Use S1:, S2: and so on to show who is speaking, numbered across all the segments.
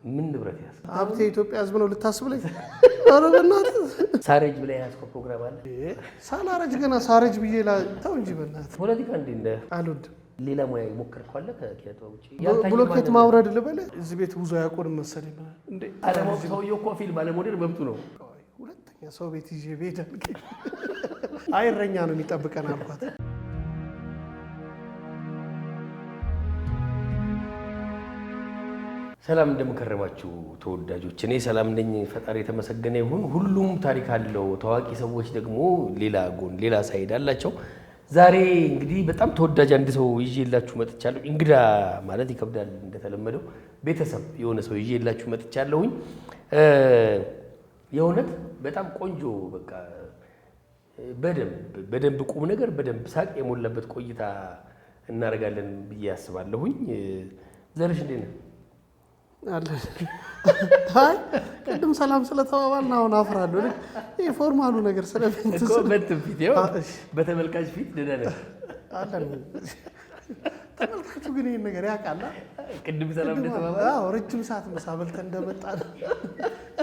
S1: ምን ንብረት ያዝ?
S2: ሀብቴ የኢትዮጵያ ሕዝብ ነው ልታስብለኝ? ኧረ በእናትህ።
S1: ሳረጅ ብለህ የያዝከው ፕሮግራም አለ?
S2: ሳላረጅ ገና ሳረጅ ብዬ ተው እንጂ በእናትህ።
S1: ፖለቲካ እንዴ እንደ
S2: አልወድም።
S1: ሌላ ሙያ የሞከርከው አለ ከኪነ ጥበብ ውጪ?
S2: ብሎኬት ማውረድ ልበልህ? እዚህ ቤት ብዙ አያውቁንም መሰለኝ እንዴ።
S1: አለማወቅ ሰውዬው እኮ ፊልም አለመውደድ መብቱ ነው።
S2: ሁለተኛ ሰው ቤት ይዤ ብሄድ አልከኝ። አይ እረኛ ነው የሚጠብቀን አልኳት።
S1: ሰላም እንደምከረማችሁ ተወዳጆች፣ እኔ ሰላም ነኝ፣ ፈጣሪ የተመሰገነ ይሁን። ሁሉም ታሪክ አለው። ታዋቂ ሰዎች ደግሞ ሌላ ጎን ሌላ side አላቸው። ዛሬ እንግዲህ በጣም ተወዳጅ አንድ ሰው ይዤላችሁ መጥቻለሁ። እንግዳ ማለት ይከብዳል፣ እንደተለመደው ቤተሰብ የሆነ ሰው ይዤላችሁ መጥቻለሁኝ። የእውነት በጣም ቆንጆ በቃ በደንብ በደንብ ቁም ነገር በደንብ ሳቅ የሞላበት ቆይታ እናደርጋለን ብዬ አስባለሁኝ። ዘርሽ እንዴት ነህ?
S2: አለን። አይ ቅድም ሰላም ስለተባባልን አሁን አፍራለሁ። ይሄ formal ኡ ነገር ስለምን
S1: እኮ በእንትን ፊት ይኸው በተመልካች ፊት ደህና ነህ።
S2: አለን። ተመልካቹ ግን ይሄን ነገር ያውቃል።
S1: ቅድም ሰላም እንደተባባልን
S2: አዎ፣ ረጅም ሰዓት ምሳ በልተን እንደመጣን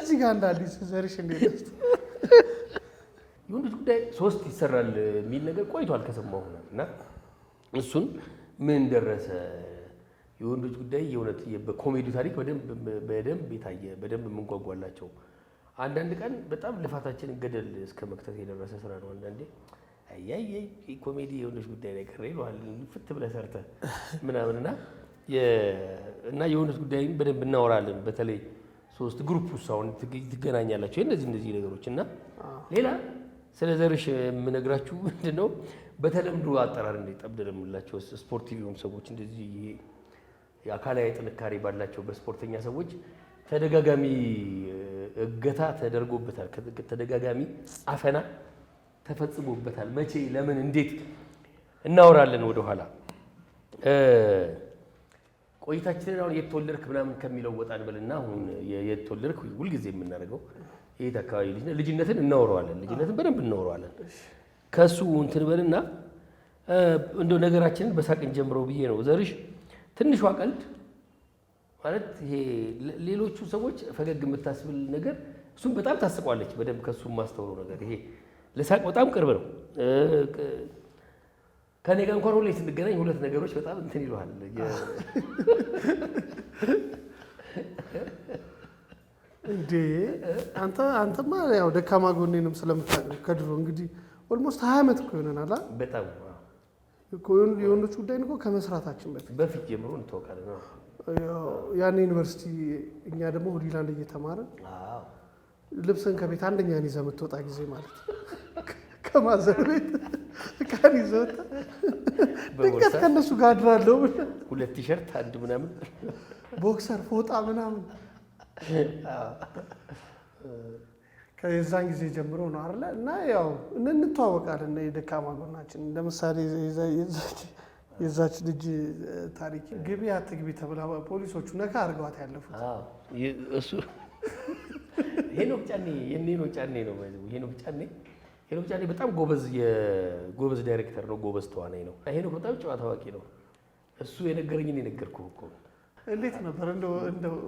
S2: እዚህ ጋር እንደ አዲስ ዘርሽ እንዴት ነሽ?
S1: የወንዶች ጉዳይ 3 ይሰራል የሚል ነገር ቆይቷል ከሰማሁ ነው። እና እሱን ምን ደረሰ? የወንዶች ጉዳይ የእውነት በኮሜዲ ታሪክ በደንብ የታየ በደንብ የምንጓጓላቸው አንዳንድ ቀን በጣም ልፋታችንን ገደል እስከ መክተት የደረሰ ስራ ነው። አንዳንዴ አያይ ኮሜዲ የወንዶች ጉዳይ ላይ ቀረ ይለዋል ፍት ብለህ ሰርተህ ምናምን እና የወንዶች ጉዳይን በደንብ እናወራለን። በተለይ 3 group ውስጥ አሁን ትገናኛላችሁ እነዚህ ነገሮች እና ሌላ ስለ ዘርሽ የምነግራችሁ ምንድነው በተለምዶ አጠራር እንደ ጠብደል የምንላቸው ስፖርቲቭ የሆኑ ሰዎች እንደዚህ የአካላዊ ጥንካሬ ባላቸው በስፖርተኛ ሰዎች ተደጋጋሚ እገታ ተደርጎበታል፣ ተደጋጋሚ አፈና ተፈጽሞበታል። መቼ፣ ለምን፣ እንዴት እናወራለን ወደኋላ። ቆይታችንን አሁን የት ተወለድክ ምናምን ከሚለው ወጣ እንበልና አሁን የት ተወለድክ ሁልጊዜ ጊዜ የምናደርገው የት አካባቢ ልጅ ነህ፣ ልጅነትን እናወራዋለን፣ ልጅነትን በደንብ እናወራዋለን። ከሱ እንትን በልና እንደው ነገራችንን በሳቅ እንጀምረው ብዬ ነው። ዘርሽ ትንሿ ቀልድ ማለት ይሄ ሌሎቹ ሰዎች ፈገግ የምታስብል ነገር እሱም በጣም ታስቋለች። በደንብ ከሱ የማስተውለው ነገር ይሄ ለሳቅ በጣም ቅርብ ነው። ከኔ ጋር እንኳን ሁሌ ስንገናኝ ሁለት ነገሮች በጣም እንትን ይሉሃል።
S2: እንዴ አንተማ ያው ደካማ ጎኔንም ስለምታውቅ ከድሮ እንግዲህ almost 20 ዓመት እኮ ይሆነናል።
S1: በጣም
S2: የወንዶች ጉዳይን እኮ ከመስራታችን
S1: በፊት ጀምሮ እንተዋወቃለን።
S2: ያኔ ዩኒቨርሲቲ እኛ ደግሞ ሆሊላንድ እየተማርን ልብስን ከቤት አንደኛን ይዘህ የምትወጣ ጊዜ ማለት ነው። ከ mother ቤት እቃን ይዘህ ወጣ። ድንገት ከእነሱ ጋር አድራለሁ ብለህ
S1: 2 ቲሸርት አንድ ምናምን
S2: boxer ፎጣ ምናምን ከዛን ጊዜ ጀምሮ ነው አይደለ? እና ያው እንተዋወቃለን። የደካማ ጎናችን ለምሳሌ የዛች ልጅ ታሪክ ግቢ አትግቢ ተብላ ፖሊሶቹ ነካ አድርገዋት ያለፉት።
S1: አዎ፣ እሱ ሄኖክ ጫኔ የኔ ሄኖክ ጫኔ ነው። ሄኖክ ጫኔ ሄኖክ ጫኔ በጣም ጎበዝ ዳይሬክተር ነው፣ ጎበዝ ተዋናይ ነው። ሄኖክ በጣም ጨዋ ታዋቂ ነው። እሱ የነገረኝን የነገርኩህ እኮ።
S2: እንዴት ነበር? እንደው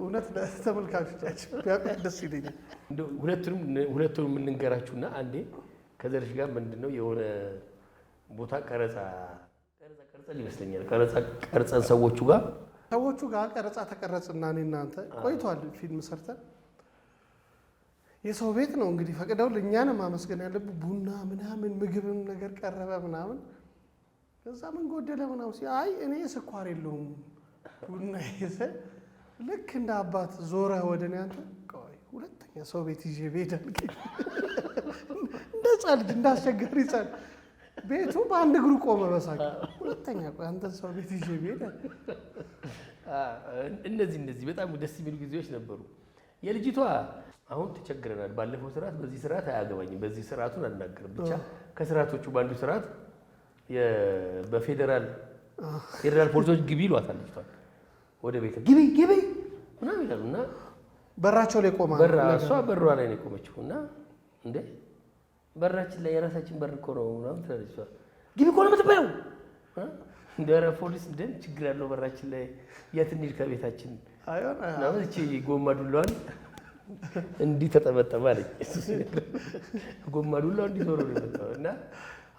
S2: እውነት ለተመልካቾቻችን ቢያውቁት ደስ ይለኛል።
S1: እንደው ሁለቱንም እንንገራችሁና አንዴ ከዘርሽ ጋር ምንድነው የሆነ ቦታ ቀረጻ ቀርጸን ይመስለኛል። ቀረጻ ቀርጸን
S2: ሰዎቹ ጋር ቀረጻ ተቀረጽና እኔ እናንተ ቆይቷል ፊልም ሰርተን የሰው ቤት ነው እንግዲህ ፈቅደው ለእኛንም ማመስገን ያለብን። ቡና ምናምን ምግብም ነገር ቀረበ ምናምን። ከዛ ምን ጎደለ ምናምን ሲል አይ እኔ ስኳር የለውም ቡና ይዘህ ልክ እንደ አባት ዞረህ ወደ እኔ አንተ ቆይ ሁለተኛ ሰው ቤት ይዤ ብሄድ አልከኝ። እንደ ሕፃን ልጅ እንደ አስቸጋሪ ሕፃን ቤቱ በአንድ እግሩ ቆመ በሳቅ። ሁለተኛ ቆይ አንተን ሰው ቤት ይዤ ብሄድ አልከኝ።
S1: እነዚህ በጣም ደስ የሚሉ ጊዜዎች ነበሩ። የልጅቷ አሁን ተቸግረናል። ባለፈው ስርዓት በዚህ ስርዓት አያገባኝም፣ በዚህ ስርዓቱን አልናገርም። ብቻ ከስርዓቶቹ ባንዱ ስርዓት በፌደራል ፌደራል ፖሊሶች ግቢ ይሏታል ልጅቷን። ወደ ቤት ግቢ ግቢ ምናምን ይላሉ እና
S2: በራቸው ላይ ቆማ
S1: እሷ በሯ ላይ ነው የቆመችው። እና እንዴ በራችን ላይ የራሳችን በር እኮ ነው ምናምን ትላለች እሷ። ግቢ እኮ ነው የምትባየው። እንደ ኧረ ፖሊስ እንደ ችግር ያለው በራችን ላይ የት እንሂድ ከቤታችን
S2: አይሆን
S1: ምናምን እቺ ጎማ ዱላዋን እንዲህ ተጠመጠመ አለኝ። እሱ ሲነግረኝ ጎማ ዱላው እንዲህ ዞሮ ነው የመጣው እና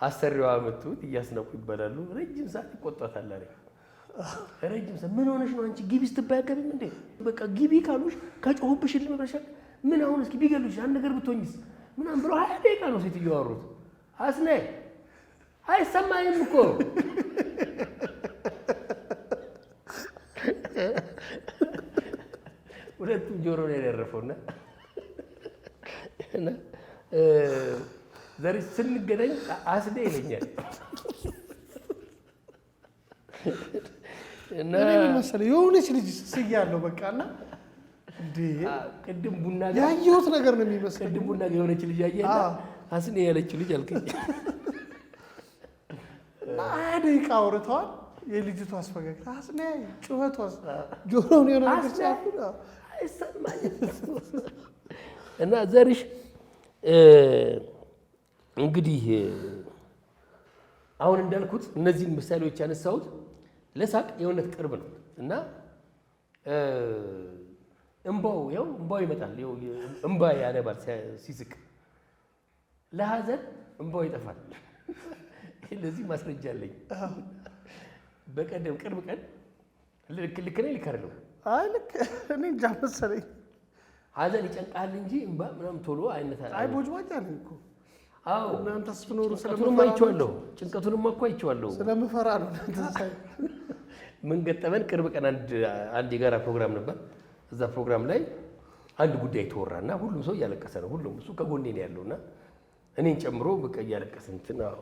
S1: አሰሪዋ መጡት እያስነቁ ይባላሉ። ረጅም ሰዓት ይቆጧታል አለኝ። ረጅም ሰዓት ምን ሆነሽ ነው አንቺ ግቢ ስትባይ አትገቢም እንዴ? በቃ ግቢ ካሉሽ ከጮሁብሽ እልም ብለሻል። ምን አሁን እስኪ ቢገሉሽ አንድ ነገር ብትሆኝስ ምናምን ብሎ 20 ደቂቃ ነው ሴትዮ ያወሩት። አስኔ አይሰማኝም እኮ። ሁለቱም ጆሮ ላይ ያረፈውና እና ዛሬ ስንገናኝ አስዴ ይለኛል እና
S2: እኔ ምን መሰለህ የሆነች ልጅ ስያለሁ በቃ እና እንዴ
S1: ቅድም ቡና ጋር
S2: ያየሁት ነገር ነው የሚመስለኝ።
S1: ቅድም ቡና ጋር የሆነች ልጅ አየህና አስኔ ያለችው ልጅ አልከኝ።
S2: እና 20 ደቂቃ አውርተዋል። የልጅቷ ፈገግታ አስኔ፣ ጩኸቷ ጆሮውን የሆነ ነገር ሲያፉ
S1: አይሰማኝም። እና ዘርሽ እንግዲህ አሁን እንዳልኩት እነዚህን ምሳሌዎች ያነሳሁት ለሳቅ የእውነት ቅርብ ነው እና እንባው ያው እንባው ይመጣል። ያው እንባ ያነባል ሲስቅ፣ ለሀዘን እንባው ይጠፋል። ለዚህ ማስረጃ አለኝ። በቀደም ቅርብ ቀን ልክ ልክ ነኝ ልክ አይደለሁም?
S2: አይ ልክ እኔ እንጃ መሰለኝ።
S1: ሀዘን ይጨንቃል እንጂ እንባ ምናምን ቶሎ አይነት
S2: አይ ቦጅቧጃ ነኝ እኮ።
S1: አዎ
S2: እናንተ ስትኖሩ
S1: ጭንቀቱንም
S2: ስለምፈራ ነው።
S1: አይቼዋለሁ። ጭንቀቱንም እኮ አይቼዋለሁ።
S2: ስለምፈራ ነው እናንተ ሳይ።
S1: ምን ገጠመን? ቅርብ ቀን አንድ የጋራ ፕሮግራም ነበር። እዛ ፕሮግራም ላይ አንድ ጉዳይ ተወራና ሁሉም ሰው እያለቀሰ ነው። ሁሉም እሱ ከጎኔ ነው ያለውና እኔን ጨምሮ በቃ እያለቀሰ እንትን አዎ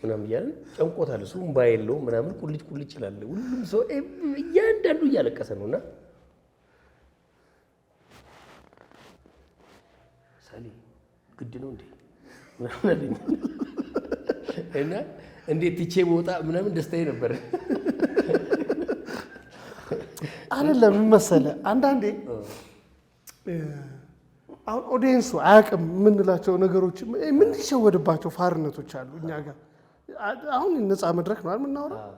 S1: ምናምን እያለን ጨንቆታል። እሱ እምባ የለውም ምናምን ቁልጭ ቁልጭ ይላል። ሁሉም ሰው እያንዳንዱ እያለቀሰ ነውና ሳሌ ግድ ነው እንዴ ምናምን አለኝ እና እንዴት ትቼ በወጣ ምናምን ደስታዬ ነበር።
S2: አይደለም ምን መሰለህ፣ አንዳንዴ አሁን audience ኡ አያውቅም የምንላቸው ነገሮች የምንሸወድባቸው ፋርነቶች አሉ እኛ ጋር። አሁን ነፃ መድረክ ነው አይደል የምናወራው?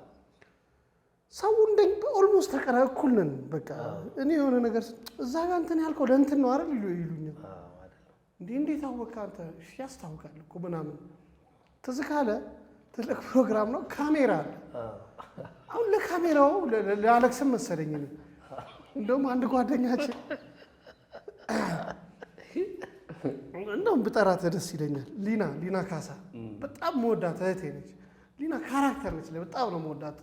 S2: ሰው እንደ almost ተቀራ እኩል ነን። በቃ እኔ የሆነ ነገር እዛ ጋር እንትን ያልከው ለእንትን ነው አይደል ይሉኛል። እንዴ እንዴት አወቅህ አንተ? እሺ ያስታውቃል እኮ ምናምን። ትዝ ካለ ትልቅ ፕሮግራም ነው፣ ካሜራ አለ። አሁን ለካሜራው ለአለክስም መሰለኝ እኔ እንደውም አንድ ጓደኛችን እንደውም ብጠራት ደስ ይለኛል። ሊና ሊና ካሳ በጣም መወዳት እህቴ ነች። ሊና character ነች፣ በጣም ነው መወዳት።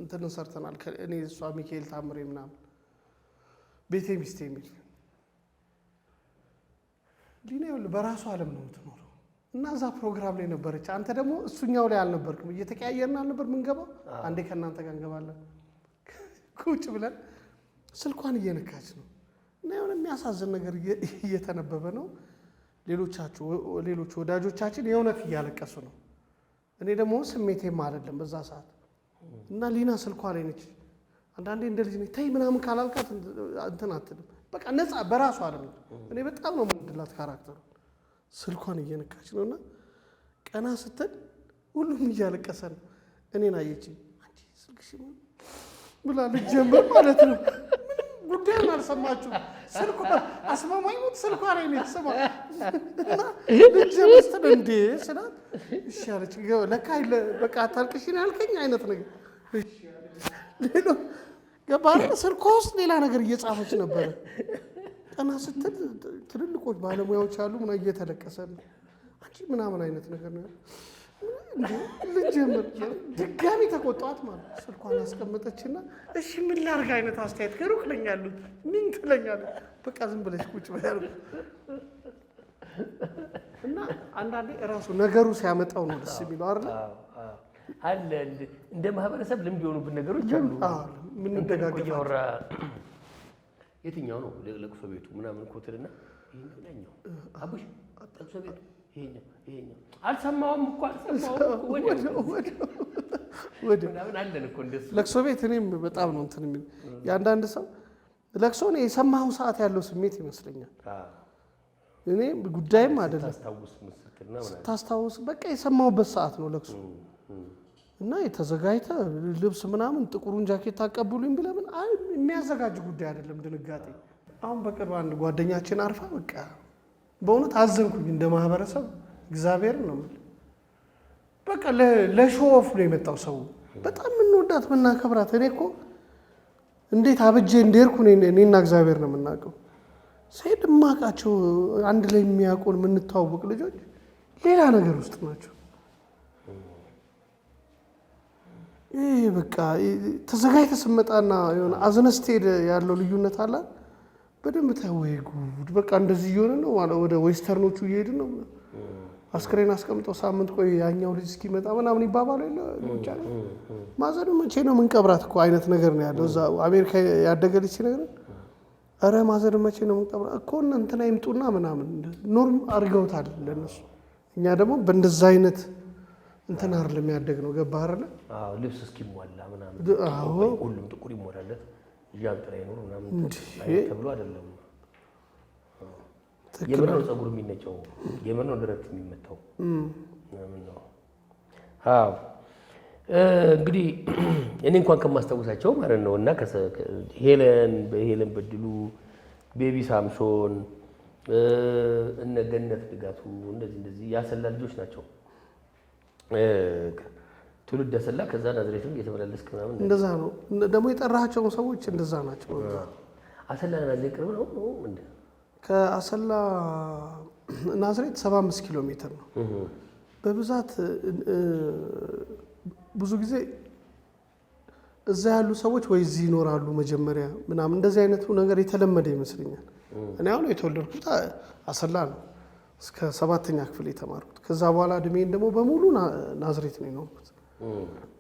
S2: እንትን ሰርተናል እኔ እሷ ሚካኤል ታምሬ ምናምን ቤቴ ሚስቴ የሚል። ሊና ይኸውልህ በራሱ ዓለም ነው የምትኖረው እና እዛ ፕሮግራም ላይ ነበረች። አንተ ደግሞ እሱኛው ላይ አልነበርክም። እየተቀያየርን አልነበር ምንገባው? አንዴ ከእናንተ ጋር እንገባለን። ቁጭ ብለን ስልኳን እየነካች ነው እና የሆነ የሚያሳዝን ነገር እየተነበበ ነው። ሌሎቻችሁ ሌሎች ወዳጆቻችን የእውነት እያለቀሱ ነው። እኔ ደግሞ ስሜቴም አይደለም በዛ ሰዓት እና ሊና ስልኳ ላይ ነች። አንዳንዴ እንደ ልጅ ነች፣ ተይ ምናምን ካላልካት እንትን አትልም። በቃ ነፃ በራሷ ዓለም ነው። እኔ በጣም ነው የምወድላት character ኡ። ስልኳን እየነካች ነው እና ቀና ስትል ሁሉም እያለቀሰ ነው። እኔን አየችኝ። አንቺ ስልክሽ ብላ ልጀምር ማለት ነው። ምንም ጉዳዩን አልሰማችሁም። ስልኳ አስማማኝ ሙት ስልኳ ላይ ነው የተሰማ እና ልጀምር ስትል እንዴ ስላት እሺ አለች። ለካ በቃ አታልቅሽ ነው ያልከኝ አይነት ነገር እሺ አለች። ሌሎ ገባ አይደል? ስልኳ ውስጥ ሌላ ነገር እየጻፈች ነበረ። ቀና ስትል ትልልቆች ባለሙያዎች አሉ ምና እየተለቀሰ ነው። አንቺ ምናምን አይነት ነገር ነው እንዴ ልጀምር። ድጋሚ ተቆጣት ማለት ነው። ስልኳን አስቀመጠችና እሺ ምን ላድርግ አይነት አስተያየት ከሩቅ ነኝ ያሉት ምን ትለኛለህ? በቃ ዝም ብለሽ ቁጭ በይ አልኩት። እና አንዳንዴ እራሱ ነገሩ ሲያመጣው ነው ደስ የሚለው አይደል?
S1: አለ እንደ ማህበረሰብ ልምድ የሆኑብን ነገሮች አሉ።
S2: አዎ፣ የምንደጋገፋቸው።
S1: እያወራ የትኛው ነው ለቅሶ ቤቱ ምናምን እኮ ትልና ይሄኛው ያኛው አቡሽ ለቅሶ ቤቱ ይሄኛው ይሄኛው አልሰማሁም እኮ አልሰማሁም እኮ ወዲያው
S2: ወዲያው
S1: ምናምን አለን እኮ እንደሱ።
S2: ለቅሶ ቤት እኔም በጣም ነው እንትን የሚል የአንዳንድ ሰው ለቅሶ እኔ የሰማኸው ሰዓት ያለው ስሜት ይመስለኛል። እኔ ጉዳይም አይደለም
S1: ስታስታውስ ምን ስትል ነው ምናምን።
S2: ስታስታውስ በቃ የሰማሁበት ሰዓት ነው ለቅሶ። እና የተዘጋጅተ ልብስ ምናምን ጥቁሩን ጃኬት አቀብሉኝ ብለህ ምን የሚያዘጋጅ ጉዳይ አይደለም። ድንጋጤ አሁን በቅርብ አንድ ጓደኛችን አርፋ በቃ በእውነት አዘንኩኝ እንደ ማህበረሰብ እግዚአብሔር ነው የምልህ። በቃ ለ show off ነው የመጣው ሰው። በጣም የምንወዳት የምናከብራት። እኔ እኮ እንዴት አብጄ እንደሄድኩ እኔና እግዚአብሔር ነው የምናውቀው። ስሄድ የማውቃቸው አንድ ላይ የሚያውቁን የምንተዋወቅ ልጆች ሌላ ነገር ውስጥ ናቸው። ይህ በቃ ተዘጋጅተህ ስትመጣና የሆነ አዝነህ ስትሄድ ያለው ልዩነት አለ። በደንብ ታይ። ወይ ጉድ! በቃ እንደዚህ እየሆነ ነው ማለት ወደ western ኦቹ እየሄድን ነው። አስክሬን አስቀምጠው ሳምንት ቆይ ያኛው ልጅ እስኪመጣ ምናምን ይባባሉ የለ ውጭ ሀገር። ማዘኑ መቼ ነው ምንቀብራት እኮ አይነት ነገር ነው ያለው። እዛ አሜሪካ ያደገ ልጅ ሲነግረን ኧረ ማዘር መቼ ነው ምንቀብራት እኮ እነ እንትና ይምጡና ምናምን norm አድርገውታል ለእነሱ። እኛ ደግሞ በእንደዛ አይነት እንትን አይደለም ያደግነው። ገባህ አይደለ?
S1: አዎ፣ ልብስ እስኪሟላ ምናምን
S2: አዎ።
S1: ሁሉም ጥቁር ይሞላለት ዣንጥላ ይኖር ምናምን ተብሎ አይደለም። የምር ነው ፀጉር የሚነጨው፣ የምር ነው ደረት የሚመታው ምናምን ነው። አዎ እንግዲህ እኔ እንኳን ከማስታውሳቸው ማለት ነው እና ሄለን ሄለን በድሉ፣ ቤቢ ሳምሶን፣ እነ ገነት ንጋቱ እንደዚህ እንደዚህ ያሰላ ልጆች ናቸው። ትውልድ ያሰላ ከዛ ናዝሬትም እየተመላለስክ ምናምን
S2: እንደዛ ነው ደግሞ የጠራሃቸውን ሰዎች እንደዛ ናቸው።
S1: አሰላ ናዝሬት ቅርብ ነው ነው እንደ
S2: ከአሰላ ናዝሬት 75 ኪሎ ሜትር ነው። በብዛት ብዙ ጊዜ እዛ ያሉ ሰዎች ወይ እዚህ ይኖራሉ መጀመሪያ ምናምን እንደዚህ አይነቱ ነገር የተለመደ ይመስለኛል። እኔ አሁን የተወለድኩት አሰላ ነው እስከ ሰባተኛ ክፍል የተማርኩት። ከዛ በኋላ እድሜን ደግሞ በሙሉ ናዝሬት ነው የኖርኩት።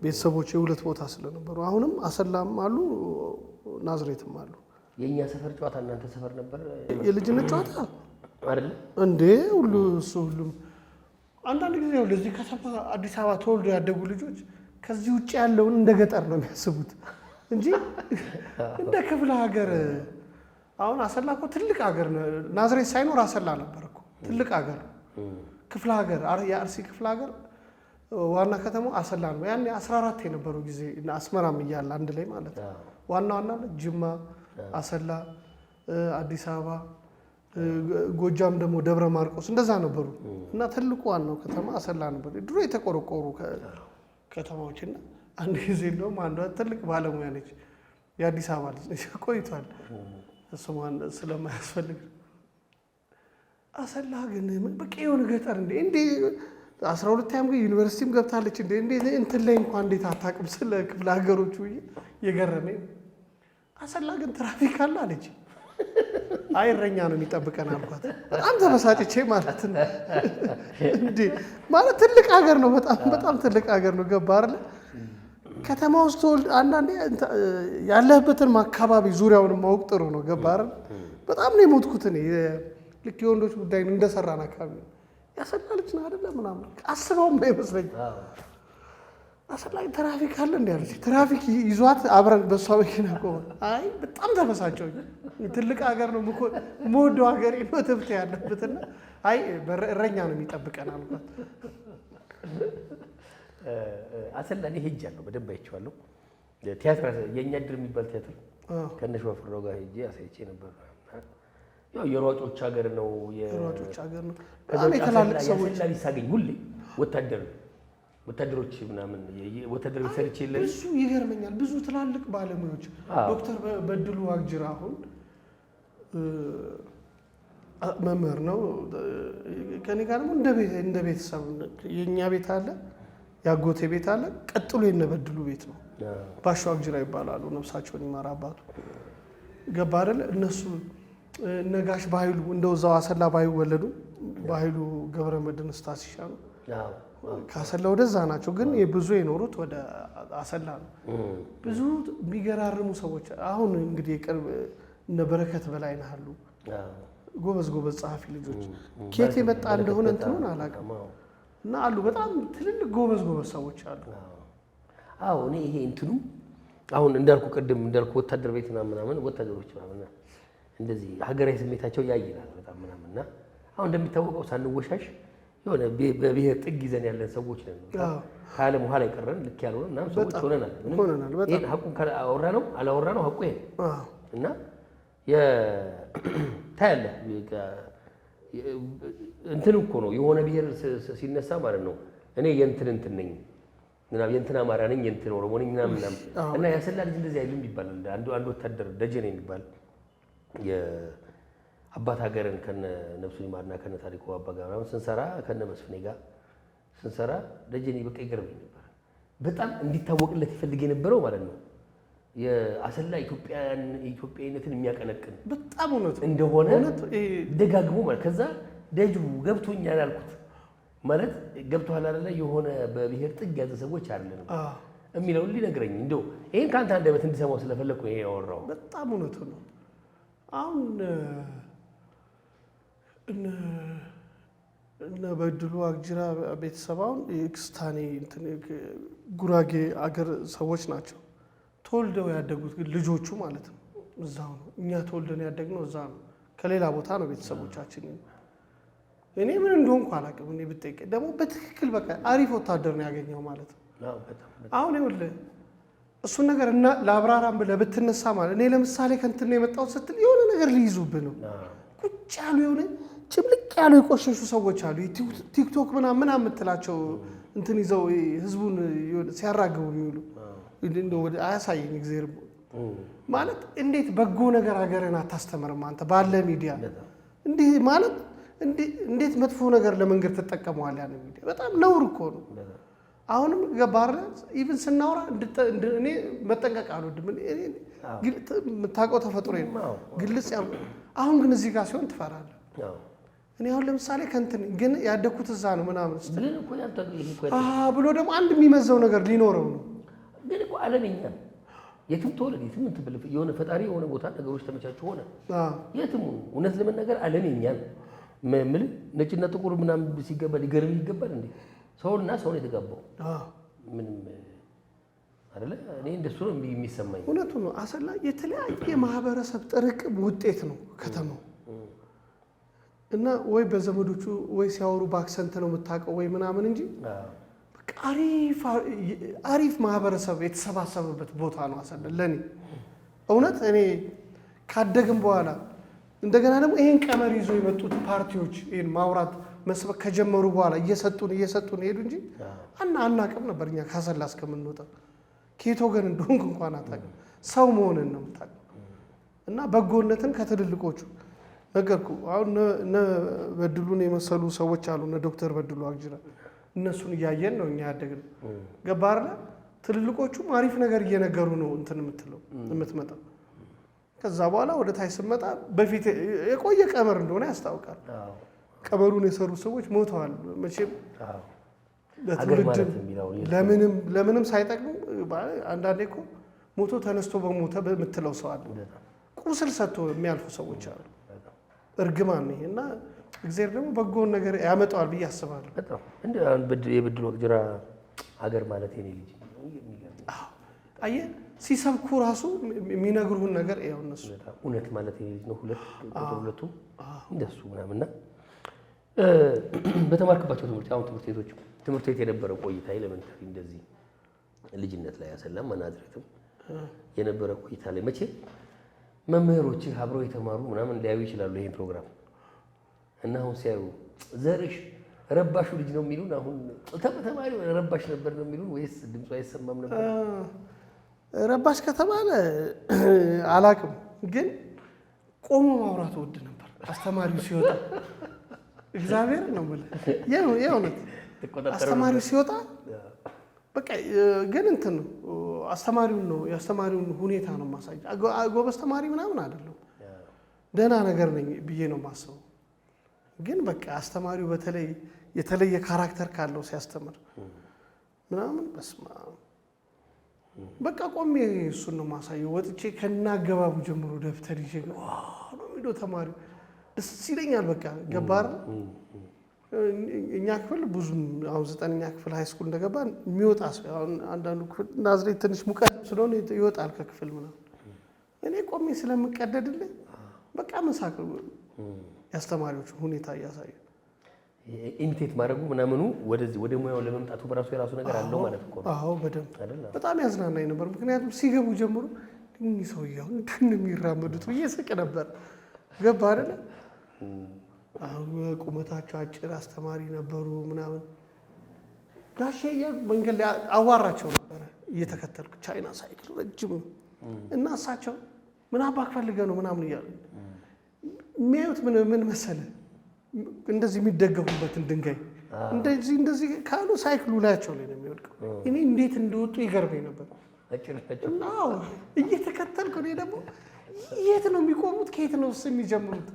S2: ቤተሰቦቼ ሁለት ቦታ ስለነበሩ አሁንም አሰላም አሉ ናዝሬትም አሉ።
S1: የእኛ ሰፈር ጨዋታ እናንተ ሰፈር ነበር
S2: የልጅነት ጨዋታ
S1: አይደለ?
S2: እንዴ ሁሉ እሱ ሁሉም አንዳንድ ጊዜ ያው እዚህ ከተማ አዲስ አበባ ተወልዶ ያደጉ ልጆች ከዚህ ውጭ ያለውን እንደ ገጠር ነው የሚያስቡት እንጂ እንደ ክፍለ ሀገር። አሁን አሰላ እኮ ትልቅ ሀገር ነው። ናዝሬት ሳይኖር አሰላ ነበር እኮ ትልቅ ሀገር ነው። ክፍለ ሀገር የአርሲ ክፍለ ሀገር ዋና ከተማው አሰላ ነው። ያኔ 14 የነበሩ ጊዜ አስመራም እያለ አንድ ላይ ማለት ነው። ዋና ዋና ጅማ፣ አሰላ፣ አዲስ አበባ፣ ጎጃም ደግሞ ደብረ ማርቆስ እንደዛ ነበሩ እና ትልቁ ዋናው ከተማ አሰላ ነበር። ድሮ የተቆረቆሩ ከተማዎች እና አንድ ጊዜ እንደውም አንዷ ትልቅ ባለሙያ ነች፣ የአዲስ አበባ ልጅ ነች፣ ቆይቷል ስሟን ስለማያስፈልግ አሰላ ግን በቃ የሆነ ገጠር እንዴ እንዴ 12 ዓመት ዩኒቨርሲቲም ገብታለች እንዴ እንዴ እንትን ላይ እንኳን እንዴት አታውቅም ስለ ክፍለ ሀገሮቹ የገረመኝ አሰላ ግን ትራፊክ አለ አለች። አይ እረኛ ነው የሚጠብቀን አልኳት። በጣም ተበሳጭቼ ማለት ነው። እንዴ ማለት ትልቅ ሀገር ነው፣ በጣም በጣም ትልቅ ሀገር ነው። ገባ አይደለ? ከተማ ውስጥ ተወልድ አንዳንዴ ያለህበትን አካባቢ ዙሪያውን ማወቅ ጥሩ ነው። ገባ አይደል? በጣም ነው የሞትኩት እኔ ልክ የወንዶች ጉዳይ እንደሰራን አካባቢ ነው ያሰላ ልጅ ነው አይደለ ምናምን አስበውም አይመስለኝም። አሰላ ትራፊክ አለ እንዲ ያለች ትራፊክ ይዟት አብረን በእሷ መኪና ቆመ። አይ በጣም ተበሳጨሁኝ። ትልቅ ሀገር ነው የምወደው ሀገሬ ነው ትብት ያለበትና አይ እረኛ ነው የሚጠብቀን አልኳት።
S1: አሰላ እኔ ሄጃለሁ፣ በደንብ አይቼዋለሁ። ቲያትር የእኛ እድር የሚባል ቲያትር ከእነ ሸዋፈራው ጋር ሄጄ አሳይቼ ነበር። ያው የሯጮች ሀገር ነው።
S2: የሯጮች ሀገር ነው። በጣም የትላልቅ ሰዎች
S1: አሰላ ሳገኝ ሁሌ ወታደር ወታደሮች ምናምን ወታደር ሰርቼ የለ
S2: ብዙ ይገርመኛል። ብዙ ትላልቅ ባለሙያዎች ዶክተር በድሉ ዋቅጅራ አሁን መምህር ነው። ከኔ ጋር ደግሞ እንደ ቤተሰብ የእኛ ቤት አለ፣ የአጎቴ ቤት አለ፣ ቀጥሎ የነ በድሉ ቤት ነው። ባሻ ዋቅጅራ ይባላሉ። ነፍሳቸውን ይማር አባቱ። ገባ አይደለ? እነሱ እነ ጋሽ በኃይሉ እንደው እዛው አሰላ ባይወለዱ በኃይሉ ገብረ መድኅን ስታሲሻ ነው ከአሰላ ወደዛ ናቸው፣ ግን ብዙ የኖሩት ወደ አሰላ ነው። ብዙ የሚገራርሙ ሰዎች አሁን እንግዲህ የቅርብ እነ በረከት በላይነህ አሉ። ጎበዝ ጎበዝ ጸሐፊ ልጆች ከየት የመጣ እንደሆነ እንትኑን አላውቅም። እና አሉ በጣም ትልልቅ ጎበዝ ጎበዝ ሰዎች አሉ።
S1: አዎ እኔ ይሄ እንትኑ አሁን እንዳልኩ ቅድም እንዳልኩ ወታደር ቤት ምናምን ወታደሮች ምናምን እንደዚህ ሀገራዊ ስሜታቸው ያይላል በጣም ምናምን እና አሁን እንደሚታወቀው ሳንወሻሽ የሆነ በብሔር ጥግ ይዘን ያለን ሰዎች ነን። ከዓለም ኋላ የቀረን ልክ ያልሆነ ምናምን ሰዎች ሆነናል። ይሄን ሀቁን አወራ ነው አላወራ ነው ሀቁ ይሄ እና ታያለህ እንትን እኮ ነው የሆነ ብሔር ሲነሳ ማለት ነው እኔ የእንትን እንትን ነኝ ምናምን የእንትን አማራ ነኝ የእንትን ኦሮሞ ነኝ ምናምን ምናምን እና ያሰላ ልጅ እንደዚህ አይልም ይባላል። አንዱ ወታደር ደጀኔ የሚባል የአባት ሀገርን ከነ ነፍሱ ይማርና ከነ ታሪኩ አባ ጋር ምናምን ስንሰራ ከነ መስፍኔ ጋር ስንሰራ ደጀኔ በቃ ይገርመኝ ነበር። በጣም እንዲታወቅለት ይፈልግ የነበረው ማለት ነው የአሰላ ኢትዮጵያዊነትን የሚያቀነቅን
S2: በጣም እውነት
S1: እንደሆነ ደጋግሞ ማለት ከዛ ደጁ ገብቶኛል አልኩት። ማለት ገብቶሃል አይደለ? የሆነ በብሔር ጥግ ያዘ ሰዎች አይደለንም የሚለውን ሊነግረኝ እንደው ይሄን ከአንተ አንደበት እንድሰማው ስለፈለግኩ ይሄ ያወራው
S2: በጣም እውነቱ ነው። አሁን እነ በድሉ አግጅራ ቤተሰብ አሁን የክስታኔ ጉራጌ አገር ሰዎች ናቸው። ተወልደው ያደጉት ግን ልጆቹ ማለት ነው እዛው ነው። እኛ ተወልደን ያደግነው እዛ ነው። ከሌላ ቦታ ነው ቤተሰቦቻችን። እኔ ምን እንደሆንኩ አላውቅም። እኔ ብጠይቅ ደግሞ በትክክል በቃ አሪፍ ወታደር ነው ያገኘው ማለት ነው። አሁን ይኸውልህ እሱን ነገር እና ለአብራራም ብለህ ብትነሳ ማለት እኔ ለምሳሌ ከእንትን ነው የመጣሁት ስትል የሆነ ነገር ሊይዙብህ ነው። ቁጭ ያሉ የሆነ ጭምልቅ ያሉ የቆሸሹ ሰዎች አሉ። ቲክቶክ ምናምን ምናምን የምትላቸው እንትን ይዘው ህዝቡን ሲያራግቡ የሚውሉ አያሳየኝ እግዚአብሔር ማለት እንዴት በጎ ነገር ሀገርን አታስተምርም አንተ ባለ ሚዲያ እንዲህ ማለት እንዴት መጥፎ ነገር ለመንገድ ትጠቀመዋለህ? ያን ሚዲያ በጣም ነውር እኮ ነው። አሁንም ገባህ አይደል? even ስናወራ እኔ መጠንቀቅ አልወድም። የምታውቀው ተፈጥሮ ነው ግልጽ ያል። አሁን ግን እዚህ ጋር ሲሆን ትፈራለህ። እኔ አሁን ለምሳሌ ከእንትን ግን ያደግኩት እዛ ነው ምናምን ብሎ ደግሞ አንድ የሚመዘው ነገር ሊኖረው ነው።
S1: ግን እኮ ዓለም የኛ ነው። የትም ተወለድ የትም እንትን ብለህ የሆነ ፈጣሪ የሆነ ቦታ ነገሮች ተመቻቹ ሆነ የትም እውነት ለመናገር ዓለም የኛ ነው። የምልህ ነጭና ጥቁር ምናምን ሲገባ ሊገርም ይገባል እንዴ? ሰውና ሰውን የተጋባው ምንም አይደለ። እኔ እንደሱ ነው የሚሰማኝ።
S2: እውነቱ ነው። አሰላ የተለያየ ማህበረሰብ ጥርቅም ውጤት ነው ከተማው እና ወይ በዘመዶቹ ወይ ሲያወሩ በ accent ነው የምታውቀው ወይ ምናምን እንጂ አሪፍ ማህበረሰብ የተሰባሰበበት ቦታ ነው አሰላ ለእኔ እውነት። እኔ ካደግም በኋላ እንደገና ደግሞ ይሄን ቀመር ይዞ የመጡት ፓርቲዎች ይሄን ማውራት መስበክ ከጀመሩ በኋላ እየሰጡን እየሰጡን ሄዱ እንጂ አናቅም ነበር። እኛ ካሰላ እስከምንወጣ ከየት ወገን እንደሆንክ እንኳን አታውቅም። ሰው መሆንን ነው የምታውቀው። እና በጎነትን ከትልልቆቹ ነገርኩ። አሁን እነ በድሉን የመሰሉ ሰዎች አሉ፣ እነ ዶክተር በድሉ አግጅራ እነሱን እያየን ነው እኛ ያደግነው። ገባህ አይደለ? ትልልቆቹም አሪፍ ነገር እየነገሩ ነው እንትን የምትለው የምትመጣው። ከዛ በኋላ ወደ ታች ስመጣ በፊት የቆየ ቀመር እንደሆነ ያስታውቃል። ቀመሩን የሰሩ ሰዎች ሞተዋል። መቼም ለትውልድም ለምንም ለምንም ሳይጠቅሙ አንዳንዴ እኮ ሞቶ ተነስቶ በሞተ በምትለው ሰው አለ። ቁስል ሰጥቶ የሚያልፉ ሰዎች አሉ። እርግማን ነው ይሄ እና እግዚአብሔር ደግሞ በጎውን ነገር ያመጣዋል ብዬ አስባለሁ።
S1: በጣም እንደ አሁን የበድሉ አግጅራ ሀገር ማለት የኔ ልጅ
S2: አየህ ሲሰብኩ ራሱ የሚነግሩህን ነገር ያው እነሱ
S1: እውነት ማለት የኔ ልጅ ነው። ሁለት ቁጥር ሁለቱ እንደሱ ምናምን እና በተማርክባቸው ትምህርት አሁን ትምህርት ቤቶች ትምህርት ቤት የነበረ ቆይታ elementary እንደዚህ ልጅነት ላይ ያሰላም ናዝሬትም የነበረ ቆይታ ላይ መቼ መምህሮችህ አብረው የተማሩ ምናምን ሊያዩ ይችላሉ ይሄን ፕሮግራም እና አሁን ሲያዩ ዘርሽ ረባሹ ልጅ ነው የሚሉን፣ አሁን ተማሪ ረባሽ ነበር ነው የሚሉን ወይስ ድምፁ አይሰማም ነበር?
S2: ረባሽ ከተባለ አላቅም፣ ግን ቆሞ ማውራት እወድ ነበር አስተማሪው ሲወጣ። እግዚአብሔር ነው የምልህ የእውነት አስተማሪው ሲወጣ በቃ ግን እንትን ነው አስተማሪውን ነው የአስተማሪውን ሁኔታ ነው የማሳየው። ጎበዝ ተማሪ ምናምን አይደለም፣ ደህና ነገር ነኝ ብዬ ነው የማስበው። ግን በቃ አስተማሪው በተለይ የተለየ character ካለው ሲያስተምር ምናምን በስመ አብ በቃ ቆሜ እሱን ነው የማሳየው። ወጥቼ ከናገባቡ ጀምሮ ደብተር ይዤ ነው የሚለው ተማሪው ደስ ይለኛል። በቃ ገባህ አይደል? እኛ ክፍል ብዙም አሁን 9ኛ ክፍል high school እንደገባ የሚወጣ ሰው አሁን አንዳንዱ ክፍል ናዝሬት ትንሽ ሙቀት ስለሆነ ይወጣል ከክፍል ምናምን። እኔ ቆሜ ስለምቀደድልህ በቃ መሳቅ ያስተማሪዎቹ ሁኔታ እያሳየ
S1: Imitate ማድረጉ ምናምኑ ወደዚህ ወደ ሙያው ለመምጣቱ በራሱ የራሱ ነገር አለው ማለት እኮ ነው።
S2: አዎ በደንብ።
S1: አይደል?
S2: በጣም ያዝናናኝ ነበር። ምክንያቱም ሲገቡ ጀምሮ እኚህ ሰውዬው እንዴት ነው የሚራመዱት ብዬ ስቅ ነበር። ገባ አይደለ? አሁን ቁመታቸው አጭር አስተማሪ ነበሩ ምናምን። ጋሼ እያልኩ መንገድ ላይ አዋራቸው ነበረ እየተከተልኩ፣ ቻይና ሳይክል ረጅም ነው እና እሳቸው ምን አባክ ፈልገህ ነው ምናምን እያሉ የሚያዩት ምን ምን መሰለህ፣ እንደዚህ የሚደገፉበትን ድንጋይ እንደዚህ እንደዚህ ካሉ ሳይክሉ ላያቸው ላይ ነው የሚወድቀው። እኔ እንዴት እንደወጡ ይገርመኝ ነበር።
S1: አጭር ናቸው።
S2: እና አዎ እየተከተልኩ እኔ ደግሞ የት ነው የሚቆሙት፣ ከየት ነው የሚጀምሩት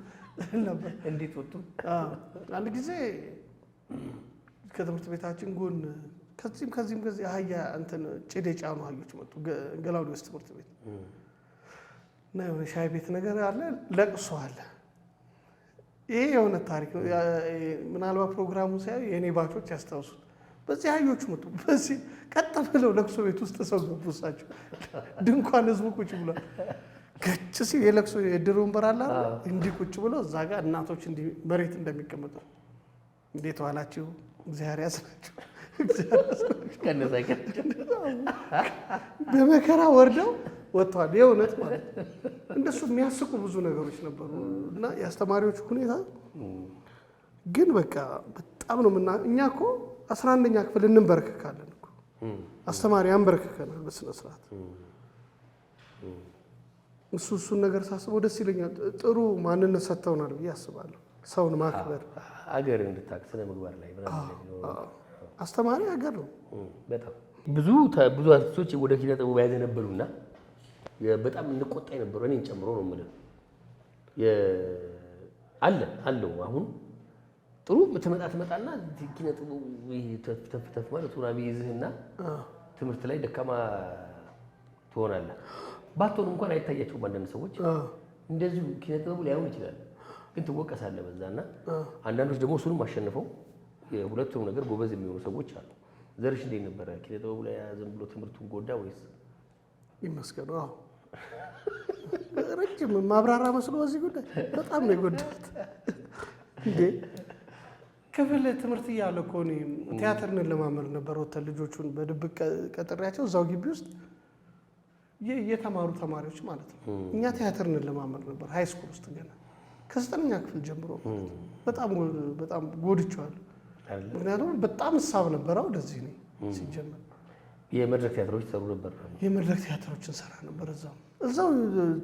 S2: ነበር።
S1: እንዴት ወጡ?
S2: አዎ። አንድ ጊዜ ከትምህርት ቤታችን ጎን ከዚህም ከዚህም ከዚህ አህያ እንትን ጭድ የጫኑ አህዮች መጡ። ገላውዴዎስ ትምህርት ቤት እና የሆነ ሻይ ቤት ነገር አለ፣ ለቅሶ አለ። ይሄ የሆነ ታሪክ ነው። ምናልባት ፕሮግራሙ ሳያዩ የእኔ batch ኦች ያስታውሱት። በዚህ አህዮቹ መጡ። በዚህ ቀጥ ብለው ለቅሶ ቤት ውስጥ ሰው ገቡ። እሳቸው ድንኳን ህዝቡ ቁጭ ብሏል። ገጭ ሲል የለቅሶ የድሮ ወንበር አለ አይደል? እንዲህ ቁጭ ብለው እዛ ጋር እናቶች እንዲህ መሬት እንደሚቀመጡ፣ እንዴት ዋላችሁ? እግዚአብሔር ያጽናችሁ፣ እግዚአብሔር ያጽናችሁ።
S1: ከነ ሳይክል።
S2: በመከራ ወርደው ወጥተዋል። የእውነት ማለት ነው። እንደሱ የሚያስቁ ብዙ ነገሮች ነበሩ እና የአስተማሪዎች ሁኔታ ግን በቃ በጣም ነው ምና እኛ እኮ 11ኛ ክፍል እንንበረከካለን እኮ፣ አስተማሪ አንበረክከናል በስነ ስርዓት። እሱን ነገር ሳስበው ደስ ይለኛል። ጥሩ ማንነት ሰጥተውናል ብዬ አስባለሁ። ሰውን ማክበር፣
S1: አገር እንድታቅ ስነ ምግባር ላይ ምናምን ላይ ቢኖር።
S2: አስተማሪ ሀገር ነው።
S1: በጣም ብዙ ብዙ አርቲስቶች ወደ ኪነ ጥበቡ ያዘነበሉና በጣም እንቆጣ የነበሩ እኔን ጨምሮ ነው የምልህ። አለ አለው አሁን ጥሩ ትመጣ ትመጣና ኪነ ጥበቡ ይሄ ተፍ ተፍ ተፍ ማለት ምናምን ይይዝህና ትምህርት ላይ ደካማ ትሆናለህ። ባትሆን እንኳን አይታያቸውም አንዳንድ ሰዎች። እንደዚሁ ኪነ ጥበቡ ላይሆን ይችላል፣ ግን ትወቀሳለህ በዛና አንዳንዶች ደግሞ እሱንም አሸንፈው የሁለቱም ነገር ጎበዝ የሚሆኑ ሰዎች አሉ። ዘርሽ እንዴት ነበረ? ኪነ ጥበቡ ላይ ዝም ብሎ ትምህርቱን ጎዳ ወይስ?
S2: ይመስገኑ። አዎ ረጅም ማብራራ መስሎ በዚህ ጉዳይ በጣም ነው የጎዳት። እንዴ ክፍል ትምህርት እያለ እኮ እኔ ቲያትር እንለማመድ ነበር። ወተን ልጆቹን በድብቅ ቀጥሬያቸው እዛው ግቢ ውስጥ የተማሩ ተማሪዎች ማለት ነው። እኛ ቲያትር እንለማመድ ነበር high school ውስጥ ገና ከ9ኛ ክፍል ጀምሮ ማለት ነው። በጣም በጣም ጎድቼዋለሁ።
S1: አይደለ?
S2: ምክንያቱም በጣም እሳብ ነበረ ወደዚህ እኔ ሲጀመር።
S1: የመድረክ ቲያትሮች ሰሩ ነበር።
S2: የመድረክ ቲያትሮችን ሰራ ነበር። እዛው እዛው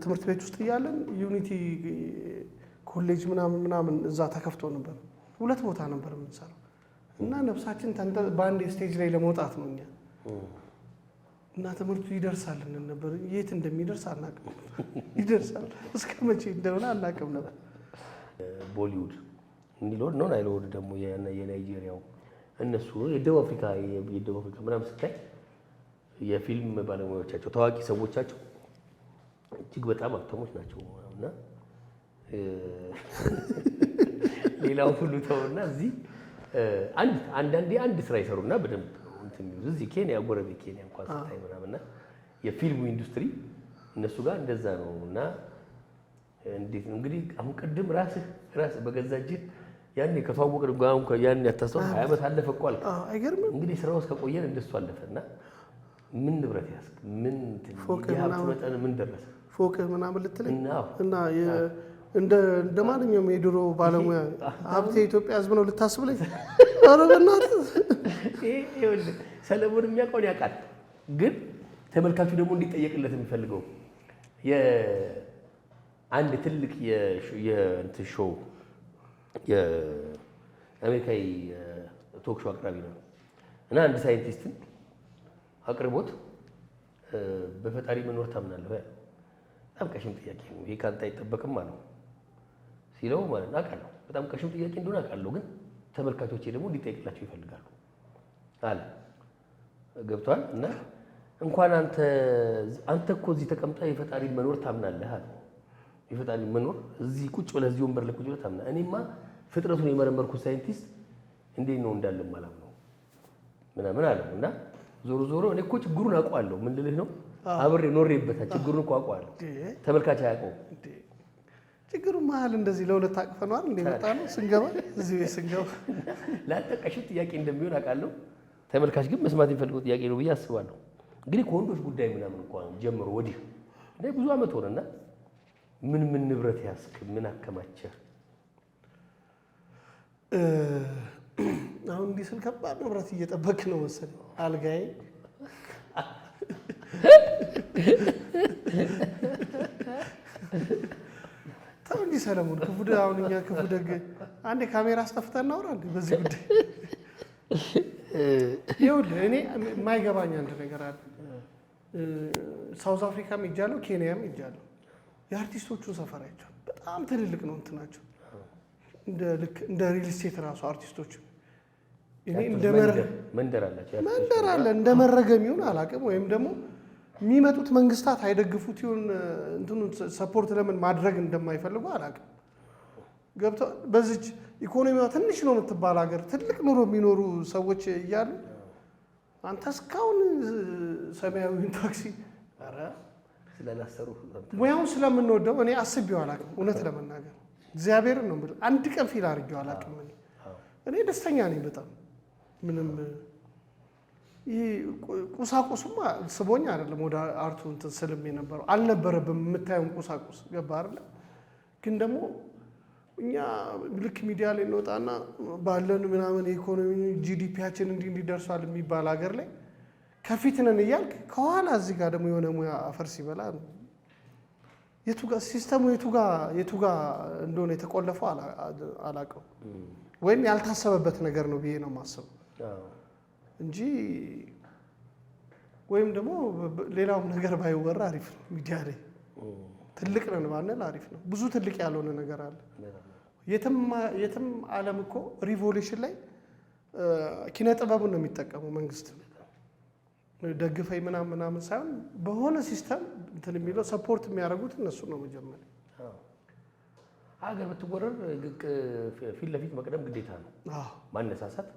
S2: ትምህርት ቤት ውስጥ እያለን ዩኒቲ ኮሌጅ ምናምን ምናምን እዛ ተከፍቶ ነበር። ሁለት ቦታ ነበር የምንሰራው እና ነፍሳችን በአንድ stage ላይ ለመውጣት ነው እኛ እና ትምህርቱ ይደርሳል እንል ነበር። የት እንደሚደርስ አናውቅም። ይደርሳል እስከ መቼ እንደሆነ አናውቅም ነበር።
S1: ቦሊውድ ኒሎድ ነው ናይሎድ ደግሞ የናይጄሪያው እነሱ የደቡብ አፍሪካ ምናምን ስታይ የፊልም ባለሙያዎቻቸው ታዋቂ ሰዎቻቸው እጅግ በጣም ሀብታሞች ናቸው። እና ሌላው ሁሉ ተውና እዚህ አንድ አንዳንዴ አንድ ስራ ይሰሩና በደንብ ነው እንትን የሚሉት። እዚህ ኬንያ ጎረቤት ኬንያ እንኳን ስታይ ምናምን እና የፊልሙ ኢንዱስትሪ እነሱ ጋር እንደዛ ነው። እና እንዴት ነው እንግዲህ አሁን ቅድም ራስህ ራስህ በገዛ እጅህ ያኔ ከተዋወቅን እንኳን አሁን ያኔ ያታስታውስ 20 ዓመት አለፈ እኮ አልክ።
S2: አዎ፣ አይገርምም?
S1: እንግዲህ ስራ ውስጥ ከቆየን እንደሱ አለፈ እና ምን ንብረት ያዝክ? ምን እንትን
S2: ፎቅ
S1: የሀብት
S2: ምናምን።
S1: መጠን ምን ደረሰ?
S2: ፎቅ ምናምን ልትለኝ
S1: እና
S2: እና እንደ ማንኛውም የድሮ ባለሙያ ሀብቴ የኢትዮጵያ ሕዝብ ነው ልታስብለኝ? ኧረ በእናትህ።
S1: ይሄ ይኸውልህ ሰለሞን የሚያውቀውን ያውቃል፣ ግን ተመልካቹ ደግሞ እንዲጠየቅለት የሚፈልገው የአንድ ትልቅ የእንትን show የአሜሪካዊ talk show አቅራቢ ነው እና አንድ ሳይንቲስትን አቅርቦት በፈጣሪ መኖር ታምናለህ ወይ አለው። በጣም ቀሽም ጥያቄ ነው ይሄ ከአንተ አይጠበቅም አለው። ሲለው ማለት ነው አውቃለሁ፣ በጣም ቀሽም ጥያቄ እንደሆነ አውቃለሁ፣ ግን ተመልካቾቼ ደግሞ እንዲጠይቅላቸው ይፈልጋሉ አለ። ገብቷል። እና እንኳን አንተ እኮ እዚህ ተቀምጠህ የፈጣሪ መኖር ታምናለህ አለ። የፈጣሪ መኖር እዚህ ቁጭ ብለህ እዚህ ወንበር ላይ ቁጭ ብለህ ታምናለህ። እኔማ ፍጥረቱን የመረመርኩት ሳይንቲስት እንዴት ነው እንዳለም አላምነው ምናምን አለው። እና ዞሮ ዞሮ እኔ እኮ ችግሩን አውቀዋለሁ። ምን ልልህ ነው፣ አብሬ ኖሬበታል። ችግሩን እኮ አውቀዋለሁ።
S2: እንዴ!
S1: ተመልካች አያውቀውም።
S2: እንዴ! ችግሩ መሀል እንደዚህ ለሁለት አቅፈነዋል እንደ መጣ ነው ስንገባ፣ እዚህ ቤት ስንገባ።
S1: ላልጠቀሽው ጥያቄ እንደሚሆን አውቃለሁ። ተመልካች ግን መስማት የሚፈልገው ጥያቄ ነው ብዬ አስባለሁ። እንግዲህ ከወንዶች ጉዳይ ምናምን እንኳን ጀምሮ ወዲህ እንደ ብዙ ዓመት ሆነና ምን ምን ንብረት ያዝክ? ምን አከማቸህ?
S2: አሁን እንዲህ ስል ከባድ ንብረት እየጠበክ ነው መሰለኝ። አልጋዬ፣ ተው እንጂ ሰለሞን፣ ክፉ አሁን እኛ ክፉ ደግ አንዴ ካሜራ አስጠፍተን እናውራ እንዴ በዚህ ጉዳይ። ይኸውልህ እኔ የማይገባኝ አንድ ነገር አለ። ሳውዝ አፍሪካም ሄጃለሁ፣ ኬንያም ሄጃለሁ። የአርቲስቶቹን ሰፈር አይቻለሁ። በጣም ትልልቅ ነው እንትናቸው፣ እንደ ልክ እንደ real estate ራሱ አርቲስቶቹ እኔ እንደ
S1: መንደር አላቸው።
S2: መንደር አለ፣ እንደ መረገም ይሁን አላውቅም፣ ወይም ደግሞ የሚመጡት መንግስታት አይደግፉት ይሁን፣ እንትኑን support ለምን ማድረግ እንደማይፈልጉ አላውቅም። ገብተው በዚች ኢኮኖሚዋ ትንሽ ነው የምትባል ሀገር ትልቅ ኑሮ የሚኖሩ ሰዎች እያሉ አንተ እስካሁን ሰማያዊውን ታክሲ፣ ኧረ
S1: ስላላሰሩ
S2: ሙያውን ስለምንወደው እኔ አስቤው አላውቅም። እውነት ለመናገር እግዚአብሔርን ነው የምልህ፣ አንድ ቀን feel አድርጌው አላውቅም። እኔ ደስተኛ ነኝ በጣም። ምንም ይህ ቁሳቁሱማ ስቦኝ አይደለም ወደ art ኡ እንትን ስልም የነበረው አልነበረብም። የምታየውን ቁሳቁስ ገባ አይደለ? ግን ደግሞ እኛ ልክ ሚዲያ ላይ እንወጣና ባለን ምናምን የኢኮኖሚ GDP ያችን እንዲህ እንዲህ ደርሷል የሚባል ሀገር ላይ ከፊት ነን እያልክ ከኋላ እዚህ ጋር ደግሞ የሆነ ሙያ አፈር ሲበላ ነው። የቱ ጋር system ኡ የቱ ጋር እንደሆነ የተቆለፈው አላውቀው፣ ወይም ያልታሰበበት ነገር ነው ብዬ ነው የማስበው እንጂ ወይም ደግሞ ሌላውም ነገር ባይወራ አሪፍ ነው። ሚዲያ ላይ ትልቅ ነን ባንል አሪፍ ነው። ብዙ ትልቅ ያልሆነ ነገር አለ። የትም ዓለም እኮ revolution ላይ ኪነ ጥበቡን ነው የሚጠቀመው መንግስት፣ ደግፈኝ ምናምን ምናምን ሳይሆን በሆነ system እንትን የሚለው support የሚያደርጉት እነሱ ነው መጀመሪያ።
S1: ሀገር ብትወረር ፊት ለፊት መቅደም ግዴታ ነው። ማነሳሳት፣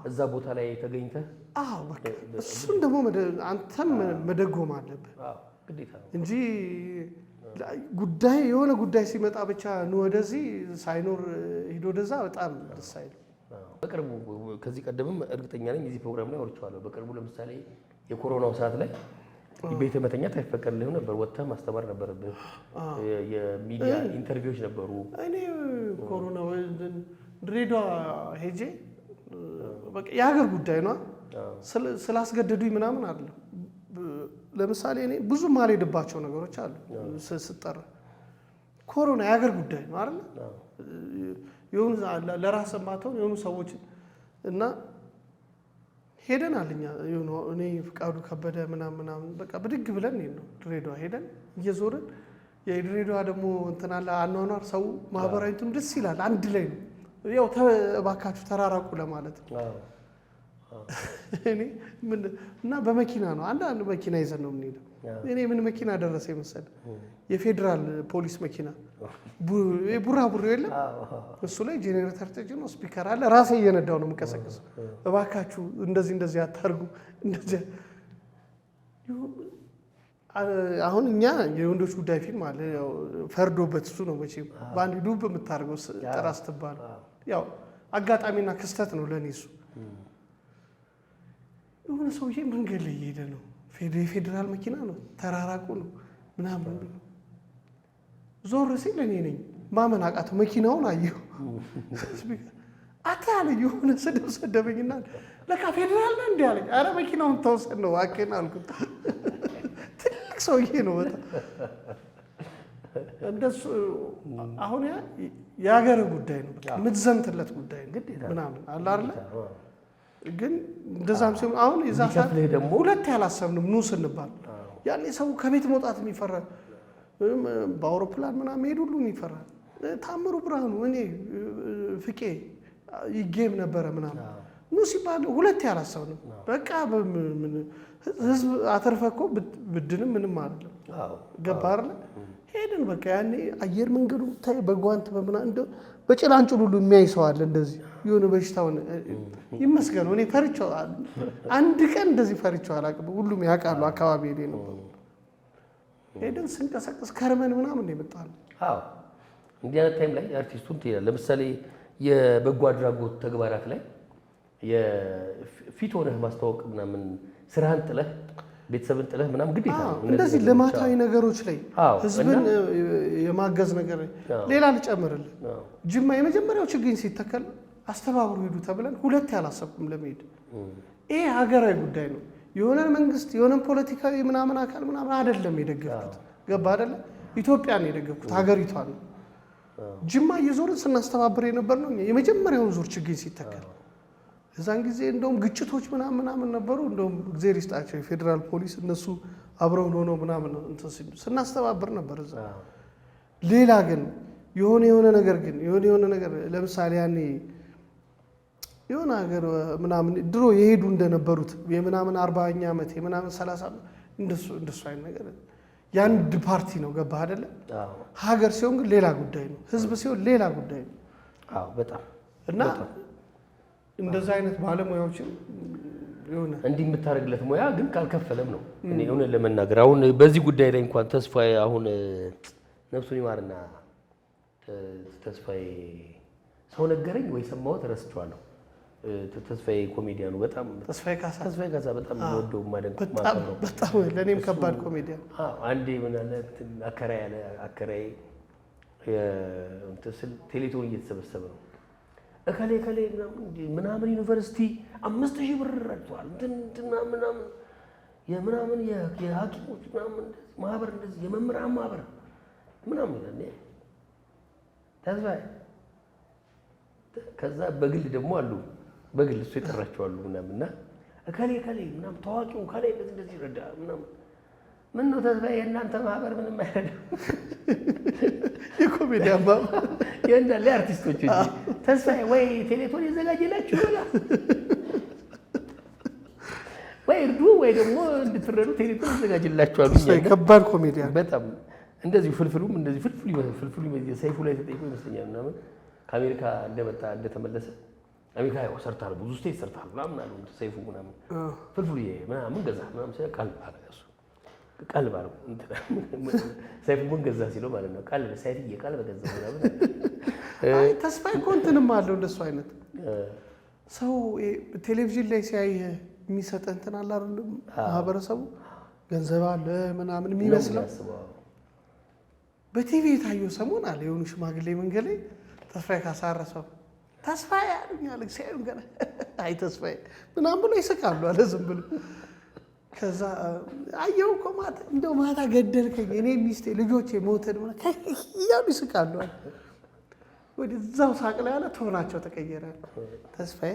S1: እዛ ቦታ ላይ ተገኝተህ
S2: አዎ በቃ እሱን ደግሞ አንተም መደጎም አለብህ
S1: ግዴታ ነው
S2: እንጂ ጉዳይ የሆነ ጉዳይ ሲመጣ ብቻ ኑ ወደዚህ ሳይኖር ሂዶ ወደዛ በጣም ደስ አይልም።
S1: በቅርቡ፣ ከዚህ ቀደምም እርግጠኛ ነኝ እዚህ ፕሮግራም ላይ አውርቼዋለሁ። በቅርቡ ለምሳሌ የኮሮናው ሰዓት ላይ ቤተ መተኛት አይፈቀድልህም ነበር። ወጥተህ ማስተማር ነበረብህ። የሚዲያ interview ዎች ነበሩ።
S2: እኔ ኮሮና ድሬዳዋ ሄጄ በቃ የሀገር ጉዳይ ነው፣ ስላስገደዱኝ ምናምን አይደለም። ለምሳሌ እኔ ብዙ ማልሄድባቸው ነገሮች አሉ ስጠራ። ኮሮና የሀገር ጉዳይ ነው አይደለ? የሆኑ ለራስህ ማተውን የሆኑ ሰዎች እና ሄደናል። እኛ የሆኑ እኔ ፍቃዱ ከበደ ምናምን ምናምን በቃ ብድግ ብለን ነው ድሬዳዋ ሄደን እየዞርን። የድሬዳዋ ደግሞ እንትን አለ አኗኗር፣ ሰው ማህበራዊ እንትኑ ደስ ይላል። አንድ ላይ ነው ያው እባካችሁ ተራራቁ ለማለት ነው። እኔ ምን እና በመኪና ነው፣ አንዳንድ መኪና ይዘን ነው የምንሄደው። እኔ ምን መኪና ደረሰ መሰለህ? የፌዴራል ፖሊስ መኪና ቡራቡሬው የለም፣ እሱ ላይ ጄኔሬተር ተጭኖ speaker አለ። ራሴ እየነዳው ነው የምንቀሰቅሰው። እባካችሁ እንደዚህ እንደዚህ አታርጉ፣ እንደዚህ። አሁን እኛ የወንዶች ጉዳይ ፊልም አለ፣ ያው ፈርዶበት እሱ ነው መቼም በአንድ ዱብ የምታደርገው ጥራ ስትባል ያው አጋጣሚና ክስተት ነው ለእኔ እሱ። የሆነ ሰውዬ መንገድ ላይ እየሄደ ነው። የፌዴራል መኪና ነው፣ ተራራቁ ነው ምናምን ብሎ ዞር ሲል እኔ ነኝ። ማመን አቃተው። መኪናውን አየሁ። አታ አለኝ። የሆነ ስድብ ሰደበኝና ለካ ፌዴራል ነው እንዲህ አለኝ። ኧረ መኪናውን ተወሰድ ነው እባክህን አልኩት። ትልቅ ሰውዬ ነው በጣም እንደሱ። አሁን ያ የሀገር ጉዳይ ነው፣ በቃ የምትዘምትለት ጉዳይ ነው ምናምን አለ አይደለ? ግን እንደዛም ሲሆን አሁን የዛ ሰዓት
S1: እንዲከፍልህ ደግሞ
S2: ሁለት ያላሰብንም ኑ ስንባል ያኔ ሰው ከቤት መውጣት የሚፈራ፣ በአውሮፕላን ምናምን መሄድ ሁሉ የሚፈራ፣ ታምሩ ብርሃኑ፣ እኔ፣ ፍቄ ይጌም ነበረ ምናምን ኑ ሲባል ሁለት ያላሰብንም በቃ ህዝብ አተርፈ እኮ ብድንም ምንም አይደለም። ገባ አይደለ? ሄድን በቃ። ያኔ አየር መንገዱ ታይ በጓንት በምና እንደው በጭላንጭል ሁሉ የሚያይ ሰው አለ። እንደዚህ የሆነ በሽታውን ይመስገነው። እኔ ፈርቼው አንድ ቀን እንደዚህ ፈርቼው አላውቅም። ሁሉም ያውቃሉ አካባቢ ላይ ነው። ሄደን ስንቀሳቀስ ከርመን ምናምን ነው የመጣነው።
S1: አዎ። እንዲህ አይነት time ላይ አርቲስቱን ትሄዳለህ። ለምሳሌ የበጎ አድራጎት ተግባራት ላይ የፊት ሆነህ ማስተዋወቅ ምናምን ስራህን ጥለህ ቤተሰብን ጥለህ ምናምን ግዴታ ነው። እነዚህ
S2: እንደዚህ
S1: ነገሮች፣
S2: ልማታዊ ነገሮች ላይ ህዝብን የማገዝ ነገር ላይ ሌላ ልጨምርልህ። ጅማ የመጀመሪያው ችግኝ ሲተከል አስተባብሩ ሂዱ ተብለን ሁለት ያላሰብኩም ለመሄድ። ይሄ ሀገራዊ ጉዳይ ነው። የሆነን መንግስት የሆነን ፖለቲካዊ ምናምን አካል ምናምን አይደለም የደገፍኩት። ገባ አይደለ? ኢትዮጵያን የደገፍኩት ሀገሪቷን ነው። ጅማ እየዞርን ስናስተባብር የነበር ነው የመጀመሪያውን ዙር ችግኝ ሲተከል። እዛን ጊዜ እንደውም ግጭቶች ምናምን ምናምን ነበሩ። እንደውም እግዜር ይስጣቸው የፌዴራል ፖሊስ እነሱ አብረውን ሆነው ምናምን እንትን ሲሉ ስናስተባብር ነበር እዛ። ሌላ ግን የሆነ የሆነ ነገር ግን የሆነ የሆነ ነገር ለምሳሌ ያኔ የሆነ ሀገር ምናምን ድሮ የሄዱ እንደነበሩት የምናምን 40ኛ ዓመት የምናምን 30 ዓመት እንደሱ እንደሱ አይነት ነገር የአንድ ፓርቲ ነው። ገባህ አይደለ? ሀገር ሲሆን ግን ሌላ ጉዳይ ነው። ህዝብ ሲሆን ሌላ ጉዳይ ነው።
S1: አዎ በጣም።
S2: እና እንደዛ አይነት ባለሙያዎችን የሆነ
S1: እንዲህ የምታደርግለት ሙያ ግን ካልከፈለም ነው። እኔ እውነት ለመናገር አሁን በዚህ ጉዳይ ላይ እንኳን ተስፋዬ አሁን ነፍሱን ይማርና ተስፋዬ ሰው ነገረኝ ወይ ሰማሁት ረስቼዋለሁ። ተስፋዬ ኮሜዲያኑ በጣም
S2: ተስፋዬ ካሳ።
S1: ተስፋዬ ካሳ በጣም የምወደው የማደንቀው
S2: በጣም
S1: የማከብረው።
S2: በጣም ለእኔም ከባድ ኮሜዲያን።
S1: አዎ፣ አንዴ ምን አለ እንትን አከራይ አለ አከራይ እንትን ስል ቴሌቶን እየተሰበሰበ ነው። እከሌ እከሌ ምናምን እንዲህ ምናምን ዩኒቨርሲቲ 5,000 ብር ረድቷል እንትን እንትን ምናምን ምናምን የምናምን የሐኪሞች ምናምን እንደዚህ ማህበር እንደዚህ የመምህራን ማህበር ምናምን ይላል። እኔ ተስፋዬ ከዛ በግል ደግሞ አሉ በግል እሱ የጠራቸው አሉ ምናምን እና እከሌ እከሌ ምናምን ታዋቂው እከሌ እንደዚህ እንደዚህ ይረዳ ምናምን ምን ነው ተስፋዬ የእናንተ ማህበር ምንም አይረዳም።
S2: የኮሜዲያን ማህበር።
S1: የእንዳለ አርቲስቶች እንጂ ተስፋዬ ወይ ቴሌቶን ይዘጋጅላችሁ ይሆናል ወይ እርዱ ወይ ደግሞ እንድትረዱ ቴሌቶን ይዘጋጅላችኋል።
S2: ተስፋዬ ከባድ ኮሜዲያን።
S1: በጣም እንደዚሁ ፍልፍሉም እንደዚሁ ፍልፍሉ ይመስላል። ፍልፍሉ ይመስላል ሰይፉ ላይ ተጠይቆ ይመስለኛል ምናምን ከአሜሪካ እንደመጣ እንደተመለሰ አሜሪካ ያው ሰርታል ብዙ state ሰርታል ምናምን አሉ ሰይፉ ምናምን ፍልፍሉ ምናምን ገዛ ምናምን ሲለው ቀልብ አለ እሱ ቀልብ አለው እንትን ሰይፉ ምን ገዛ ሲለው ማለት ነው ቀልብ ሰይፍዬ ቀልብ ገዛ ምናምን።
S2: አይ ተስፋዬ እኮ እንትንም አለው እንደሱ አይነት ሰው ቴሌቪዥን ላይ ሲያይ የሚሰጥህ እንትን አለ አይደለም ማህበረሰቡ ገንዘብ አለ ምናምን የሚመስለው
S1: የሚያስበው።
S2: በቲቪ የታየው ሰሞን አለ የሆኑ ሽማግሌ መንገድ ላይ ተስፋዬ ካሳ አረሰው ተስፋዬ አሉኝ አለ ሲያዩን ገና አይ ተስፋዬ ምናምን ብሎ ይስቃሉ አለ ዝም ብሎ። ከዛ አየሁ እኮ ማታ እንደው ማታ ገደልከኝ እኔ ሚስቴ ልጆቼ ሞተን ምናምን እያሉ ይስቃሉ አለ። ወደዛው ሳቅ ላይ አለ ቶናቸው ተቀየረ። ተስፋዬ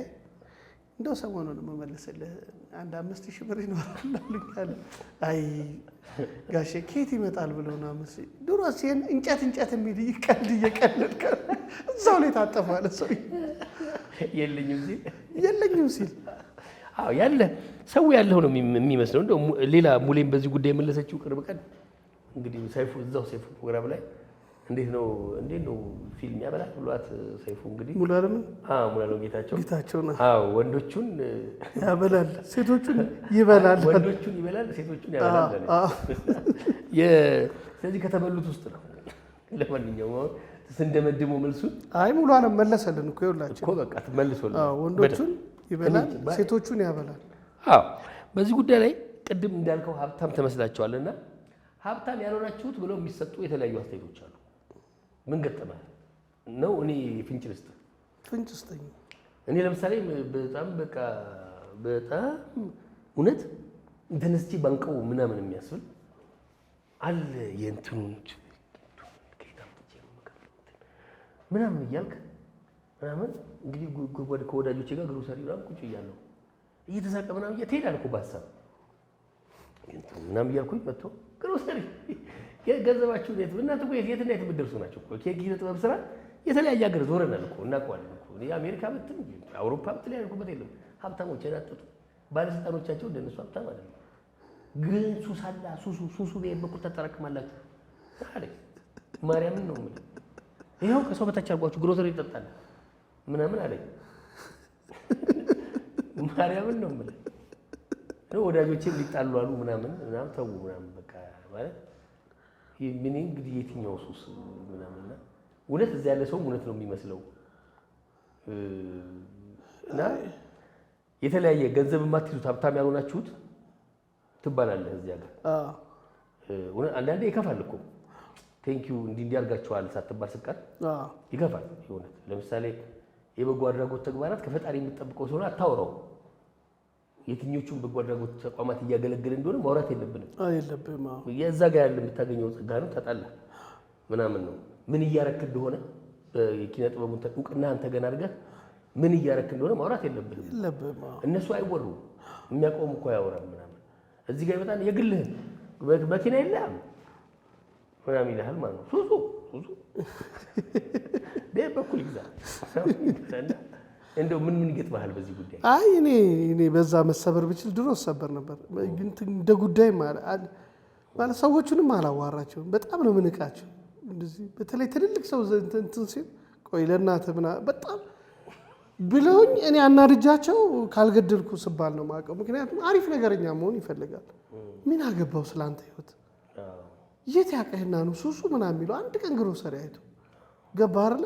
S2: እንደው ሰሞኑን የምመልስልህ አንድ 5,000 ብር ይኖራል አሉኝ አለ። አይ ጋሼ ከየት ይመጣል ብለው ነው 5,000 ድሮ ሲሄን እንጨት እንጨት የሚል ቀልድ እየቀለድክ እዛው ላይ ታጠፈ አለ ሰውዬው።
S1: የለኝም ሲል
S2: የለኝም ሲል
S1: አዎ ያለ ሰው ያለው ነው የሚመስለው። እንደው ሌላ ሙሌም በዚህ ጉዳይ የመለሰችው ቅርብ ቀን እንግዲህ ሰይፉ እዛው ሰይፉ ፕሮግራም ላይ እንዴት ነው ፊልም ያበላል ብሏት ሰይፉ እንግዲህ
S2: ሙሉ አለምን
S1: አዎ ሙሉዓለም ጌታቸው
S2: ጌታቸው ነው።
S1: አዎ ወንዶቹን
S2: ያበላል ሴቶቹን ይበላል።
S1: ወንዶቹን ይበላል ሴቶቹን ያበላል አለች። ስለዚህ ከተበሉት ውስጥ ነው። ለማንኛውም አሁን ስንደመድመው መልሱን
S2: አይ ሙሉ አለም መለሰልን እኮ ይኸውላችሁ።
S1: እኮ በቃ መልሶልን።
S2: አዎ ወንዶቹን ይበላል ሴቶቹን ያበላል።
S1: አዎ በዚህ ጉዳይ ላይ ቅድም እንዳልከው ሀብታም ተመስላችኋልና ሀብታም ያልሆናችሁት ብለው የሚሰጡ የተለያዩ አስተያየቶች አሉ። ምን ገጠመህ ነው? እኔ ፍንጭ ልስጥ።
S2: ፍንጭ ስጠኝ።
S1: እኔ ለምሳሌ በጣም በቃ በጣም እውነት ተነስቼ ባንቀው ምናምን የሚያስብል አለ የእንትኑን ከየት አምጥቼ ነው የምከፍለው ምናምን እያልክ ምናምን እንግዲህ ከወዳጆቼ ጋር ግሮሰሪ ምናምን ቁጭ እያለሁ እየተሳቀ ምናምን እያ ትሄዳለህ እኮ በሀሳብ እንትኑ ምናምን እያልኩኝ መጥቶ ግሮሰሪ ገንዘባችሁ የት እናንተ እኮ የት እና የት የምትደርሱ ናቸው እኮ የኪነ ጥበብ ስራ የተለያየ ሀገር ዞረናል እኮ እናውቀዋለን እኮ። እኔ አሜሪካ ብትል አውሮፓ ብትል ያልኩበት የለም። ሀብታሞች የናጠጡ ባለስልጣኖቻቸው እንደነሱ ሀብታም አይደለም። ግን ሱስ አለ ሱሱ ሱሱ በየት በኩል ታጠራቅማላችሁ አለኝ። ማርያምን ነው የምልህ። ይኸው ከሰው በታች አድርጓችሁ ግሮሰሪ ይጠጣል ምናምን አለኝ። ማርያምን ነው የምልህ። ወዳጆቼም ሊጣሉ አሉ ምናምን ምናምን ተው ምናምን በቃ ማለት ምን እንግዲህ የትኛው ሱስ ምናምንና እውነት እዚያ ያለ ሰውም እውነት ነው የሚመስለው። እና የተለያየ ገንዘብ የማትይዙት ሀብታም ያልሆናችሁት ትባላለህ እዚያ ጋር። አንዳንዴ ይከፋል እኮ thank you እንዲህ እንዲህ አድርጋችኋል ሳትባል ስትቀር ይከፋል። የእውነት ለምሳሌ የበጎ አድራጎት ተግባራት ከፈጣሪ የምትጠብቀው ስለሆነ አታውራው። የትኞቹን በጎ አድራጎት ተቋማት እያገለገለ እንደሆነ ማውራት የለብንም።
S2: የለብህም።
S1: የዛ ጋር ያለ የምታገኘው ጸጋ ነው ታጣለህ ምናምን ነው። ምን እያረክ እንደሆነ የኪነ ጥበቡን እውቅና አንተ ገና አድርገህ ምን እያረክ እንደሆነ ማውራት የለብህም። እነሱ አይወሩም። የሚያቆም እኮ አያወራም ምናምን። እዚህ ጋር ይመጣል የግልህን መኪና የለህም ምናምን ይልሃል ማለት ነው። ሱሱ ሱሱ በኩል ይግዛ። እንደው ምን ምን ይገጥምሃል በዚህ ጉዳይ?
S2: አይ እኔ በዛ መሰበር ብችል ድሮ ሰበር ነበር። እንደ ጉዳይ ማለት ሰዎቹንም አላዋራቸውም። በጣም ነው ምንቃቸው። እንደዚህ በተለይ ትልልቅ ሰው እንትን ሲል ቆይ ለእናትህ ምናምን በጣም ብለውኝ እኔ አናድጃቸው ካልገደልኩ ስባል ነው የማውቀው። ምክንያቱም አሪፍ ነገረኛ መሆን ይፈልጋል። ምን አገባው ስለአንተ ህይወት የት ያቀህና ነው ሱሱ ምናምን የሚለው። አንድ ቀን ግሮሰሪ አይቶ ገባህ አይደለ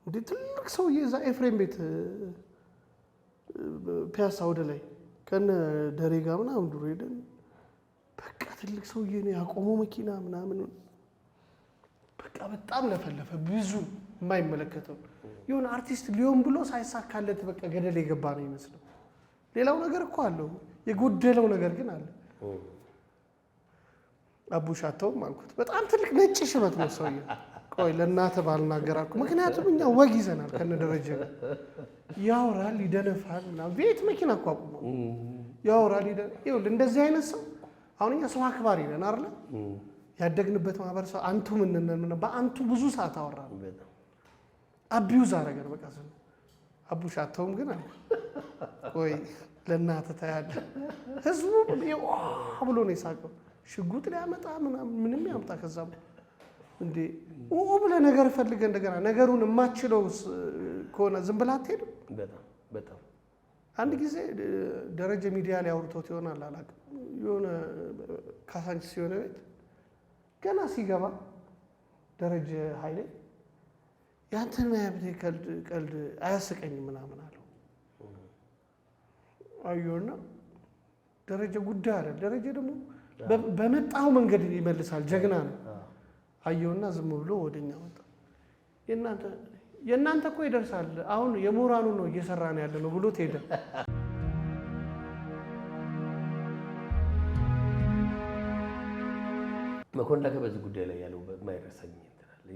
S2: እንዴ? ትልቅ ሰውዬ እዛ ኤፍሬም ቤት ፒያሳ ወደ ላይ ከነ ደሬ ጋር ምናምን ድሮ ሄደን በቃ ትልቅ ሰውዬ ነው ያቆመው መኪና ምናምን በቃ በጣም ለፈለፈ። ብዙ የማይመለከተው የሆነ አርቲስት ሊሆን ብሎ ሳይሳካለት በቃ ገደል የገባ ነው ይመስለው። ሌላው ነገር እኮ አለው፣ የጎደለው ነገር ግን አለ። አቡሻተውም አልኩት። በጣም ትልቅ ነጭ ሽበት ነው ሰውዬው። ቆይ ለእናትህ ባልናገር አልኩ። ምክንያቱም እኛ ወግ ይዘናል ከነ ደረጀ ጋር። ያወራል፣ ይደነፋል ምናምን። ቤት መኪና እኮ አቁሞ ያወራል፣ ይኸውልህ እንደዚህ አይነት ሰው አሁን እኛ ሰው አክባሪ ነን አይደለ? ያደግንበት ማህበረሰብ አንቱ ምን በአንቱ ብዙ ሰዓት አወራን። abuse አደረገን በቃ ዝም አቡሻተውም ግን አልኩ ቆይ ለእናትህ ታያለህ። ህዝቡ ብሎ ነው የሳቀው። ሽጉጥ ሊያመጣ ምናምን ምንም ያምጣ ከዛም እንዴ ብለህ ነገር ፈልገህ እንደገና ነገሩን የማችለው ከሆነ ዝም ብለህ አትሄድም።
S1: በጣም
S2: አንድ ጊዜ ደረጀ ሚዲያ ላይ አውርቶት ይሆናል አላውቅም። የሆነ ካሳንቺስ የሆነ ቤት ገና ሲገባ ደረጀ ኃይሌ ያንተና ያብቴ ቀልድ አያስቀኝም ምናምን አለው። አየሁና ደረጀ ጉዳይ አለ። ደረጀ ደግሞ በመጣው መንገድ ይመልሳል፣ ጀግና ነው። አየውና ዝም ብሎ ወደኛ መጣ። የእናንተ እኮ ይደርሳል፣ አሁን የሞራሉ ነው እየሰራ ነው ያለ ነው ብሎት ሄደ።
S1: መኮንን ላቀ በዚህ ጉዳይ ላይ ያለው የማይረሳኝ እንትን አለ።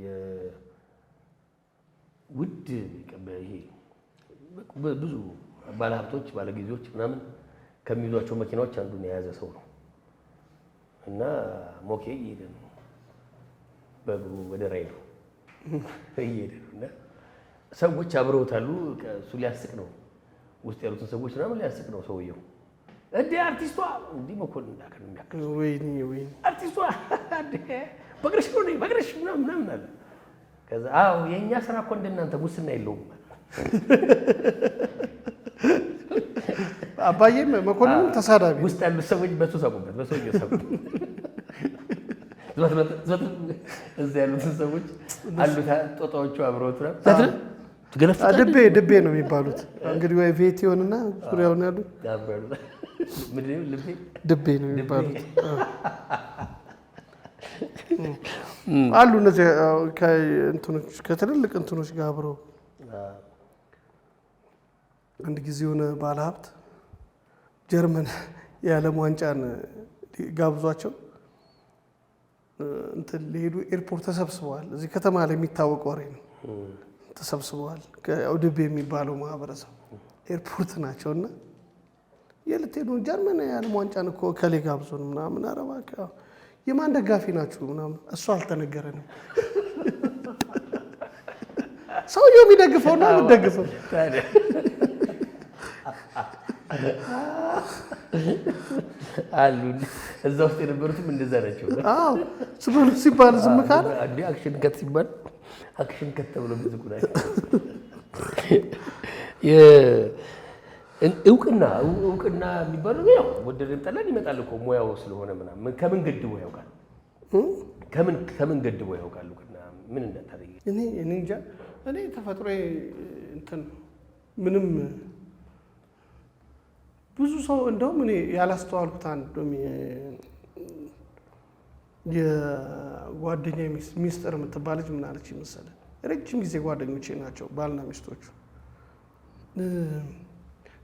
S1: ውድ ይሄ ብዙ ባለሀብቶች ባለጊዜዎች ምናምን ከሚይዟቸው መኪናዎች አንዱን የያዘ ሰው ነው እና ሞኬ እየሄደ ነው በእግሩ ወደ ራይዱ እየሄደ ነው እና ሰዎች አብረውታሉ። እሱ ሊያስቅ ነው፣ ውስጥ ያሉትን ሰዎች ምናምን ሊያስቅ ነው ሰውየው። እንዴ አርቲስቷ እንዲህ መኮንን ላቀ ነው የሚያክል
S2: ወይኔ ወይኔ
S1: አርቲስቷ በእግርሽ ነው በእግርሽ ምናምን ምናምን አለ። ከዛ አዎ የእኛ ስራ እኮ እንደናንተ ሙስና የለውም።
S2: አባዬም መኮንንም ተሳዳቢ
S1: ውስጥ ያሉት ሰዎች በሱ ሳቁበት፣ በሰውየው ሳቁበት። እዛ ያሉትን ሰዎች አሉት ጦጣዎቹ አብረውት
S2: ድቤ ድቤ ነው የሚባሉት እንግዲህ ወይ ቤት ይሆንና ዙሪያውን ያሉት ድቤ ነው የሚባሉት አሉ። እነዚህ ከትልልቅ እንትኖች ጋር አብረው አንድ ጊዜ የሆነ ባለሀብት ጀርመን የዓለም ዋንጫን ጋብዟቸው እንትን ሊሄዱ ኤርፖርት ተሰብስበዋል። እዚህ ከተማ ላይ የሚታወቅ ወሬ ነው። ተሰብስበዋል። ድቤ የሚባለው ማህበረሰብ ኤርፖርት ናቸው እና የልትሄዱ ጀርመን የዓለም ዋንጫን እኮ እከሌ ጋብዞን ምናምን፣ ኧረ እባክህ የማን ደጋፊ ናችሁ ምናምን፣ እሱ አልተነገረንም። ሰውየው የሚደግፈው ነው የምትደግፈው።
S1: አሉ እዛ ውስጥ የነበሩትም እንደዛ ናቸው።
S2: አዎ ዝም ብሎ ሲባል ዝም ካለ
S1: እንደ action cut ሲባል action cut ተብሎ የሚዝቁ ናቸው። እውቅና እውቅና የሚባለው ያው ወደድንም ጠላን ይመጣል እኮ ሙያው ስለሆነ ምናምን። ከምን ገድቦ ያውቃል? ከምን ገድቦ ያውቃል? እውቅና ምን እንዳታደርጊ።
S2: እኔ እንጃ፣ እኔ ተፈጥሮዬ እንትን ምንም ብዙ ሰው እንደውም እኔ ያላስተዋልኩት አንድ የጓደኛ ሚስጥር የምትባል ልጅ ምን አለች መሰለህ? ረጅም ጊዜ ጓደኞቼ ናቸው ባልና ሚስቶቹ።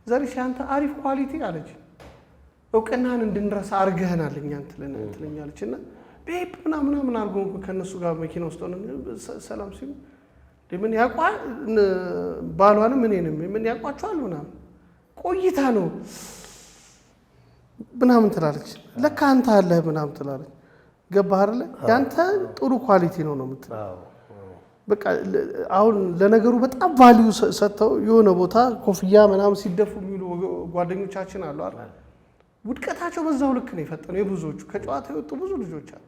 S2: ዘሪሽ አንተ አሪፍ quality አለች፣ እውቅናህን እንድንረሳ አርገህናል እኛን ትለኛለች። እና babe ምናምን ምናምን አድርጎ ከእነሱ ጋር መኪና ውስጥ ሆነን ሰላም ሲሉ ምን ያቋ ባሏንም እኔንም ምን ያውቋቸዋል ምናምን ቆይታ ነው ምናምን ትላለች። ለካ አንተ አለህ ምናምን ትላለች። ገባህ አይደለ? ያንተ ጥሩ quality ነው ነው የምትለው። በቃ አሁን ለነገሩ በጣም value ሰጥተው የሆነ ቦታ ኮፍያ ምናምን ሲደፉ የሚሉ ጓደኞቻችን አሉ አይደል? ውድቀታቸው በዛው ልክ ነው የፈጠነው። የብዙዎቹ ከጨዋታ የወጡ ብዙ ልጆች አሉ።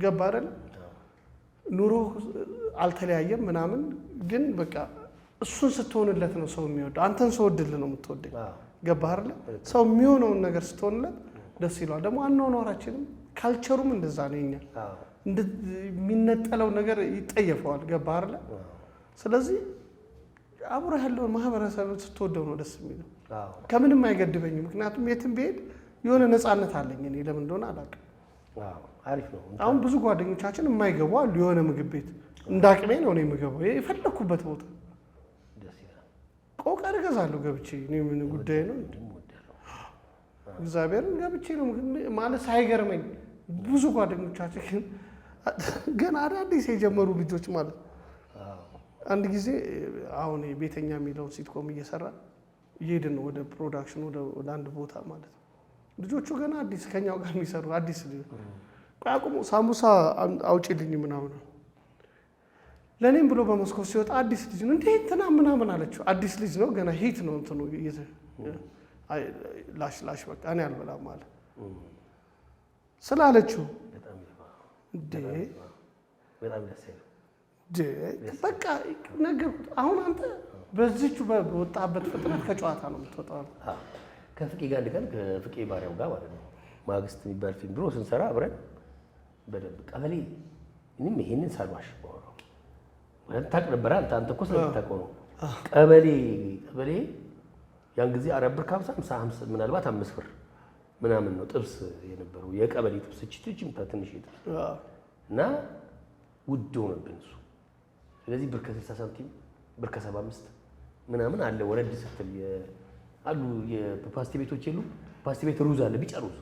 S2: ገባህ አይደለ? ኑሮ አልተለያየም ምናምን፣ ግን በቃ እሱን ስትሆንለት ነው ሰው የሚወደው። አንተን ሰው ወድልህ ነው የምትወደኝ። ገባህ አይደለ? ሰው የሚሆነውን ነገር ስትሆንለት ደስ ይለዋል። ደግሞ አኗኗራችንም culture ኡም እንደዛ ነው። የኛ የሚነጠለው ነገር ይጠየፈዋል። ገባህ አይደለ? ስለዚህ አብሮ ያለውን ማህበረሰብ ስትወደው ነው ደስ የሚለው። ከምንም አይገድበኝም። ምክንያቱም የትም ብሄድ የሆነ ነፃነት አለኝ። እኔ ለምን እንደሆነ አላውቅም።
S1: አሪፍ ነው።
S2: አሁን ብዙ ጓደኞቻችን የማይገቡ አሉ። የሆነ ምግብ ቤት እንደ አቅሜ ነው እኔ የምገባው የፈለግኩበት ቦታ ቆቀር እገዛለሁ ገብቼ። እኔ ምን ጉዳይ ነው? እግዚአብሔርን ገብቼ ነው ማለት ሳይገርመኝ። ብዙ ጓደኞቻችን ግን ገና አዳዲስ የጀመሩ ልጆች ማለት አንድ ጊዜ አሁን ቤተኛ የሚለውን sitcom እየሰራ እየሄድን ነው ወደ production ወደ አንድ ቦታ ማለት ነው። ልጆቹ ገና አዲስ ከኛው ጋር የሚሰሩ አዲስ ቆይ አቁሙ፣ ሳምቡሳ አውጪልኝ ምናምን ለእኔም ብሎ በመስኮት ሲወጣ አዲስ ልጅ ነው እንዴ እንትና ምናምን አለችው። አዲስ ልጅ ነው ገና hit ነው እንትኑ ላሽ ላሽ በቃ እኔ አልበላም አለ ስላለችው በቃ ነገርኩት። አሁን አንተ በዚቹ በወጣበት ፍጥነት ከጨዋታ ነው የምትወጣው።
S1: ከፍቄ ጋር አንድ ቀን ከፍቄ ባሪያው ጋር ማለት ነው ማግስት የሚባል ፊልም ድሮ ስንሰራ አብረን በደንብ ቀበሌ እኔም ይሄንን ሳልዋሽ ታውቅ ነበር። አንተ እኮ ስለምታውቀው ነው። ቀበሌ ቀበሌ ያን ጊዜ 4 ብር ከ50 ምናልባት 5 ብር ምናምን ነው ጥብስ የነበረው የቀበሌ ጥብስ እቺ ትንሽ ጥብስ እና ውድ ሆነብን እሱ። ስለዚህ ብር ከ60 ሳንቲም ብር ከ75 ምናምን አለ። ወረድ ስትል አሉ የፓስቲ ቤቶች የሉ ፓስቲ ቤት ሩዝ አለ፣ ቢጫ ሩዝ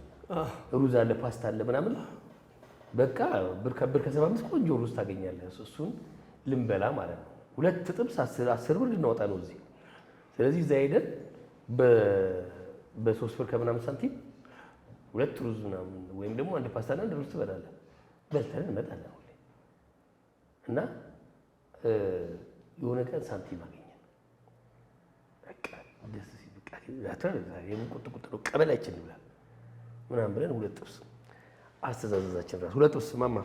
S1: ሩዝ አለ፣ ፓስታ አለ ምናምን በቃ ብር ከ75 ቆንጆ ሩዝ ታገኛለህ። እሱን ልንበላ ማለት ነው። ሁለት ጥብስ 10 ብር ልናወጣ ነው እዚህ። ስለዚህ እዛ ሄደን በ3 ብር ከምናምን ሳንቲም ሁለት ሩዝ ምናምን ወይም ደግሞ አንድ ፓስታና አንድ ሩዝ ትበላለህ። በልተን እንመጣለን ሁሌ እና የሆነ ቀን ሳንቲም አገኘን። በቃ ደስ ሲል በቃ ቁጥ ቁጥ ነው ቀበሌያችን እንብላ ምናምን ብለን ሁለት ጥብስ አስተዛዘዛችን ራሱ ሁለት ጥብስ ማማ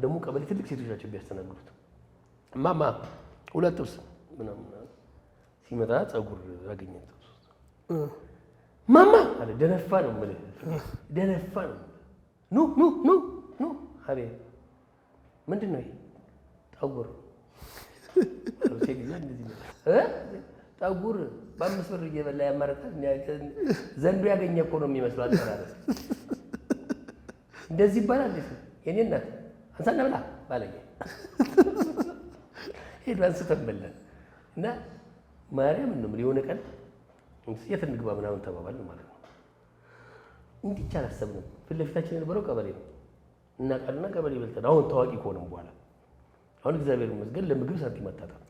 S1: ደግሞ ቀበሌ ትልቅ ሴቶች ናቸው የሚያስተናግዱት። ማማ ሁለት ጥብስ ምናምን ሲመጣ ፀጉር አገኘን ጥብስ ውስጥ ማማ አለ። ደነፋ ነው የምልህ፣ ደነፋ ነው። ኑ ኑ ኑ ኑ አቤት፣ ምንድን ነው ይሄ? ጠጉር ጠጉር በ5 ብር እየበላ ያማረጣል። ዘንዶ ያገኘ እኮ ነው የሚመስለው አጠራረስ። እንደዚህ ይባላል። የኔ እናት አንሳና ብላ ባለጌ ሄዱ አንስተን በላን እና ማርያም ነው የሆነ ቀን የት እንግባ ምናምን ተባባልን ማለት ነው። እንዲህ አላሰብንም። ፊት ለፊታችን የነበረው ቀበሌ ነው እናውቃልና ቀበሌ በልተን አሁን ታዋቂ ከሆነም በኋላ አሁን እግዚአብሔር ይመስገን ለምግብ ሳንቲም አታጣም።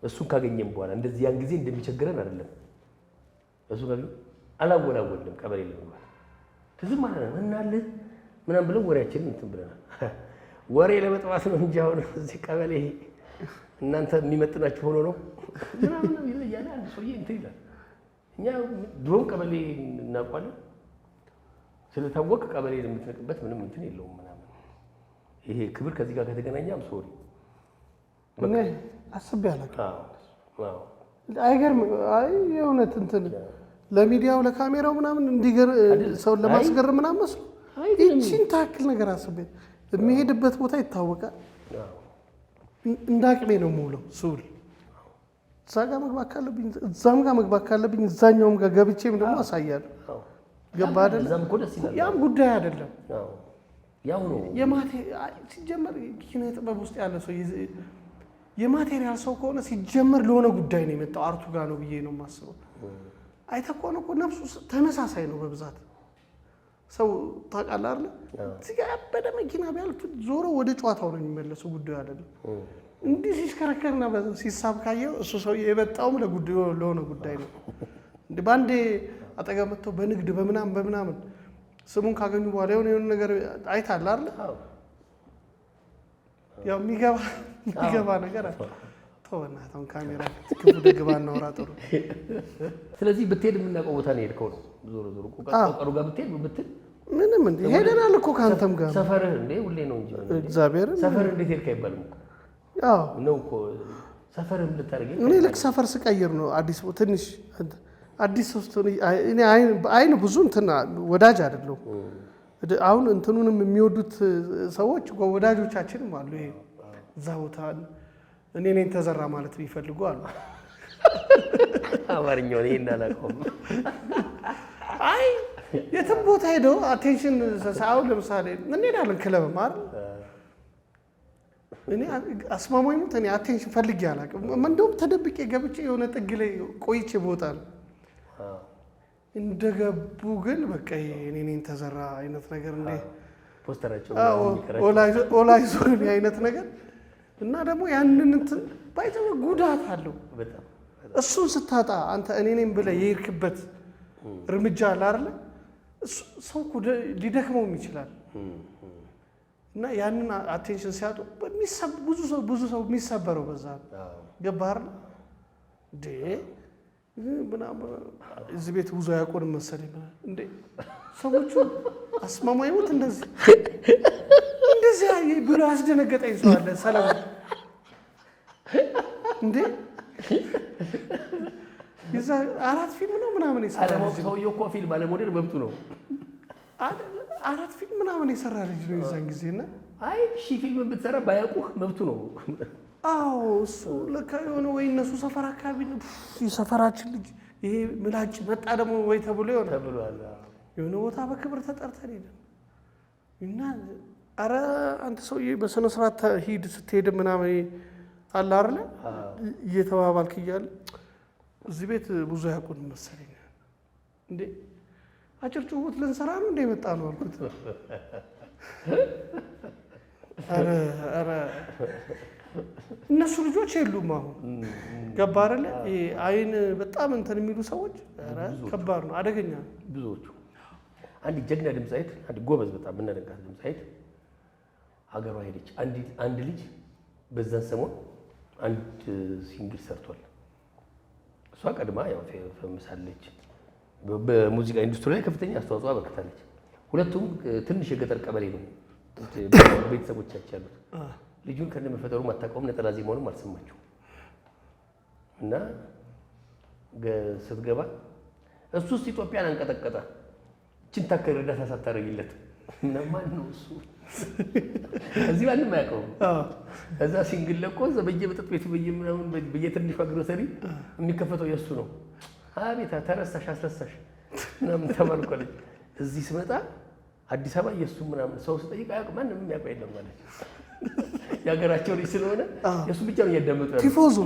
S1: እሱን ካገኘም በኋላ እንደዚህ ያን ጊዜ እንደሚቸግረን አይደለም። እሱ ካገኘ አላወላወልንም ቀበሌ ለመግባት ትዝም አላለም እናልህ ምናምን ብለው ወሬያችንን እንትን ብለናል። ወሬ ለመጥባት ነው እንጂ አሁን እዚህ ቀበሌ እናንተ የሚመጥናችሁ ሆኖ ነው ምናምን እያለ አንድ ሰውዬ እንትን ይላል። እኛ ድሮም ቀበሌ እናውቋለን። ስለታወቅ ቀበሌ የምትንቅበት ምንም እንትን የለውም ምናምን። ይሄ ክብር ከዚህ ጋር ከተገናኘ I'm sorry
S2: እኔ አስቤ አላውቅም። አይገርም። አይ የእውነት እንትን ለሚዲያው ለካሜራው ምናምን እንዲገር ሰውን ለማስገርም ምናምን መስሎ ይቺን ታክል ነገር አስቤ የሚሄድበት ቦታ ይታወቃል። እንደ አቅሜ ነው የምውለው ስውል። እዛ ጋር መግባት ካለብኝ እዛም ጋር መግባት ካለብኝ እዛኛውም ጋር ገብቼም ደግሞ አሳያለሁ። ገባህ አይደለ?
S1: እዛም እኮ ደስ ይላል።
S2: ያም ጉዳይ አይደለም።
S1: አዎ፣ ያው ነው።
S2: ሲጀመር ኪነ ጥበብ ውስጥ ያለ ሰው የ material ሰው ከሆነ ሲጀመር ለሆነ ጉዳይ ነው የመጣው፣ art ኡ ጋር ነው ብዬ ነው የማስበው። አይተህ ከሆነ እኮ ነፍሱ ተመሳሳይ ነው በብዛት ሰው ታውቃለህ አይደለ? እዚህ ጋር ያበደ መኪና ቢያልፍ ዞሮ ወደ ጨዋታው ነው የሚመለሰው፣ ጉዳዩ አይደለም። እንዲህ ሲሽከረከርና ሲሳብ ካየው እሱ ሰው የመጣውም ለጉዳዩ ለሆነ ጉዳይ ነው። እንዲህ በአንዴ አጠገብ መጥተው በንግድ በምናምን በምናምን ስሙን ካገኙ በኋላ የሆነ የሆነ ነገር አይተሃል አይደለ? ያው የሚገባ የሚገባ ነገር አለ። ተው በእናትህ አሁን ካሜራ ክፉ ደግ ባናወራ ጥሩ።
S1: ስለዚህ ብትሄድ የምናውቀው ቦታ ነው የሄድከው ነው። ዞሮ ዞሮ ቆቀሩ ጋር ብትሄድ ብትል
S2: ምንም እንደ ሄደናል እኮ ከአንተም ጋር
S1: ሰፈርህ እንዴ ሁሌ ነው እንጂ
S2: እግዚአብሔርን
S1: ሰፈርህ እንዴት ሄድክ አይባልም እኮ።
S2: አዎ
S1: ነው እኮ ሰፈርህም ልታደርግ
S2: እኔ ልክ ሰፈር ስቀይር ነው አዲስ ትንሽ አዲስ ሰው ስትሆን እኔ አይን ብዙ እንትን ወዳጅ አይደለሁም። አሁን እንትኑንም የሚወዱት ሰዎች ወዳጆቻችንም አሉ። ይሄ እዛ ቦታ እኔ ነኝ ተዘራ ማለት የሚፈልጉ አሉ።
S1: አማርኛውን ይሄን አላውቀውም።
S2: አይ የትም ቦታ ሄደው attention አሁን ለምሳሌ እንሄዳለን ክለብም አይደል? እኔ አስማማኝ ሙት እኔ attention ፈልጌ አላውቅም። እንደውም ተደብቄ ገብቼ የሆነ ጥግ ላይ ቆይቼ ቦታ ነው እንደገቡ ግን በቃ እኔ ነኝ ተዘራ አይነት ነገር እንዴ
S1: ፖስተራቸው
S2: all eyes on me አይነት ነገር እና ደግሞ ያንን እንትን ባይዘው ጉዳት አለው።
S1: በጣም
S2: እሱን ስታጣ አንተ እኔ ነኝ ብለህ የሄድክበት እርምጃ አለ አይደለ? ሰው እኮ ሊደክመውም ይችላል። እና ያንን attention ሲያጡ ብዙ ሰው የሚሰበረው በዛ ነው። ገባህ አይደል? እንዴ ምናምን እዚህ ቤት ብዙ አያውቁንም መሰለኝ ምናምን። እንዴ ሰዎቹ አስማማኝ ሙት እንደዚህ እንደዚህ ብሎ ያስደነገጠኝ ሰው አለ። ሰለሞን እንዴ የዛ 4 ፊልም ነው ምናምን የሰራ
S1: አለማወቅ
S2: ልጅ ነው።
S1: ሰውዬው እኮ ፊልም አለመውደድ መብቱ ነው።
S2: 4 ፊልም ምናምን የሰራ ልጅ ነው የዛን ጊዜ እና
S1: አይ ሺህ ፊልም ብትሰራ ባያውቁህ መብቱ ነው።
S2: አዎ እሱ ለካ የሆነ ወይ እነሱ ሰፈር አካባቢ ነው፣ የሰፈራችን ልጅ ይሄ ምላጭ መጣ ደግሞ ወይ ተብሎ ይሆናል
S1: ተብሏል።
S2: የሆነ ቦታ በክብር ተጠርተን ሄደን እና ኧረ አንተ ሰውዬ በስነ ስርዓት ሂድ ስትሄድ ምናምን አለ አይደለ እየተባባልክ እያለ እዚህ ቤት ብዙ አያውቁንም መሰለኝ። እንዴ አጭር ጭውውት ልንሰራ ነው እንደ የመጣ ነው አልኩት። ኧረ ኧረ እነሱ ልጆች የሉም አሁን ገባህ አይደለ? ይሄ አይን በጣም እንትን የሚሉ ሰዎች ኧረ ከባድ ነው፣ አደገኛ ነው።
S1: ብዙዎቹ አንድ ጀግና ድምፃዊት፣ አንድ ጎበዝ በጣም የምናደንቃት ድምፃዊት ሀገሯ ሄደች። አንድ ልጅ በዛን ሰሞን አንድ single ሰርቷል። እሷ ቀድማ ያው ፈምሳለች፣ በሙዚቃ ኢንዱስትሪ ላይ ከፍተኛ አስተዋጽኦ አበርክታለች። ሁለቱም ትንሽ የገጠር ቀበሌ ነው ቤተሰቦቻቸው ያሉት። ልጁን ከነመፈጠሩ አታውቀውም፣ ነጠላ ዜማውንም አልሰማችውም። እና ስትገባ እሱስ ኢትዮጵያን አንቀጠቀጠ። እችን ታከል እርዳታ ሳታደርጊለት ማን ነው እሱ? እዚህ ማንም አያውቀውም። እዛ single ለቆ እዛ በየመጠጥ ቤቱ በየምናምን በየትንሿ ግሮሰሪ የሚከፈተው የእሱ ነው። አቤት ተረሳሽ አስረሳሽ ምናምን ተባልኩ አለች። እዚህ ስመጣ አዲስ አበባ የእሱ ምናምን ሰው ስጠይቅ አያውቅም፣ ማንም የሚያውቀው የለም አለች። የሀገራቸው ልጅ ስለሆነ የእሱ ብቻ ነው እያዳመጡ ያሉት።
S2: ቲፎዞ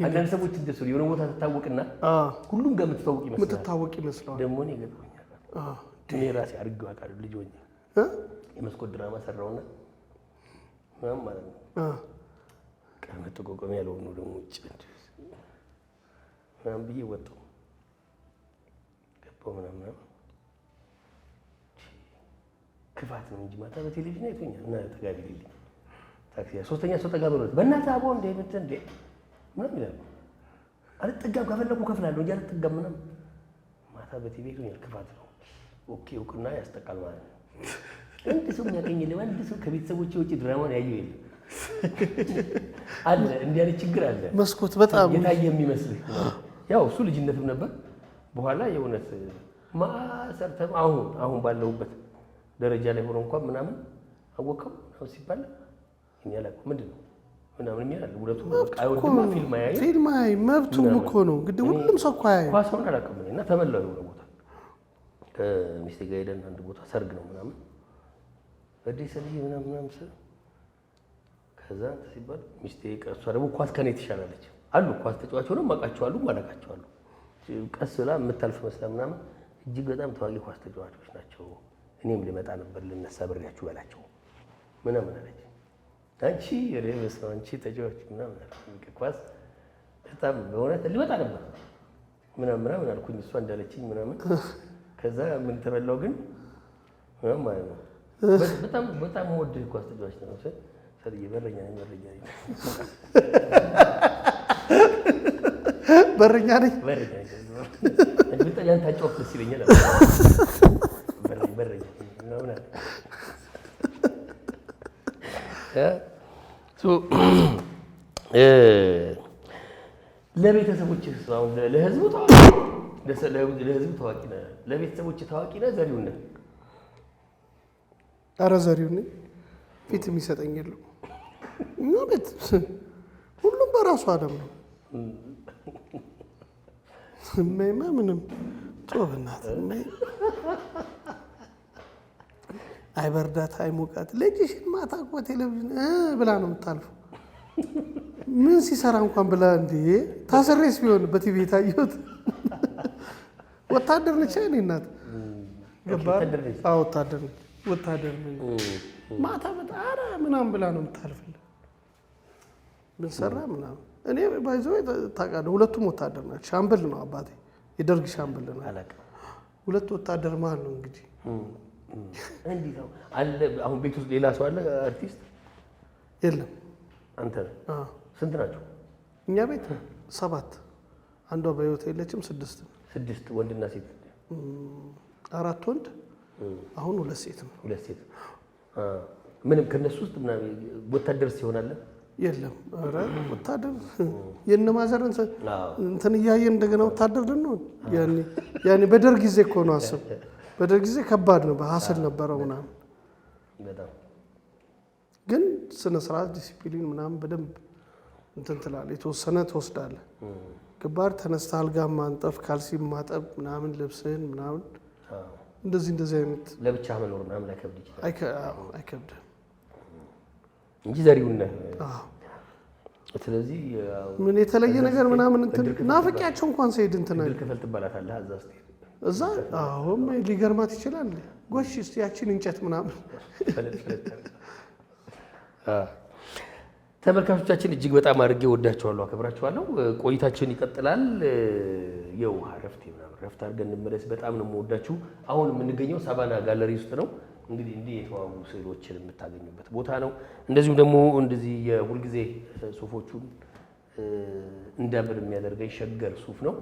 S1: አንዳንድ ሰዎች እንደሱ የሆነ ቦታ ትታወቅና ሁሉም ጋር የምትታወቅ ይመስላል።
S2: የምትታወቅ ይመስለዋል።
S1: ደግሞ እኔ ገጥሞኛል። እኔ ራሴ አድርጌው አውቃለሁ። ልጅ ሆኜ የመስኮት ድራማ ሰራውና ምናምን ማለት ነው። መጠቋቋሚያ ያልሆኑ ደግሞ ውጭ ምናምን ብዬ ወጣሁ። ገባሁ ምናምን ምናምን ክፋት ነው እንጂ ማታ በቴሌቪዥን አይቶኛል። እና ጠጋ ቢልልኝ ታክሲ ሶስተኛ ሰው ጠጋ ብሎት በእናትህ አቦ እንደ እንትን እንደ ምናምን ይላሉ። አልጠጋም፣ ከፈለኩ እከፍላለሁ እንጂ አልጠጋም ምናምን። ማታ በቲቪ አይቶኛል። ክፋት ነው። okay እውቅና ያስጠቃል ማለት ነው። አንድ ሰው የሚያገኝ የለም። አንድ ሰው ከቤተሰቦቼ ውጭ ድራማን ያየው የለም። አለ እንዲህ አይነት ችግር አለ።
S2: መስኮት በጣም
S1: የታየ የሚመስልህ ያው እሱ ልጅነትም ነበር። በኋላ የእውነት ማሰርተም አሁን አሁን ባለሁበት ደረጃ ላይ ሆኖ እንኳን ምናምን አወቀው ምናምን ሲባል እኔ አላውቅም ምንድን ነው ምናምን የሚል አለ። እውነቱ በቃ አይወድማ ፊልም አያይም።
S2: ፊልም አያይም፣ መብቱም እኮ ነው እንግዲህ ሁሉም ሰው እኮ አያይም።
S1: ኳስ አሁን አላውቅም እኔ እና ተበላሁ የሆነ ቦታ ከሚስቴ ጋር ሄደን አንድ ቦታ ሰርግ ነው ምናምን እዴ ሰልዬ ምናምን ምናምን ስል ከዛ እንትን ሲባል ሚስቴ እሷ ደግሞ ኳስ ከኔ ትሻላለች አሉ ኳስ ተጫዋች ሆነው አውቃቸዋለሁ አላውቃቸዋለሁ ቀስ ብላ የምታልፍ መስላ ምናምን እጅግ በጣም ታዋቂ ኳስ ተጫዋቾች ናቸው። እኔም ልመጣ ነበር ልነሳ ብሬያችሁ በላቸው ምናምን አለች። አንቺ ኧረ በስመ አብ አንቺ ተጫዋች ምናምን አልኩኝ። ኳስ በጣም በእውነት ልመጣ ነበር ምናምን ምናምን አልኩኝ። እሷ እንዳለችኝ ምናምን ከዛ ምን ተበላው ግን ምናምን ማለት ነው። በጣም በጣም የምወድህ ኳስ ተጫዋች ነው ስል ሰልዬ በረኛ ነኝ በረኛ ነኝ
S2: በረኛ ነኝ።
S1: በረኛ ነኝ በጣም ያንተ አጫወት ደስ ይለኛል አለ። በረኛ በረኛ ነኝ ምናምን አለ። So ለቤተሰቦችህ አሁን ለህዝቡ ታዋቂ ለህዝቡ ታዋቂ ነህ፣ ለቤተሰቦችህ ታዋቂ ነህ። ዘሪሁን ነህ።
S2: ኧረ ዘሪሁን ነኝ። ፊት የሚሰጠኝ የለም። እኛ ቤት ሁሉም በራሱ ዓለም ነው። እማዬማ ምንም ጦ በእናትህ እማዬ አይበርዳት አይሞቃት። ልጅሽን ማታ እኮ ቴሌቪዥን ብላ ነው የምታልፈው። ምን ሲሰራ እንኳን ብላ እንዴ ታስሬስ ቢሆን በቲቪ የታየሁት ወታደር ነች። እኔ እናት ገባህ?
S1: ወታደር ነች።
S2: አዎ ወታደር ነች። ወታደር ነች። ማታ በጣም ኧረ ምናምን ብላ ነው የምታልፍልህ። ምን ሰራ ምናምን። እኔ by the way ታውቃለህ፣ ሁለቱም ወታደር ናቸው። ሻምበል ነው አባቴ፣ የደርግ ሻምበል ነው።
S1: አላውቅም።
S2: ሁለት ወታደር መሀል ነው እንግዲህ።
S1: እንዴት ነው አለ? አሁን ቤት ውስጥ ሌላ ሰው አለ አርቲስት?
S2: የለም።
S1: አንተ ነህ።
S2: አዎ።
S1: ስንት ናቸው?
S2: እኛ ቤት 7፣ አንዷ በህይወት የለችም። 6 ነው።
S1: 6 ወንድና ሴት።
S2: 4 ወንድ፣ አሁን 2 ሴት ነው።
S1: 2 ሴት። ምንም ከነሱ ውስጥ ምናምን ወታደር ሲሆን አለ?
S2: የለም። ኧረ ወታደር የነማዘርን እንትን እያየን እንደገና ወታደር ልንሆን ያኔ ያኔ በደርግ ጊዜ እኮ ነው አስብ። በደርግ ጊዜ ከባድ ነው፣ በሀስል ነበረው ምናምን።
S1: በጣም
S2: ግን ስነ ስርዓት ዲሲፕሊን ምናምን በደንብ እንትን ትላለህ፣ የተወሰነ ትወስዳለህ። ግባር ተነስተህ አልጋ ማንጠፍ፣ ካልሲ ማጠብ ምናምን፣ ልብስህን ምናምን እንደዚህ እንደዚህ አይነት
S1: ለብቻ መኖር ምናምን ላይከብድ ይችላል።
S2: አይከብድም
S1: እንጂ ዘሪሁን ነህ።
S2: አዎ።
S1: ስለዚህ ያው
S2: ምን የተለየ ነገር ምናምን እንትን ናፍቄያቸው እንኳን ስሄድ እንትን
S1: እድል ክፈል ትባላታለህ እዛ ስትሄድ።
S2: እዛ አሁን ሊገርማት ይችላል። ጎሽ እስቲ ያቺን እንጨት ምናምን።
S1: ፈለጥ ፈለጥ ተመልካቾቻችን እጅግ በጣም አድርጌ ወዳችኋለሁ፣ አከብራችኋለሁ። ቆይታችን ይቀጥላል። የውሃ ረፍት ምናምን ረፍት አድርገን እንመለስ። በጣም ነው የምወዳችሁ። አሁን የምንገኘው ሳቫና ጋለሪ ውስጥ ነው። እንግዲህ እንዲህ የተዋቡ ስዕሎችን የምታገኙበት ቦታ ነው። እንደዚሁም ደግሞ እንደዚህ የሁልጊዜ ሱፎቹን እንዳምር የሚያደርገኝ ሸገር ሱፍ ነው።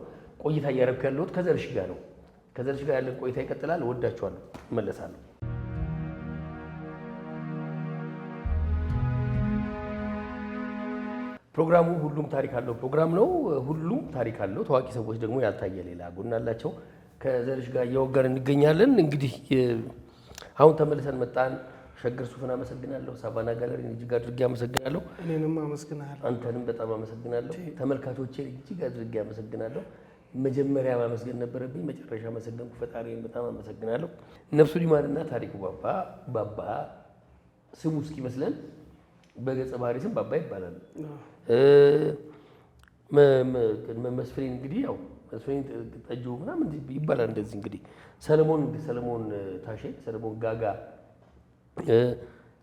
S1: ቆይታ እያደረኩ ያለሁት ከዘርሽ ጋር ነው። ከዘርሽ ጋር ያለን ቆይታ ይቀጥላል። እወዳችኋለሁ። እመለሳለሁ። ፕሮግራሙ ሁሉም ታሪክ አለው ፕሮግራም ነው። ሁሉም ታሪክ አለው። ታዋቂ ሰዎች ደግሞ ያልታየ ሌላ ጎን አላቸው። ከዘርሽ ጋር እያወጋን እንገኛለን። እንግዲህ አሁን ተመልሰን መጣን። ሸገር ሱፍን አመሰግናለሁ። ሳቫና ጋለሪን እጅግ አድርጌ አመሰግናለሁ።
S2: እኔንም አመሰግናለሁ።
S1: አንተንም በጣም አመሰግናለሁ። ተመልካቾቼን እጅግ አድርጌ አመሰግናለሁ። መጀመሪያ ማመስገን ነበረብኝ፣ መጨረሻ አመሰገንኩ። ፈጣሪን በጣም አመሰግናለሁ። ነፍሱን ይማርና ታሪኩ ባባ ባባ ስሙ እስኪመስለን በገጸ ባህሪ ስም ባባ ይባላል። መስፍኔን እንግዲህ ያው መስፍኔን ጠጁ ምናምን ይባላል እንደዚህ እንግዲህ ሰለሞን ታሼ፣ ሰለሞን ጋጋ፣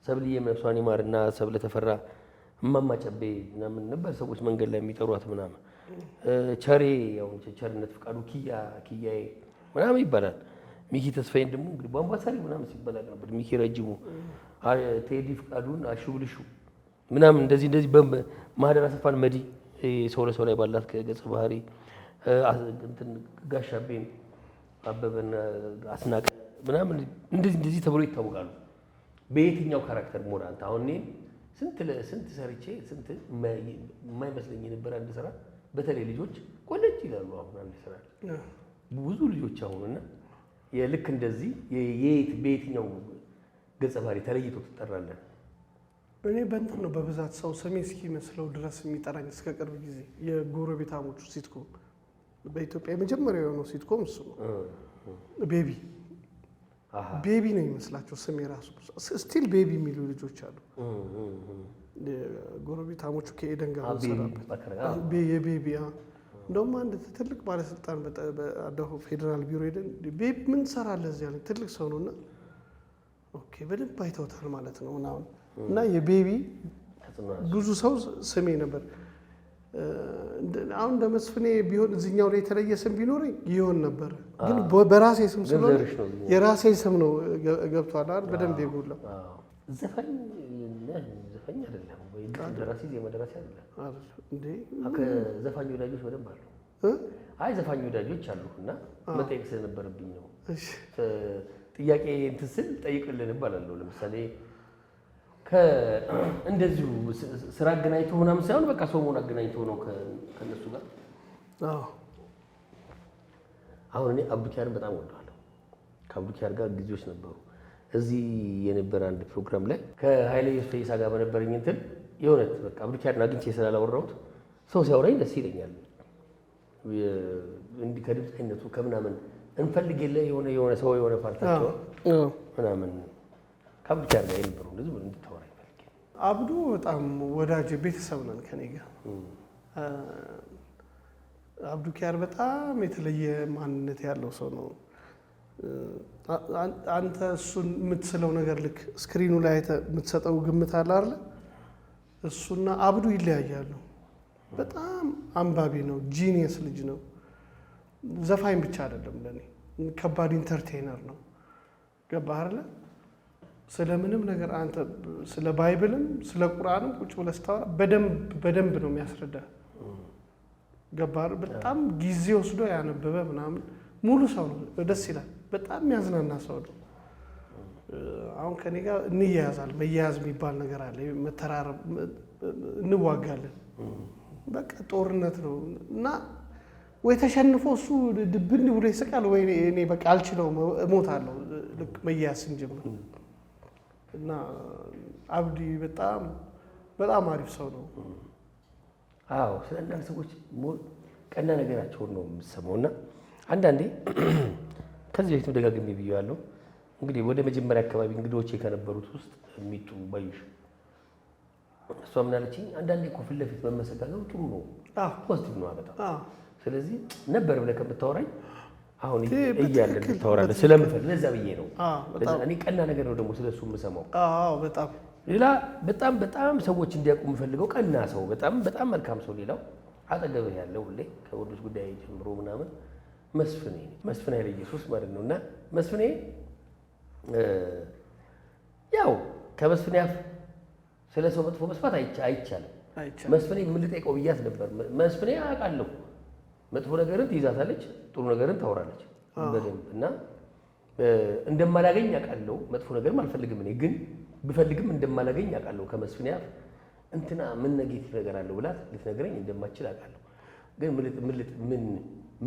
S1: ሰብልዬ ነፍሷን ይማርና ሰብለ ተፈራ፣ እማማ ጨቤ ምናምን ነበር ሰዎች መንገድ ላይ የሚጠሯት ምናምን። ቸሬ ያው ቸርነት ፍቃዱ፣ ኪያ ኪያዬ ምናምን ይባላል። ሚኪ ተስፋዬን ደግሞ እንግዲህ ቧንቧ ሰሪ ምናምን ሲባል ነበር። ሚኪ ረጅሙ፣ ቴዲ ፍቃዱን አሹብልሹ ምናምን እንደዚህ እንደዚህ ማህደር አሰፋን መዲ ሰው ለሰው ላይ ባላት ገጸ ባህሪ፣ እንትን ጋሻቤን አበበን አስናቀ ምናምን እንደዚህ እንደዚህ ተብሎ ይታወቃሉ። በየትኛው character more አንተ አሁን እኔ ስንት ስንት ሰርቼ ስንት የማይመስለኝ የነበረ አንድ ስራ በተለይ ልጆች ቆለጭ ይላሉ። አሁን አንድ ስራ ብዙ ልጆች አሁን እና የልክ እንደዚህ የየት በየትኛው ገጸ ባህሪ ተለይቶ ትጠራለህ?
S2: እኔ በእንትን ነው በብዛት ሰው ስሜ እስኪመስለው ድረስ የሚጠራኝ እስከ ቅርብ ጊዜ የጎረቤታሞቹ sitcom፣ በኢትዮጵያ የመጀመሪያው የሆነው sitcom እሱ ነው። ቤቢ ቤቢ ነው የሚመስላቸው ስሜ ራሱ፣ still ቤቢ የሚሉ ልጆች አሉ። ጎረቤታሞቹ ከኤደን ጋር ሰራበት የቤቢ። እንደውም አንድ ትልቅ ባለስልጣን አደሁ ፌዴራል ቢሮ ሄደን ቤቢ ምን ትሰራለህ እዚህ አለኝ። ትልቅ ሰው ነው እና okay በደንብ አይተውታል ማለት ነው ምናምን። እና የቤቢ ብዙ ሰው ስሜ ነበር። አሁን እንደ መስፍኔ ቢሆን እዚህኛው ላይ የተለየ ስም ቢኖረኝ ይሆን ነበር፣ ግን በራሴ ስም ስለሆነ የራሴ ስም ነው። ገብቷል አይደል? በደንብ የጎላው።
S1: ዘፋኝ ዘፋኝ አይደለም ወይ ደራሲ፣ ዜማ ደራሲ አይደለም
S2: እንዴ?
S1: ከዘፋኝ ወዳጆች በደንብ አሉ። አይ ዘፋኝ ወዳጆች አሉ እና መጠየቅ ስለነበረብኝ ነው። ጥያቄ እንትን ስል ጠይቅልን እባላለሁ። ለምሳሌ እንደዚሁ ስራ አገናኝቶ ምናምን ሳይሆን በቃ ሰው መሆን አገናኝቶ ነው ከእነሱ ጋር። አሁን እኔ አብዱኪያርን በጣም ወደዋለሁ። ከአብዱኪያር ጋር ጊዜዎች ነበሩ። እዚህ የነበረ አንድ ፕሮግራም ላይ ከኃይለ ኢየሱስ ፈይሳ ጋር በነበረኝ እንትን የእውነት በቃ አብዱኪያርን አግኝቼ ስላላወራሁት ሰው ሲያወራኝ ደስ ይለኛል። እንዲህ ከድምፅ አይነቱ ከምናምን እንፈልግ የለ የሆነ የሆነ ሰው የሆነ ፓርታቸው ምናምን ከአብዱኪያር ጋር የነበረው እንደዚህ እንድታወራኝ ፈልጌ።
S2: አብዱ በጣም ወዳጅ ቤተሰብ ነን ከኔ ጋር። አብዱ ኪያር በጣም የተለየ ማንነት ያለው ሰው ነው። አንተ እሱን የምትስለው ነገር ልክ screen ኡ ላይ አይተህ የምትሰጠው ግምት አለ አይደለ? እሱና አብዱ ይለያያሉ። በጣም አንባቢ ነው፣ genius ልጅ ነው። ዘፋኝ ብቻ አይደለም፣ ለኔ ከባድ entertainer ነው። ገባህ አይደለ? ስለምንም ነገር አንተ ስለ Bible ም ስለ ቁርአንም ቁጭ ብለህ ስታወራ በደንብ በደንብ ነው የሚያስረዳ። ገባህ አይደል? በጣም ጊዜ ወስዶ ያነበበ ምናምን ሙሉ ሰው ነው። ደስ ይላል። በጣም የሚያዝናና ሰው ነው። አሁን ከኔ ጋር እንያያዛል። መያያዝ የሚባል ነገር አለ። መተራረብ፣ እንዋጋለን። በቃ ጦርነት ነው እና ወይ ተሸንፎ እሱ ድብን ብሎ ይስቃል፣ ወይ እኔ በቃ አልችለውም እሞታለሁ። ልክ መያያዝ ስንጀምር። እና አብዲ በጣም በጣም አሪፍ ሰው ነው።
S1: አዎ፣ ስለ አንዳንድ ሰዎች ቀና ነገራቸውን ነው የምሰማው። እና አንዳንዴ ከዚህ በፊትም ደጋግሜ ብዬዋለሁ። እንግዲህ ወደ መጀመሪያ አካባቢ እንግዶቼ ከነበሩት ውስጥ ሚጡ ባዩሽ እሷ ምን አለችኝ? አንዳንዴ እኮ ፊት ለፊት መመሰጋገሩ ጥሩ ነው፣ positive ነው በጣም። ስለዚህ ነበር ብለህ ከምታወራኝ አሁን እያለ እንድታወራለህ ስለምፈልግ ለዛ ብዬ ነው። እኔ ቀና ነገር ነው ደግሞ ስለሱ የምሰማው።
S2: በጣም።
S1: ሌላ በጣም በጣም ሰዎች እንዲያውቁ የምፈልገው ቀና ሰው፣ በጣም በጣም መልካም ሰው፣ ሌላው አጠገብህ ያለው ሁሌ ከወንዶች ጉዳይ ጀምሮ ምናምን መስፍኔ፣ መስፍን ኃይለ ኢየሱስ ማለት ነው። እና መስፍኔ ያው ከመስፍኔ አፍ ስለ ሰው መጥፎ መስማት አይቻልም። መስፍኔ ምን ልጠይቀው ብያት ነበር። መስፍኔ አውቃለሁ መጥፎ ነገርን ትይዛታለች፣ ጥሩ ነገርን ታወራለች በደንብ። እና እንደማላገኝ አውቃለሁ። መጥፎ ነገርም አልፈልግም። እኔ ግን ብፈልግም እንደማላገኝ አውቃለሁ። ከመስፍኔ አፍ እንትና ምን negative ነገር አለው ብላት ልትነግረኝ እንደማችል አውቃለሁ። ግን ምን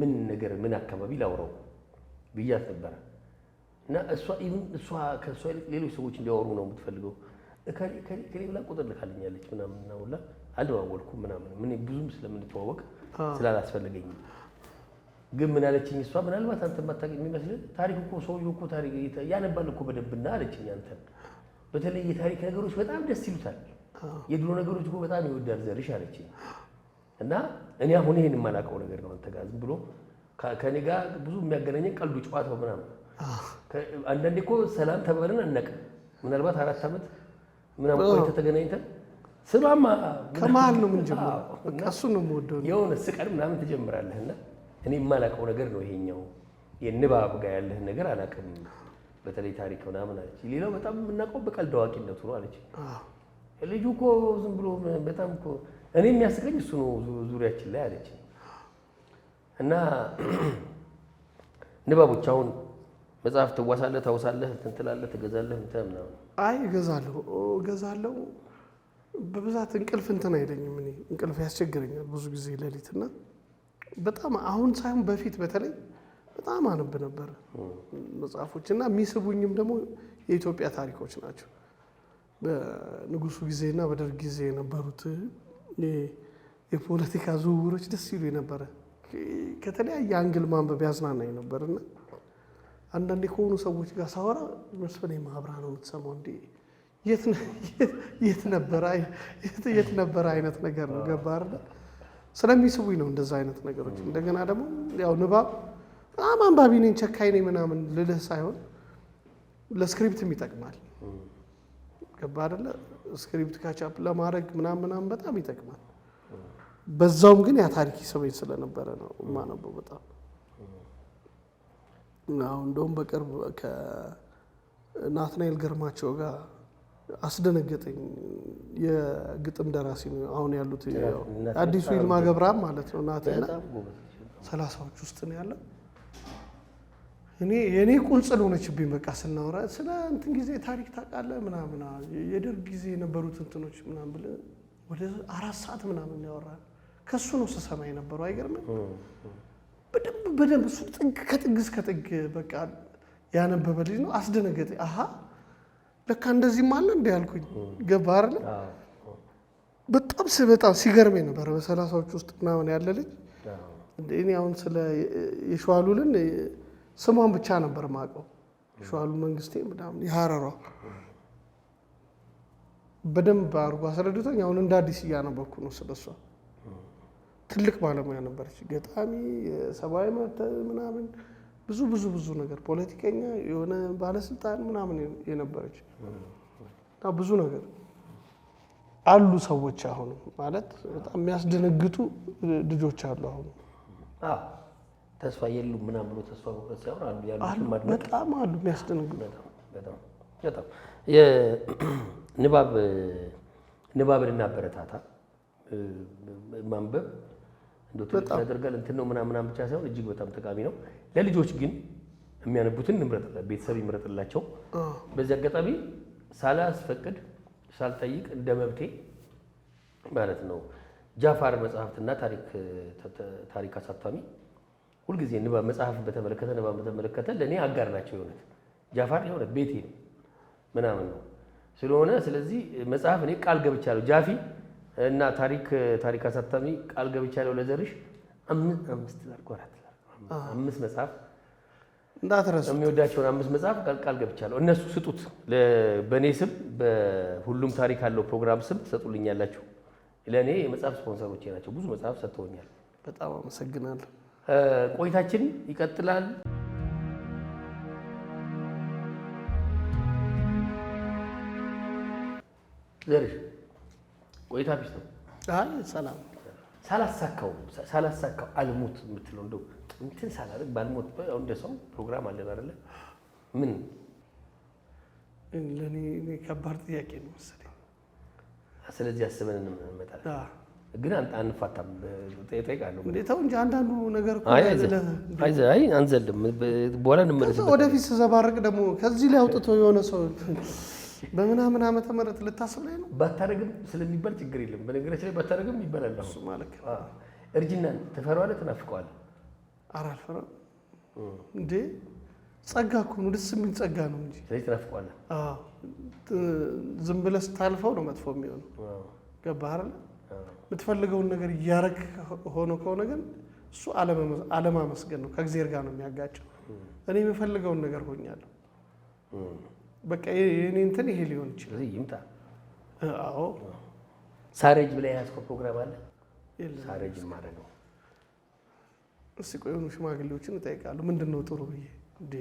S1: ምን ነገር ምን አካባቢ ላውራው ብያት ነበረ። እና እሷ even እሷ ከእሷ ይልቅ ሌሎች ሰዎች እንዲያወሩ ነው የምትፈልገው። እከሌ እከሌ እከሌ ብላ ቁጥር ልካልኛለች ምናምን እና ሁላ አልደዋወልኩም ምናምን ምን ብዙም ስለምንተዋወቅ ስላላስፈለገኝም። ግን ምን አለችኝ እሷ፣ ምናልባት አንተ የማታውቅ የሚመስልህ ታሪክ እኮ ሰውዬው እኮ ታሪክ ያነባል እኮ በደንብና አለችኝ። አንተን በተለይ የታሪክ ነገሮች በጣም ደስ ይሉታል፣ የድሮ ነገሮች እኮ በጣም ይወዳል ዘርሽ አለችኝ። እና እኔ አሁን ይሄን የማላውቀው ነገር ነው አንተ ጋር ዝም ብሎ ከእኔ ጋር ብዙ የሚያገናኘን ቀልዱ ጨዋታው ምናምን። አንዳንዴ እኮ ሰላም ተባብለን አናውቅም። ምናልባት 4 ዓመት ምናምን ቆይተህ ተገናኝተን ስማማ
S2: ከመሀል ነው የምንጀምረው። በቃ እሱን ነው የምወደው።
S1: የሆነ ስቀን ምናምን ትጀምራለህ። እና እኔ የማላውቀው ነገር ነው ይሄኛው የንባብ ጋር ያለህን ነገር አላውቅም። በተለይ ታሪክ ምናምን አለች። ሌላው በጣም የምናውቀው በቀልድ አዋቂነቱ ነው አለች። ልጁ እኮ ዝም ብሎ በጣም እኮ እኔ የሚያስቀኝ እሱ ነው ዙሪያችን ላይ አለች። እና ንባቦች አሁን መጽሐፍ ትዋሳለህ፣ ታውሳለህ፣ እንትን ትላለህ፣ ትገዛለህ እንትን ምናምን?
S2: አይ እገዛለሁ፣ እገዛለሁ። በብዛት እንቅልፍ እንትን አይለኝም። እኔ እንቅልፍ ያስቸግረኛል ብዙ ጊዜ ሌሊት። እና በጣም አሁን ሳይሆን በፊት በተለይ በጣም አነብ ነበር መጽሐፎች። እና የሚስቡኝም ደግሞ የኢትዮጵያ ታሪኮች ናቸው። በንጉሱ ጊዜና በደርግ ጊዜ የነበሩት የፖለቲካ ዝውውሮች ደስ ይሉ ነበረ። ከተለያየ angle ማንበብ ያዝናናኝ ነበር። እና አንዳንዴ ከሆኑ ሰዎች ጋር ሳወራ መስፍኔ ማብራ ነው የምትሰማው እንዴ የት ነበረ አይነት ነገር ነው። ገባህ አይደለ? ስለሚስቡኝ ነው እንደዛ አይነት ነገሮች። እንደገና ደግሞ ያው ንባብ በጣም አንባቢ ነኝ ቸካይ ነኝ ምናምን ልልህ ሳይሆን ለ script ም ይጠቅማል። ገባህ አይደለ? Script catch up ለማድረግ ምናምን ምናምን በጣም ይጠቅማል። በዛውም ግን ያ ታሪክ ይስበኝ ስለነበረ ነው የማነበው በጣም። አሁን እንደውም በቅርብ ከናትናኤል ግርማቸው ጋር አስደነገጠኝ። የግጥም ደራሲ ነው አሁን ያሉት አዲሱ ይልማ ገብረአብ ማለት ነው። ናትና 30ዎች ውስጥ ነው ያለው። እኔ የኔ ቁንጽል ሆነችብኝ። በቃ ስናወራ ስለ እንትን ጊዜ ታሪክ ታውቃለህ ምናምን የደርግ ጊዜ የነበሩት እንትኖች ምናምን ብለህ ወደ 4 ሰዓት ምናምን ያወራል። ከሱ ነው ስሰማ የነበረው። አይገርምም? በደንብ በደንብ እሱ ጥግ ከጥግ እስከ ጥግ በቃ ያነበበ ልጅ ነው። አስደነገጠኝ። አሃ ለካ እንደዚህም አለ እንደ ያልኩኝ። ገባህ አይደለ? በጣም በጣም ሲገርመኝ ነበረ። በ30ዎች ውስጥ ምናምን ያለ ልጅ እኔ አሁን ስለ የሸዋሉልን ስሟን ብቻ ነበር የማውቀው። የሸዋሉ መንግስቴ ምናምን የሀረሯ በደንብ አድርጎ አስረድቶኝ አሁን እንደ አዲስ እያነበብኩ ነው ስለሷ። ትልቅ ባለሙያ ነበረች፣ ገጣሚ፣ የሰብአዊ መብት ምናምን ብዙ ብዙ ብዙ ነገር ፖለቲከኛ፣ የሆነ ባለስልጣን ምናምን የነበረች እና ብዙ ነገር አሉ ሰዎች አሁን ማለት በጣም የሚያስደነግጡ ልጆች አሉ አሁን።
S1: ተስፋ የሉም ምናምን ብሎ ተስፋ መቁረጥ ሳይሆን አሉ ያሉትን ማድነቅ
S2: በጣም አሉ የሚያስደነግጡ።
S1: በጣም በጣም በጣም ንባብ ንባብን እናበረታታ። ማንበብ እንደው ትልቅ ያደርጋል እንትን ነው ምናምን ምናምን ብቻ ሳይሆን እጅግ በጣም ጠቃሚ ነው። ለልጆች ግን የሚያነቡትን እንምረጥላቸው፣ ቤተሰብ ይምረጥላቸው። በዚህ አጋጣሚ ሳላስፈቅድ ሳልጠይቅ እንደ መብቴ ማለት ነው ጃፋር መጽሐፍትና ታሪክ አሳታሚ ሁልጊዜ ንባብ መጽሐፍን በተመለከተ ንባብ በተመለከተ ለእኔ አጋር ናቸው። የእውነት ጃፋር የእውነት ቤቴ ነው ምናምን ነው ስለሆነ ስለዚህ መጽሐፍ እኔ ቃል ገብቻለሁ። ጃፊ እና ታሪክ አሳታሚ ቃል ገብቻለሁ ለዘርሽ አምስት ላድርግ አራት ላድርግ 5 መጽሐፍ
S2: እንዳትረሱ
S1: የሚወዳቸውን 5 መጽሐፍ ቃል ገብቻለሁ። እነሱ ስጡት በእኔ ስም በሁሉም ታሪክ አለው ፕሮግራም ስም ትሰጡልኛላችሁ። ለእኔ የመጽሐፍ ስፖንሰሮቼ ናቸው። ብዙ መጽሐፍ ሰጥተውኛል።
S2: በጣም አመሰግናለሁ።
S1: ቆይታችን ይቀጥላል። ዘርሽ ቆይታ peace ነው።
S2: አይ ሰላም።
S1: ሳላሳካው አልሞት የምትለው እንደው እንትን ሳላደርግ ባልሞት እንደ ሰው ፕሮግራም አለን አይደለ? ምን
S2: ለኔ ከባድ ጥያቄ ነው መሰለኝ።
S1: ስለዚህ አስበን እንመጣለን። ግን አንፋታም። እጠይቃለሁ።
S2: እንዴ ተው እንጂ አንዳንዱ ነገር እኮ
S1: አይ አይ አንዘልም። በኋላ እንመለስበታለን።
S2: ወደፊት ስዘባርቅ ደግሞ ከዚህ ላይ አውጥቶ የሆነ ሰው በምናምን ዓመተ ምህረት ልታስብ ላይ ነው።
S1: ባታረግም ስለሚባል ችግር የለም። በነገራችን ላይ ባታረግም ይባላል።
S2: እሱ ማለት ነው።
S1: እርጅናን ትፈራዋለህ? ትናፍቀዋለህ?
S2: ኧረ አልፈራም እንዴ ጸጋ እኮ ነው። ደስ የሚል ጸጋ ነው እንጂ።
S1: ስለዚህ ትናፍቀዋለህ?
S2: አዎ ዝም ብለህ ስታልፈው ነው መጥፎ የሚሆነው። ገባህ አይደል? የምትፈልገውን ነገር እያረክ ሆኖ ከሆነ ግን እሱ አለማመስገን ነው፣ ከእግዚአብሔር ጋር ነው የሚያጋጨው። እኔ የምፈልገውን ነገር ሆኛለሁ። በቃ የኔ እንትን ይሄ ሊሆን ይችላል።
S1: ስለዚህ ይምጣ።
S2: አዎ
S1: ሳረጅ ብለህ የያዝከው ፕሮግራም አለ?
S2: የለም።
S1: ሳረጅ የማደርገው
S2: እስኪ ቆይ የሆኑ ሽማግሌዎችን እጠይቃለሁ። ምንድን ነው ጥሩ ብዬ እንዴ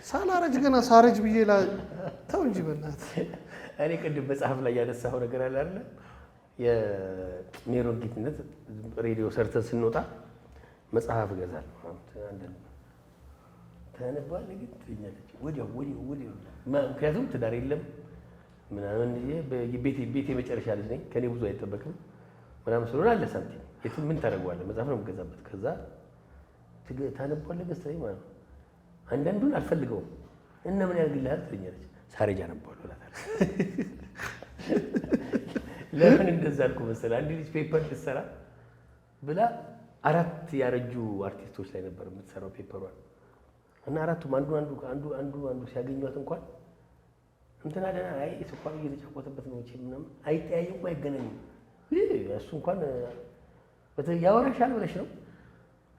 S2: ሳላረጅ ገና ሳረጅ ብዬ ተው እንጂ በእናትህ።
S1: እኔ ቅድም መጽሐፍ ላይ ያነሳኸው ነገር አለ አይደለ? የሜሮን ጌትነት ሬዲዮ ሰርተን ስንወጣ መጽሐፍ እገዛለሁ አንዳንድ ታነባለህ ግን ትለኛለች ወዲያው ወዲያው ወዲያው። ምክንያቱም ትዳር የለም ምናምን ቤቴ መጨረሻ ልጅ ነኝ ከኔ ብዙ አይጠበቅም ምናምን ስለሆነ አለ ሳንቲም የትም ምን ታደርገዋለህ መጽሐፍ ነው የምገዛበት። ከዛ ታነባለህ ገዝተህ ማለት ነው። አንዳንዱን አልፈልገውም እና ምን ያደርግልሃል ትለኛለች። ሳረጅ አነባዋለሁ እላታለሁ። ለምን እንደዛ አልኩ መሰለህ? አንድ ልጅ paper ልትሰራ ብላ 4 ያረጁ አርቲስቶች ላይ ነበር የምትሰራው paper ሯን። እና አራቱም አንዱ አንዱ አንዱ አንዱ አንዱ ሲያገኟት እንኳን እንትና ደህና፣ አይ ስኳር እየተጫወተበት ነው መቼም ምናምን፣ አይጠያየቁም፣ አይገናኙም። ይህ እሱ እንኳን ያወራሻል ብለሽ ነው፣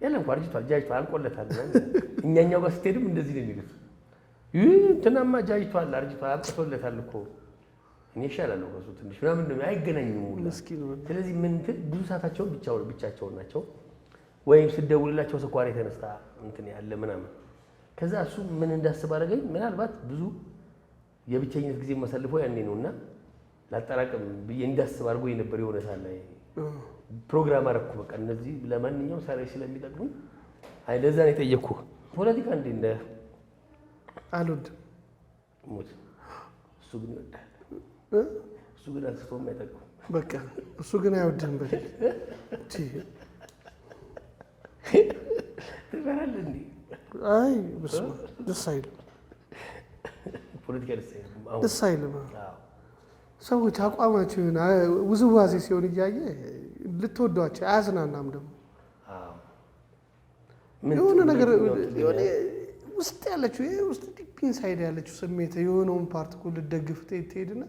S1: የለም እኮ አርጅቷል፣ ጃጅቷል፣ አልቆለታል ምናምን። እኛኛው ጋር ስትሄድም እንደዚህ ነው የሚሉት። ይህ እንትናማ ጃጅቷል፣ አርጅቷል፣ አብቅቶለታል እኮ፣ እኔ እሻላለሁ ከእሱ ትንሽ ምናምን ነው፣ አይገናኙም ሁላ።
S2: ምስኪን ነው።
S1: ስለዚህ ምን እንትን ብዙ ሰዓታቸውን ብቻቸውን ናቸው። ወይም ስደውልላቸው ስኳር የተነሳ እንትን ያለ ምናምን። ከዛ እሱ ምን እንዳስብ አደረገኝ። ምናልባት ብዙ የብቸኝነት ጊዜ የማሳልፈው ያኔ ነውና ላጠራቅም ብዬ እንዳስብ አድርጎኝ ነበር። የሆነ ሰዓት ላይ ፕሮግራም አደረኩ። በቃ እነዚህ ለማንኛውም ሳላይ ስለሚጠቅሙኝ፣ አይ ለዛ ነው የጠየቅኩህ። ፖለቲካ እንዴት ነህ?
S2: አልወድም።
S1: ሙት እሱ ግን ይወዳል።
S2: እ?
S1: እሱ ግን አንስቶም አይጠቅም።
S2: በቃ እሱ ግን አይወድህም በል።
S1: ትፈራለህ እንዴ?
S2: አይ በስመ አብ፣ ደስ አይልም።
S1: ፖለቲካ ደስ አይልም። አሁን
S2: ደስ አይልም።
S1: አዎ።
S2: ሰዎች አቋማቸው የሆነ ውዝዋዜ ሲሆን እያየ ልትወዷቸው አያዝናናም። ደግሞ
S1: አዎ። ምን
S2: የሆነ ነገር
S1: የትኛው ትዝ
S2: የሆነ
S1: ይልሃል?
S2: ውስጥ ያለችው ይሄ ውስጥ deep inside ያለችው ስሜት የሆነውን part እኮ ልደግፍ ትሄድና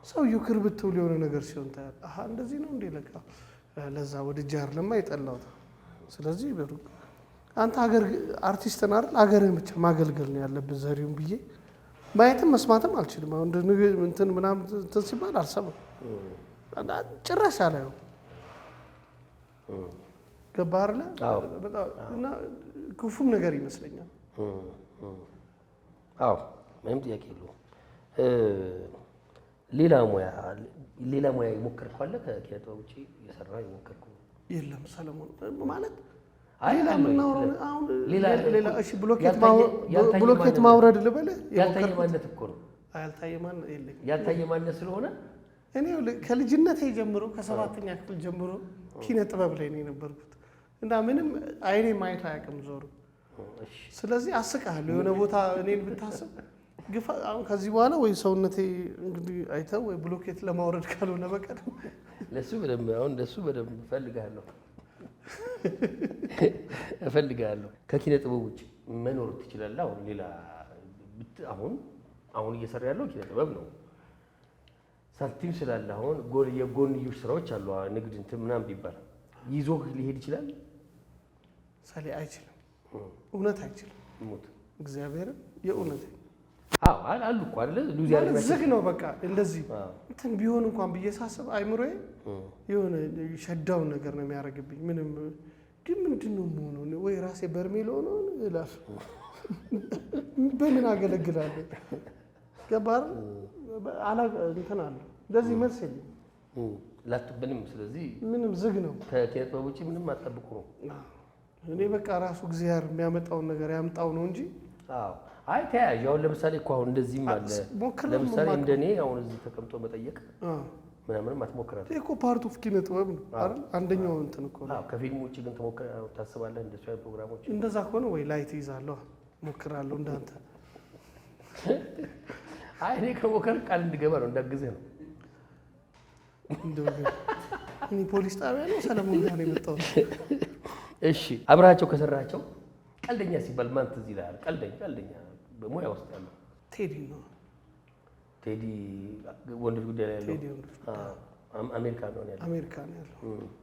S2: ሰውየው ክርብት ብሎ የሆነ ነገር ሲሆን ታያለህ። አሀ እንደዚህ ነው እንዴ፣ ለካ ለዛ ወድጄ አይደለማ የጠላሁት። ስለዚህ በሩቅ አንተ ሀገር አርቲስት ነህ አይደል? ሀገርህን ብቻ ማገልገል ነው ያለብህ ዘሪሁን ብዬ ማየትም መስማትም አልችልም። አሁን እንደ እንትን ምናምን እንትን ሲባል አልሰማም፣ ጭራሽ አላየውም። ገባህ አይደለ?
S1: አዎ።
S2: በጣም እና ክፉም ነገር ይመስለኛል።
S1: አዎ፣ ምንም ጥያቄ የለውም። ሌላ ሙያ የሞከርከው አለ? ከኪነ ጥበብ ውጪ የሰራ የሞከርከው?
S2: የለም ሰለሞን፣ ማለት
S1: አይ
S2: ሌላ
S1: አለ ወይ?
S2: የምናወራው አሁን
S1: ሌላ
S2: ሌላ እሺ፣ ብሎኬት
S1: ያልታየ
S2: ብሎኬት
S1: ማንነት።
S2: ማውረድ ልበልህ?
S1: ያልታየ
S2: የሞከርኩት?
S1: ማንነት እኮ ነው።
S2: ያልታየ ማን የለኝም።
S1: ያልታየ ማንነት ስለሆነ
S2: እኔ ከልጅነቴ ጀምሮ፣ ከሰባተኛ ክፍል ጀምሮ ኪነ ጥበብ ላይ ነው የነበርኩት እና ምንም አይኔ ማየቱ አያውቅም ዞሮ።
S1: እሺ።
S2: ስለዚህ አስቃለሁ። የሆነ ቦታ እኔን ብታስብ ግፋ አሁን ከዚህ በኋላ ወይ ሰውነቴ እንግዲህ አይተው ወይ ብሎኬት ለማውረድ ካልሆነ በቀር።
S1: ለሱ በደንብ አሁን ለሱ በደንብ እፈልግሃለሁ እፈልግሃለሁ። ከኪነ ጥበብ ውጭ መኖር ትችላለህ? አሁን ሌላ አሁን እየሰራ ያለው ኪነ ጥበብ ነው። ሳንቲም ስላለ አሁን የጎንዮሽ ስራዎች አሉ። ንግድ እንትን ምናምን ቢባል ይዞህ ሊሄድ ይችላል።
S2: ሰሌ አይችልም፣ እውነት አይችልም።
S1: ሙት።
S2: እግዚአብሔርን የእውነት።
S1: አዎ አሉ እኮ አይደለ lose
S2: ማለት
S1: ያደረጋቸው
S2: ዝግ ነው በቃ። እንደዚህ እንትን ቢሆን እንኳን ብዬ ሳስብ አይምሮዬ የሆነ shutdown ነገር ነው የሚያደርግብኝ። ምንም ግን ምንድን ነው የምሆነው? ወይ ራሴ በርሜል ሆኖ እላለሁ። በምን አገለግላለሁ? ገባህ አይደል? እንትን አለ እንደዚህ መልስ የለኝም።
S1: ምንም ስለዚህ
S2: ምንም ዝግ ነው።
S1: ከኪነ ጥበብ ውጭ ምንም አትጠብቁ ነው።
S2: እኔ በቃ ራሱ እግዚአብሔር የሚያመጣውን ነገር ያምጣው ነው እንጂ።
S1: አዎ አይ ተያያዥ አሁን ለምሳሌ እኮ አሁን እንደዚህም አለ።
S2: ሞክሬው
S1: ለምሳሌ
S2: የማውቀው።
S1: እንደኔ አሁን እዚህ ተቀምጦ መጠየቅ ምናምንም አትሞክራትም።
S2: ይሄ እኮ part of ኪነ ጥበብ ነው አይደል? አንደኛው እንትን እኮ ነው።
S1: አዎ፣ ከፊልሙ ውጭ ግን ትሞክር ታስባለህ እንደሱ አይነት ፕሮግራሞች?
S2: እንደዛ ከሆነ ወይ light ይዛለሁ ሞክራለሁ እንዳንተ።
S1: አይ እኔ ከሞከር ቃል እንድገባ ነው፣ እንዳግዝህ ነው።
S2: እንደው ግን እኔ ፖሊስ ጣቢያ ነው ሰለሞን ጋር ነው የመጣሁት።
S1: እሺ፣ አብረሃቸው ከሰራቸው ቀልደኛ ሲባል ማን ትዝ ይልሃል? ቀልደኛ ቀልደኛ በሙያ ውስጥ ያለው።
S2: ቴዲ ነው።
S1: ቴዲ ወንዶች ጉዳይ ላይ ያለው?
S2: ቴዲ ወንዶች
S1: አዎ፣ አሜሪካ ነው ያለው።
S2: አሜሪካ ነው ያለው።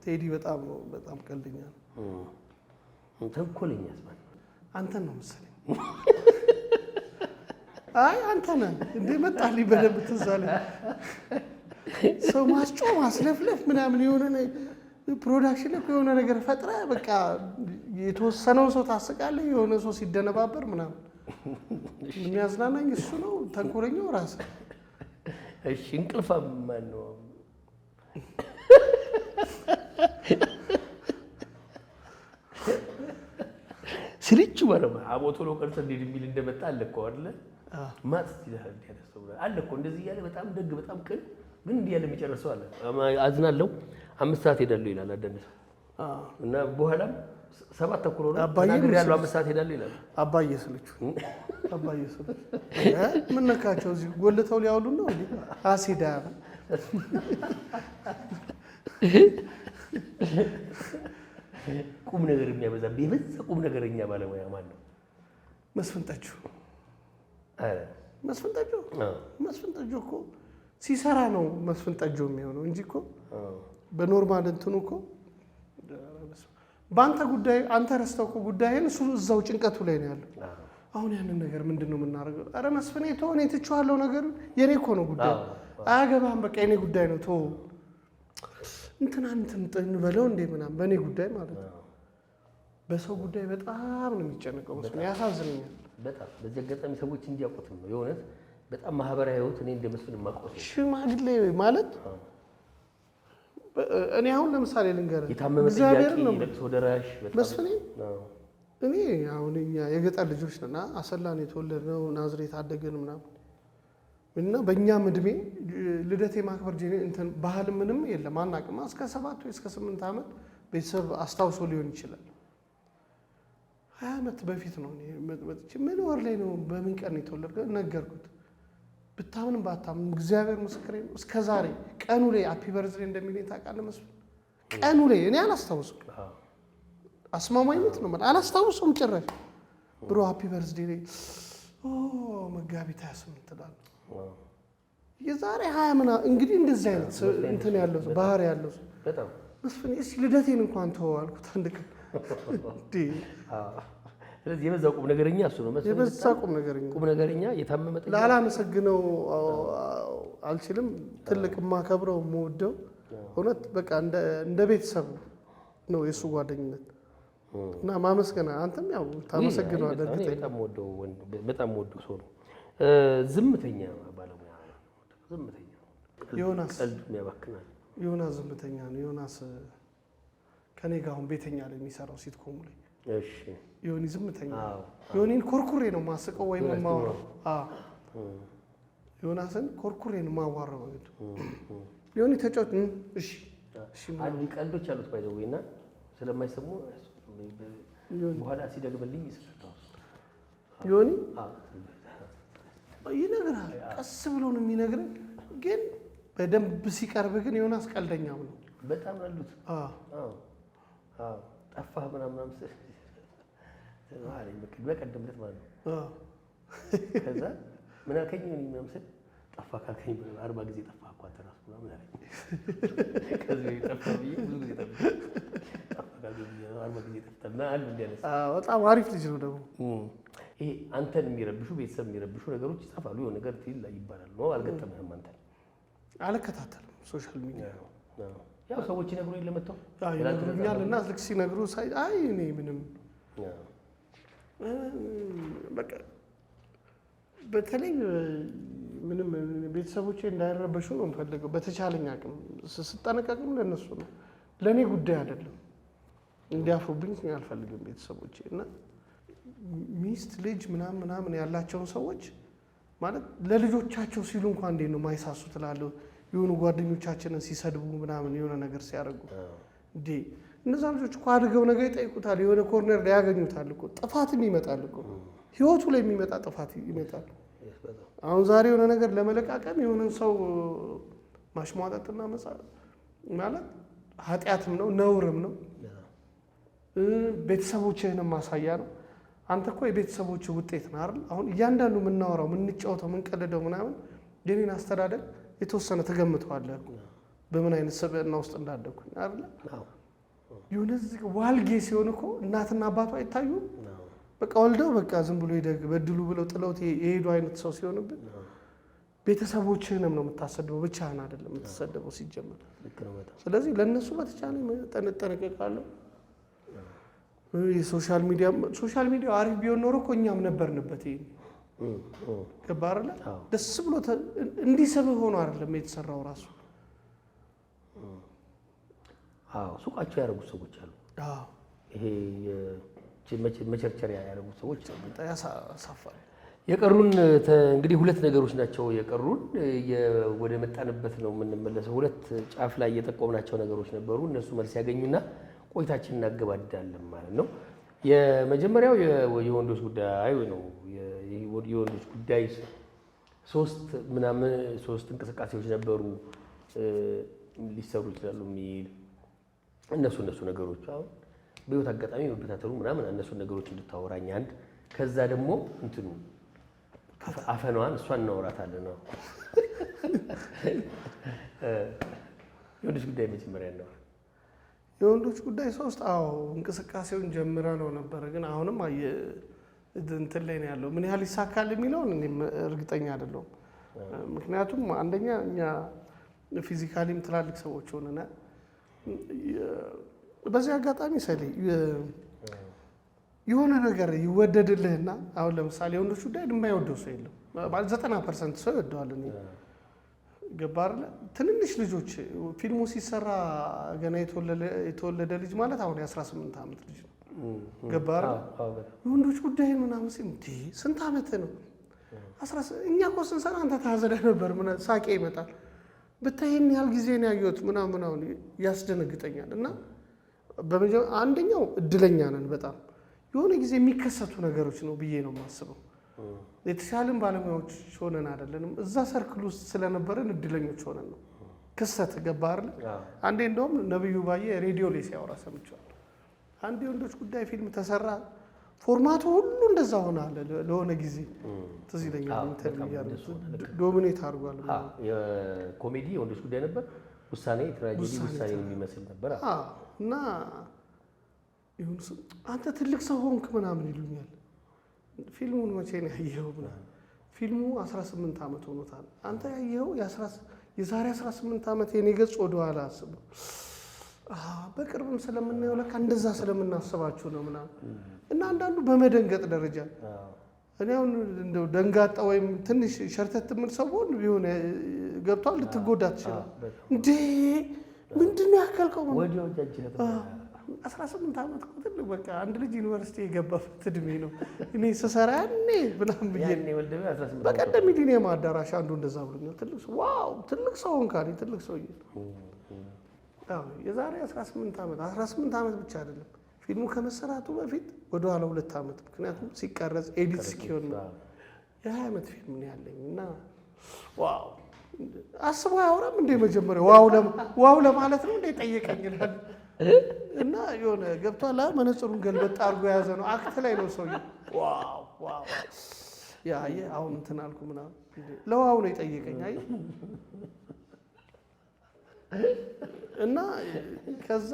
S2: ቴዲ በጣም ነው፣ በጣም ቀልደኛ ነው።
S1: ተንኮለኛስ ማን ነው?
S2: አንተን ነው መሰለኝ። አይ አንተ ነህ እንዴ፣ መጣልኝ በደንብ ትዝ አለኝ። ሰው ማስጮህ ማስለፍለፍ ምናምን የሆነ production ላይ እኮ የሆነ ነገር ፈጥረህ በቃ የተወሰነውን ሰው ታስቃለህ፣ የሆነ ሰው ሲደነባበር ምናምን የሚያዝናናኝ እሱ ነው። ተንኮለኛው ራስህ።
S1: እሺ፣ እንቅልፋም ማን ነው? ስልቹ ማለት ነው። አቦ ቶሎ ቀርጸ እንሂድ የሚል እንደመጣ አለ እኮ አይደለ? ማጥ ይላል እንዲህ ያለ ሰው አለ እኮ፣ እንደዚህ እያለ በጣም ደግ በጣም ቅን ግን እንዲህ ያለ የሚጨርሰው አለ። አዝናለሁ፣ 5 ሰዓት ሄዳለሁ ይላል አንዳንድ ሰው እና በኋላም 7:30 ሆነ
S2: አባዬ
S1: ተናግሬያለሁ፣ 5 ሰዓት ሄዳለሁ ይላል።
S2: አባዬ ስልቹ፣ አባዬ ስልቹ። ምን ነካቸው? እዚህ ጎልተው ሊያውሉ ነው እንዴ? አሲዳ።
S1: ቁም ነገር የሚያበዛ፣ የበዛ ቁም ነገረኛ ባለሙያ ማን ነው?
S2: መስፍን ጠጁ።
S1: ኧረ
S2: መስፍን ጠጆ፣ መስፍን ጠጆ እኮ ሲሰራ ነው መስፍን ጠጆ የሚሆነው እንጂ እኮ በ normal እንትኑ እኮ በአንተ ጉዳይ አንተ ረስተው እኮ ጉዳይህን እሱ እዛው ጭንቀቱ ላይ ነው ያለው። አሁን ያንን ነገር ምንድን ነው የምናደርገው? ኧረ መስፍኔ ተው፣ እኔ ትቼዋለሁ ነገሩን፣ የኔ እኮ ነው ጉዳይ፣ አያገባህም፣ በቃ የኔ ጉዳይ ነው፣ ተወው፣ እንትና እንትን እንበለው እንዴ ምናምን፣ በእኔ ጉዳይ ማለት ነው። በሰው ጉዳይ በጣም ነው የሚጨነቀው መስፍኔ፣ ያሳዝነኛል።
S1: በጣም በዚህ አጋጣሚ ሰዎች እንዲያውቁትም ነው የእውነት በጣም ማህበራዊ ህይወት እኔ እንደ መስፍን የማውቀው ሰው
S2: ሽማግሌ ማለት እኔ አሁን ለምሳሌ ልንገርህ፣
S1: የታመመ ጥያቄ፣ ለቅሶ ደራሽ
S2: መስፍኔ። እኔ አሁን እኛ የገጠር ልጆች ነን፣ አሰላን የተወለድነው፣ ናዝሬት አደግን ምናምን እና በእኛም እድሜ ልደት የማክበር እንትን ባህል ምንም የለም፣ አናውቅም። እስከ 7 ወይ እስከ 8 ዓመት ቤተሰብ አስታውሶ ሊሆን ይችላል። 20 ዓመት በፊት ነው እኔ መጥቼ ምን ወር ላይ ነው በምን ቀን የተወለድኩት ነገርኩት። ብታምንም ባታምንም እግዚአብሔር ምስክሬ ነው። እስከ ዛሬ ቀኑ ላይ happy birthday እንደሚለኝ ታውቃለህ መስፍን? ቀኑ ላይ እኔ አላስታውስም። አስማማኝ ሞት ነው ማለት አላስታውሰውም ጭራሽ። Bro happy birthday ላይ ኦ መጋቢት 28 እላለሁ። የዛሬ 20 ምናምን እንግዲህ እንደዚህ አይነት እንትን ያለው ሰው ባህሪ ያለው ሰው መስፍን እስኪ ልደቴን እንኳን ተወው አልኩት አንድ ቀን።
S1: ስለዚህ የበዛ ቁም ነገረኛ እሱ ነው መስፍን።
S2: የበዛ ቁም ነገረኛ፣
S1: ቁም ነገረኛ፣ የታመመ ጥያቄ
S2: ላላመሰግነው አልችልም። ትልቅ የማከብረው የምወደው እውነት በቃ እንደ ቤተሰብ ነው የእሱ ጓደኝነት እና ማመስገን አንተም ያው ታመሰግነዋለህ።
S1: በጣም የምወደው ሰው ነው። ዝምተኛ ባለሙያ ነው። ዝምተኛ
S2: ዮናስ
S1: ቀልድ የሚያባክናል።
S2: ዮናስ ዝምተኛ ነው። ዮናስ ከኔ ጋር አሁን ቤተኛ ላይ የሚሰራው sitcom ኡ ላይ ዮኒ ዝምተኛ። ዮኒን ኮርኩሬ ነው የማስቀው ወይም የማወራው። ዮናስን ኮርኩሬ ነው የማዋራው። ዮኒ ተጫውት እሺ እሺ
S1: አንድ ቀልዶች አሉት by the way እና ስለማይሰሙ በኋላ ሲደግምልኝ ይስላል።
S2: ዮኒ ይነግራል። ቀስ ብሎ ነው የሚነግረን፣ ግን በደንብ ሲቀርብ ግን ዮናስ ቀልደኛም ነው።
S1: በጣም አሉት። አዎ አዎ ጠፋህ ምናምን አለኝ በቀደም ዕለት ማለት ነው። ከዛ ምን አልከኝ ምናምን ስል ጠፋህ ካልከኝ 40 ጊዜ ጠፋህ እኮ አንተ እራሱ ምናምን አለኝ። ከዚህ በፊት ጠፋህ ብዬ ብዙ ጊዜ ጠፋህ ካልከኝ ብዬ 40 ጊዜ ጠፍተህ እና አሉ እንዲህ አይነት
S2: በጣም አሪፍ ልጅ ነው ደግሞ።
S1: ይሄ አንተን የሚረብሹ ቤተሰብ የሚረብሹ ነገሮች ይጻፋሉ። የሆነ ነገር ትል ይባላል። ነው አልገጠምህም አንተን?
S2: አልከታተልም social media።
S1: ያው ሰዎች ይነግሩኝ ለመተው
S2: ይነግሩኛል እና ልክ ሲነግሩ ሳይ አይ እኔ ምንም በቃ በተለይ ምንም ቤተሰቦቼ እንዳይረበሹ ነው የምፈልገው። በተቻለኝ አቅም ስጠነቀቅም ለነሱ ነው፣ ለእኔ ጉዳይ አይደለም። እንዲያፍሩብኝ አልፈልግም ቤተሰቦቼ። እና ሚስት ልጅ ምናምን ምናምን ያላቸውን ሰዎች ማለት ለልጆቻቸው ሲሉ እንኳን እንዴት ነው የማይሳሱት እላለሁ። የሆኑ ጓደኞቻችንን ሲሰድቡ ምናምን የሆነ ነገር ሲያደርጉ እንዴ እነዛ ልጆች እኮ አድገው ነገር ይጠይቁታል። የሆነ corner ላይ ያገኙታል እኮ፣ ጥፋትም ይመጣል እኮ፣ ህይወቱ ላይ የሚመጣ ጥፋት ይመጣል። አሁን ዛሬ የሆነ ነገር ለመለቃቀም የሆነን ሰው ማሽሟጠጥና ማለት ኃጢአትም ነው ነውርም ነው። ቤተሰቦችህንም ማሳያ ነው። አንተ እኮ የቤተሰቦችህ ውጤት ነህ አይደል? አሁን እያንዳንዱ የምናወራው የምንጫወተው የምንቀልደው ምናምን የኔን አስተዳደግ የተወሰነ ትገምተዋለህ እኮ በምን አይነት ስብዕና ውስጥ እንዳደግኩኝ አይደል? የሆነ ዋልጌ ሲሆን እኮ እናትና አባቱ አይታዩም። በቃ ወልደው በቃ ዝም ብሎ ይደግ በድሉ ብለው ጥለውት የሄዱ አይነት ሰው ሲሆንብን ቤተሰቦችህንም ነው የምታሰድበው፣ ብቻህን አይደለም የምትሰደበው ሲጀመር። ስለዚህ ለእነሱ በተቻለ መጠን እጠነቀቃለሁ። የ social media social media አሪፍ ቢሆን ኖሮ እኮ እኛም ነበርንበት። ይሄ ገባህ አይደለ? ደስ ብሎ እንዲስብህ ሆኖ አይደለም የተሰራው ራሱ።
S1: አዎ ሱቃቸው ያደረጉት ሰዎች አሉ። ይሄ መቸርቸሪያ ያደረጉት ሰዎች አሉ።
S2: ያሳፍራል።
S1: የቀሩን እንግዲህ ሁለት ነገሮች ናቸው የቀሩን። ወደ መጣንበት ነው የምንመለሰው። ሁለት ጫፍ ላይ የጠቆምናቸው ነገሮች ነበሩ። እነሱ መልስ ያገኙና ቆይታችንን እናገባድዳለን ማለት ነው። የመጀመሪያው የወንዶች ጉዳይ ነው። የወንዶች ጉዳይ ሶስት ምናምን ሶስት እንቅስቃሴዎች ነበሩ ሊሰሩ ይችላሉ የሚል እነሱ ነገሮች አሁን በህይወት አጋጣሚ መበታተኑ ምናምን እነሱ ነገሮች እንድታወራኝ አንድ፣ ከዛ ደግሞ እንትኑ አፈኗን እሷን እናወራታለን ነው። የወንዶች ጉዳይ መጀመሪያ እናወራ።
S2: የወንዶች ጉዳይ 3 አዎ እንቅስቃሴውን ጀምረ ነው ነበረ፣ ግን አሁንም እንትን ላይ ነው ያለው። ምን ያህል ይሳካል የሚለውን እኔም እርግጠኛ አይደለሁም። ምክንያቱም አንደኛ እኛ physically ም ትላልቅ ሰዎች ሆነናል። በዚህ አጋጣሚ ሰሌ የሆነ ነገር ይወደድልህና አሁን ለምሳሌ የወንዶች ጉዳይ የማይወደው ሰው የለም። ማለት 90% ሰው ይወደዋል። እኔ ገባህ አይደለ? ትንንሽ ልጆች ፊልሙ ሲሰራ ገና የተወለደ ልጅ ማለት አሁን የ18 ዓመት ልጅ ነው። ገባህ አይደለ? የወንዶች ጉዳይ ምናምን ሲል እንዴ ስንት ዓመት ነው? እኛ እኮ ስንሰራ አንተ ታዘለህ ነበር ምናምን ሳቄ ይመጣል። ብታይ ይሄን ያህል ጊዜ ነው ያየሁት ምናምን አሁን ያስደነግጠኛል። እና አንደኛው እድለኛ ነን በጣም የሆነ ጊዜ የሚከሰቱ ነገሮች ነው ብዬ ነው የማስበው። የተሻለን ባለሙያዎች ሆነን አይደለንም፣ እዛ ሰርክል ውስጥ ስለነበረን እድለኞች ሆነን ነው። ክስተት ገባህ አይደለ? አንዴ እንደውም ነብዩ ባየ ሬዲዮ ላይ ሲያወራ ሰምቼዋለሁ። አንድ የወንዶች ጉዳይ ፊልም ተሰራ፣ format ኡ ሁሉ እንደዛ ሆነ አለ ለሆነ ጊዜ ትዝ ይለኛል። interview dominate አድርጓል።
S1: የኮሜዲ የወንዶች ጉዳይ ነበር፣ ውሳኔ ትራጀዲ ውሳኔ የሚመስል ነበር።
S2: እና ይሁን አንተ ትልቅ ሰው ሆንክ ምናምን ይሉኛል። ፊልሙን መቼ ነው ያየኸው ምናምን። ፊልሙ 18 ዓመት ሆኖታል። አንተ ያየኸው የዛሬ 18 ዓመት የኔ ገጽ ወደኋላ አስበው። በቅርብም ስለምናየው ለካ እንደዛ ስለምናስባችሁ ነው ምናምን። እና አንዳንዱ በመደንገጥ ደረጃ እኔ አሁን እንደው ደንጋጣ ወይም ትንሽ ሸርተት የምል ሰው ብሆን ቢሆን ገብቷል፣ ልትጎዳ ትችላለህ። እንዴ ምንድን ነው ያከልከው? 18 ዓመት እኮ ትልቅ በቃ አንድ ልጅ ዩኒቨርሲቲ የገባበት እድሜ ነው። እኔ ስሰራ ያኔ ምናምን ብዬ በቀደም ሚሊኒየም አዳራሽ አንዱ እንደዛ ብሎኛል። ትልቅ ሰው wow ትልቅ ሰው ሆንክ አለኝ። ትልቅ ሰውዬ የዛሬ 18 ዓመት 18 ዓመት ብቻ አይደለም ፊልሙ ከመሰራቱ በፊት ወደኋላ 2 ዓመት፣ ምክንያቱም ሲቀረጽ edit እስኪሆን ነው የ20 ዓመት ፊልም ነው ያለኝ። እና wow አስቦ አያወራም እንደ መጀመሪያ wow ለማለት ነው እንደ ጠየቀኝ ይላል። እና የሆነ ገብቷል። መነጽሩን ገልበጥ አድርጎ የያዘ ነው act ላይ ነው ሰውዬው። wow wow ያ አየህ አሁን እንትን አልኩ ምናምን ለ wow ነው የጠየቀኝ። አየህ እና ከዛ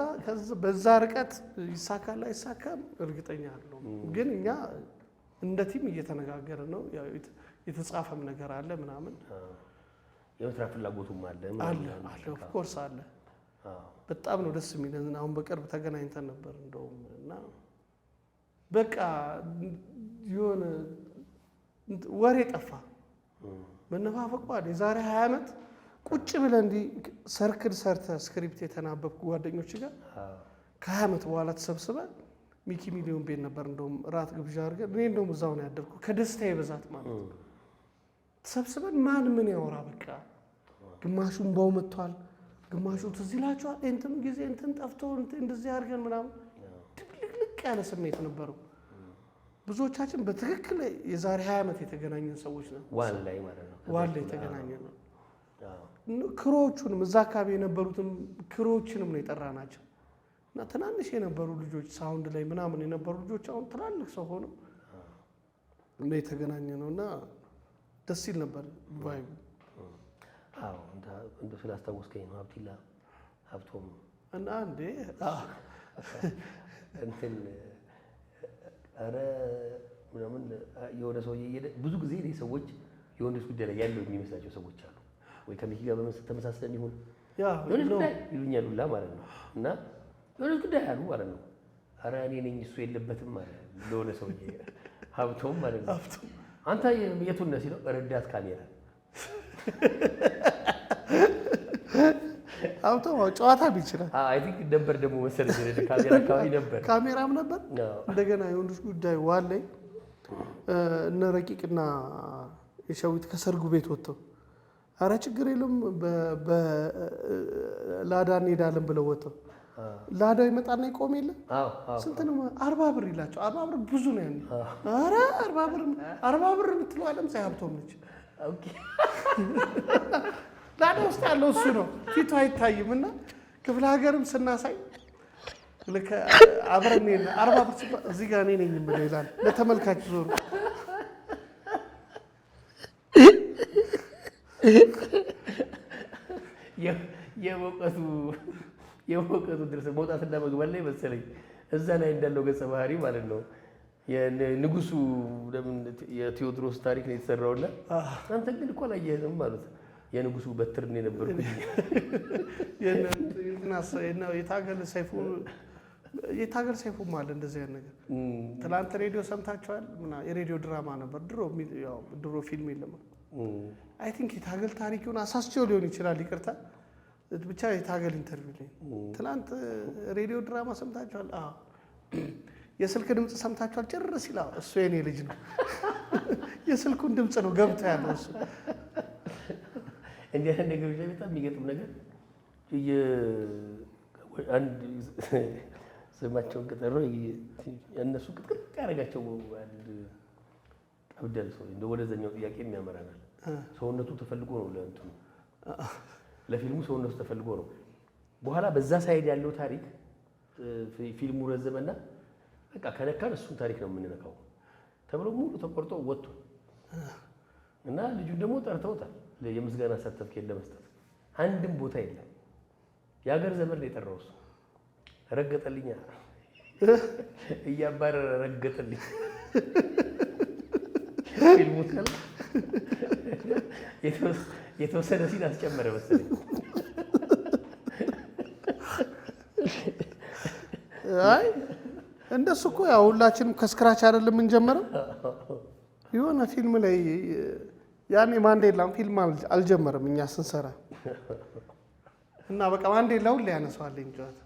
S2: በዛ ርቀት ይሳካል አይሳካም እርግጠኛ አይደለሁም። ግን እኛ እንደ team እየተነጋገርን ነው። የተጻፈም ነገር አለ ምናምን
S1: የመስራት ፍላጎቱም አለ
S2: አለ አለ of course አለ። በጣም ነው ደስ የሚለን። አሁን በቅርብ ተገናኝተን ነበር እንደውም እና በቃ የሆነ ወሬ ጠፋ፣ መነፋፈቁ አለ። የዛሬ 20 ዓመት ቁጭ ብለህ እንዲህ circle ሰርተህ script የተናበብኩ ጓደኞች ጋር ከ20 ዓመት በኋላ ተሰብስበህ ሚኪ ሚሊዮን ቤት ነበር እንደውም እራት ግብዣ አድርገን እኔ እንደውም እዛው ነው ያደርኩ ከደስታዬ ብዛት ማለት ነው። ተሰብስበን ማን ምን ያወራ በቃ ግማሹ እንባው መጥቷል፣ ግማሹ ትዝ ይላቸዋል እንትኑ ጊዜ እንትን ጠፍቶ እንደዚህ አድርገን ምናምን ድብልቅልቅ ያለ ስሜት ነበረው። ብዙዎቻችን በትክክል የዛሬ 20 ዓመት የተገናኘን ሰዎች ነው።
S1: one ላይ ማለት ነው።
S2: one ላይ የተገናኘን ነው። crew ዎቹንም እዛ አካባቢ የነበሩትም crew ዎችንም ነው የጠራናቸው። እና ትናንሽ የነበሩ ልጆች sound ላይ ምናምን የነበሩ ልጆች አሁን ትላልቅ ሰው ሆነው ነው የተገናኘ ነውና ደስ ይል ነበር vibe ኡ።
S1: አዎ እንደው ስላስታወስከኝ ነው። ሀብቲላ ሀብቶም
S2: እና እንዴ
S1: እንትን ኧረ ምናምን የሆነ ሰውዬ እየሄደ ብዙ ጊዜ እኔ ሰዎች የወንዶች ጉዳይ ላይ ያለው የሚመስላቸው ሰዎች አሉ ወይ ከሚኪ ጋር ተመሳስለን ይሁን የወንዶች ጉዳይ ይሉኛል ሁላ ማለት ነው። እና የወንዶች ጉዳይ አሉ ማለት ነው። ኧረ እኔ ነኝ እሱ የለበትም ማለት ነው ለሆነ ሰውዬ ሀብቶም ማለት ነው። አንተ የቱን ነህ ሲለው ረዳት ካሜራ
S2: ሀብቶም ጨዋታ ይችላል።
S1: I think ነበር ደግሞ መሰለኝ ካሜራ አካባቢ ነበር፣
S2: ካሜራም ነበር። እንደገና የወንዶች ጉዳይ one ላይ እነ ረቂቅና የሸዊት ከሰርጉ ቤት ወጥተው ኧረ ችግር የለም በላዳ እንሄዳለን ብለው ወጥተው ላዳው ይመጣና ይቆም የለ ስንት ነው? 40 ብር ይላቸው። 40 ብር ብዙ ነው ያኔ። ኧረ 40 ብር የምትለው ዓለም ፀሐይ ሀብቶም ነች። ላዳ ውስጥ ያለው እሱ ነው፣ ፊቱ አይታይም። እና ክፍለ ሀገርም ስናሳይ ልክ አብረን 40 ብር ሲባል እዚህ ጋር እኔ ነኝ የምለው ይላል ለተመልካች ዞሩ።
S1: የእውቀቱ የእውቀቱ ድርሰት መውጣትና መግባት ላይ መሰለኝ እዛ ላይ እንዳለው ገጸ ባህሪ ማለት ነው። የንጉሱ ለምን የቴዎድሮስ ታሪክ ነው የተሰራውና አንተ ግን እኮ አላየህም ማለት የንጉሱ በትር ነው የነበርኩኝ።
S2: የታገል ሰይፉ የታገል ሰይፉም አለ እንደዚህ አይነት ነገር። ትላንት ሬዲዮ ሰምታችኋል? የሬዲዮ ድራማ ነበር ድሮ፣ ያው ድሮ ፊልም የለም። I think የታገል ታሪክ ይሁን አሳስቼው ሊሆን ይችላል፣ ይቅርታ። ብቻ የታገል interview ላይ ትላንት ሬዲዮ ድራማ ሰምታችኋል? አዎ። የስልክ ድምፅ ሰምታችኋል? ጭር ሲል እሱ የኔ ልጅ ነው። የስልኩን ድምፅ ነው ገብቶ ያለው እሱ።
S1: እንዲህ አይነት ነገሮች ላይ በጣም የሚገጥም ነገር አንድ ስማቸውን ከጠራሁ እነሱ ቅጥቅጥ ያደረጋቸው አንድ ጠብደል ሰው እንደ ወደዛኛው ጥያቄ የሚያመራናል። ሰውነቱ ተፈልጎ ነው ለእንትኑ ለፊልሙ ሰውነቱ ተፈልጎ ነው። በኋላ በዛ side ያለው ታሪክ ፊልሙ ረዘመና በቃ ከነካን እሱን ታሪክ ነው የምንነካው ተብሎ ሙሉ ተቆርጦ ወጥቶ እና ልጁን ደግሞ ጠርተውታል የምስጋና ሰርተፍኬት ለመስጠት አንድም ቦታ የለም። የሀገር ዘመድ ነው የጠራው እሱ። ረገጠልኛ እያባረረ ረገጠልኝ። ፊልሙ የተወሰነ ሲል አስጨመረ መሰለኝ።
S2: አይ እንደሱ እኮ ያው ሁላችንም ከ scratch አይደለም የምንጀምረው። የሆነ ፊልም ላይ ያኔ ማንዴላም ፊልም አልጀመረም እኛ ስንሰራ እና በቃ ማንዴላ ሁሌ ያነሳዋል ጨዋታ።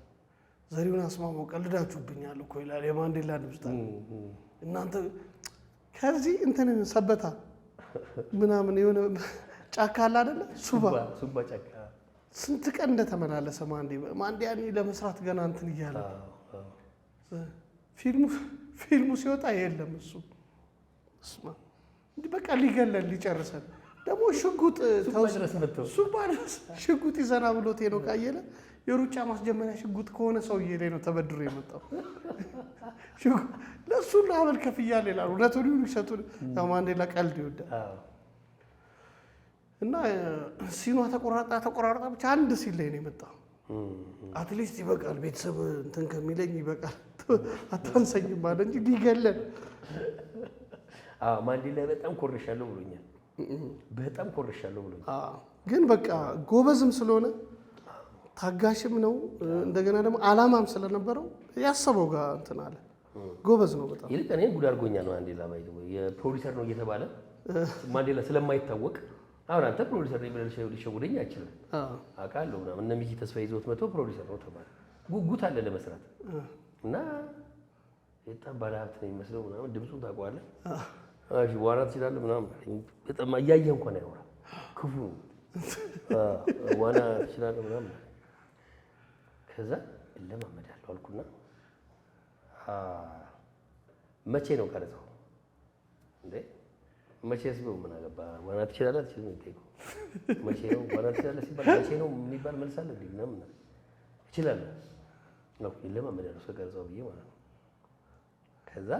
S2: ዘሪሁን አስማማው ቀልዳችሁብኛል እኮ ይላል የማንዴላ ድምፅ። እናንተ ከዚህ እንትን ሰበታ ምናምን የሆነ ጫካ አለ አይደለ? ሱባ
S1: ሱባ ጫካ
S2: ስንት ቀን እንደተመላለሰ ማንዴ ማንዴ ያኔ ለመስራት ገና እንትን እያለ ፊልሙ ሲወጣ የለም እሱ። እስማ እንዲህ በቃ ሊገለን ሊጨርሰን ደግሞ ሽጉጥ ሱባ ድረስ ሽጉጥ ይዘና ብሎት ሄኖክ አየለ የሩጫ ማስጀመሪያ ሽጉጥ ከሆነ ሰውዬ ላይ ነው ተበድሮ የመጣው። ለእሱ አበል ከፍያለሁ ይላል። እውነቱን ይሁን ውሸቱን ያው ማንዴላ ቀልድ ይወዳል። እና scene ኗ ተቆራርጣ ተቆራርጣ ብቻ አንድ scene ላይ ነው የመጣው። At least ይበቃል፣ ቤተሰብ እንትን ከሚለኝ ይበቃል፣ አታንሰኝም አለ እንጂ ሊገለን።
S1: ማንዴላ በጣም ኮርሻለሁ ብሎኛል። በጣም ኮርሻለሁ ብሎኛል።
S2: ግን በቃ ጎበዝም ስለሆነ ታጋሽም ነው። እንደገና ደግሞ አላማም ስለነበረው ያሰበው ጋር እንትን አለ። ጎበዝ ነው በጣም።
S1: ይልቅ እኔን ጉድ አድርጎኛል ማንዴላ። By the way የ producer ነው እየተባለ ማንዴላ ስለማይታወቅ አሁን አንተ ፕሮዲሰር ነኝ ብለህ ሊሸውደኝ አይችልም። አውቃለሁ ምናምን እነ ሚኪ ተስፋ ይዘውት መጥቶ ፕሮዲሰር ነው ተባለ። ጉጉት አለ ለመስራት እና በጣም ባለሀብት ነው የሚመስለው ምናምን ድምፁን ታውቀዋለህ። እሺ ዋና ትችላለህ ምናምን በጣም እያየህ እንኳን አያወራም። ክፉ ነው። ዋና ትችላለህ ምናምን ከዛ እለማመዳለሁ አልኩና መቼ ነው ቀረጻው? እንዴ መቼስ ቢሆን ምን አገባ ዋና ትችላለህ አትችልም የሚጠይቀው መቼ ነው ዋና ትችላለህ ሲባል መቼ ነው የሚባል መልስ አለ እንዴ ምናምን እችላለሁ ነው እለማመዳለሁ እስከ ቀረጻው ብዬ ማለት ነው። ከዛ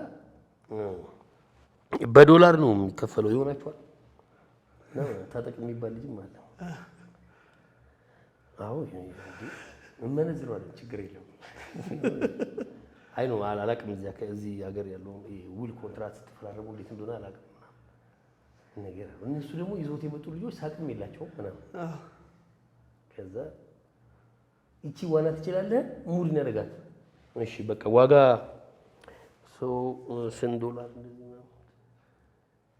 S1: በዶላር ነው የሚከፈለው ይሆናችኋል። ታጠቅ የሚባል ልጅም አለ። አዎ እመነዝረዋለን ችግር የለም። አይ ነው አላውቅም። እዚህ ሀገር ያለው ውል ኮንትራት ስትፈራረሙ እንዴት እንደሆነ አላውቅም ነገር እነሱ ደግሞ ይዞት የመጡ ልጆች ሳቅም የላቸውም ምናምን። ከዛ ይቺ ዋና ትችላለህ mood እናደርጋት። እሺ በቃ ዋጋ ሰው ስንት ዶላር እንደዚህ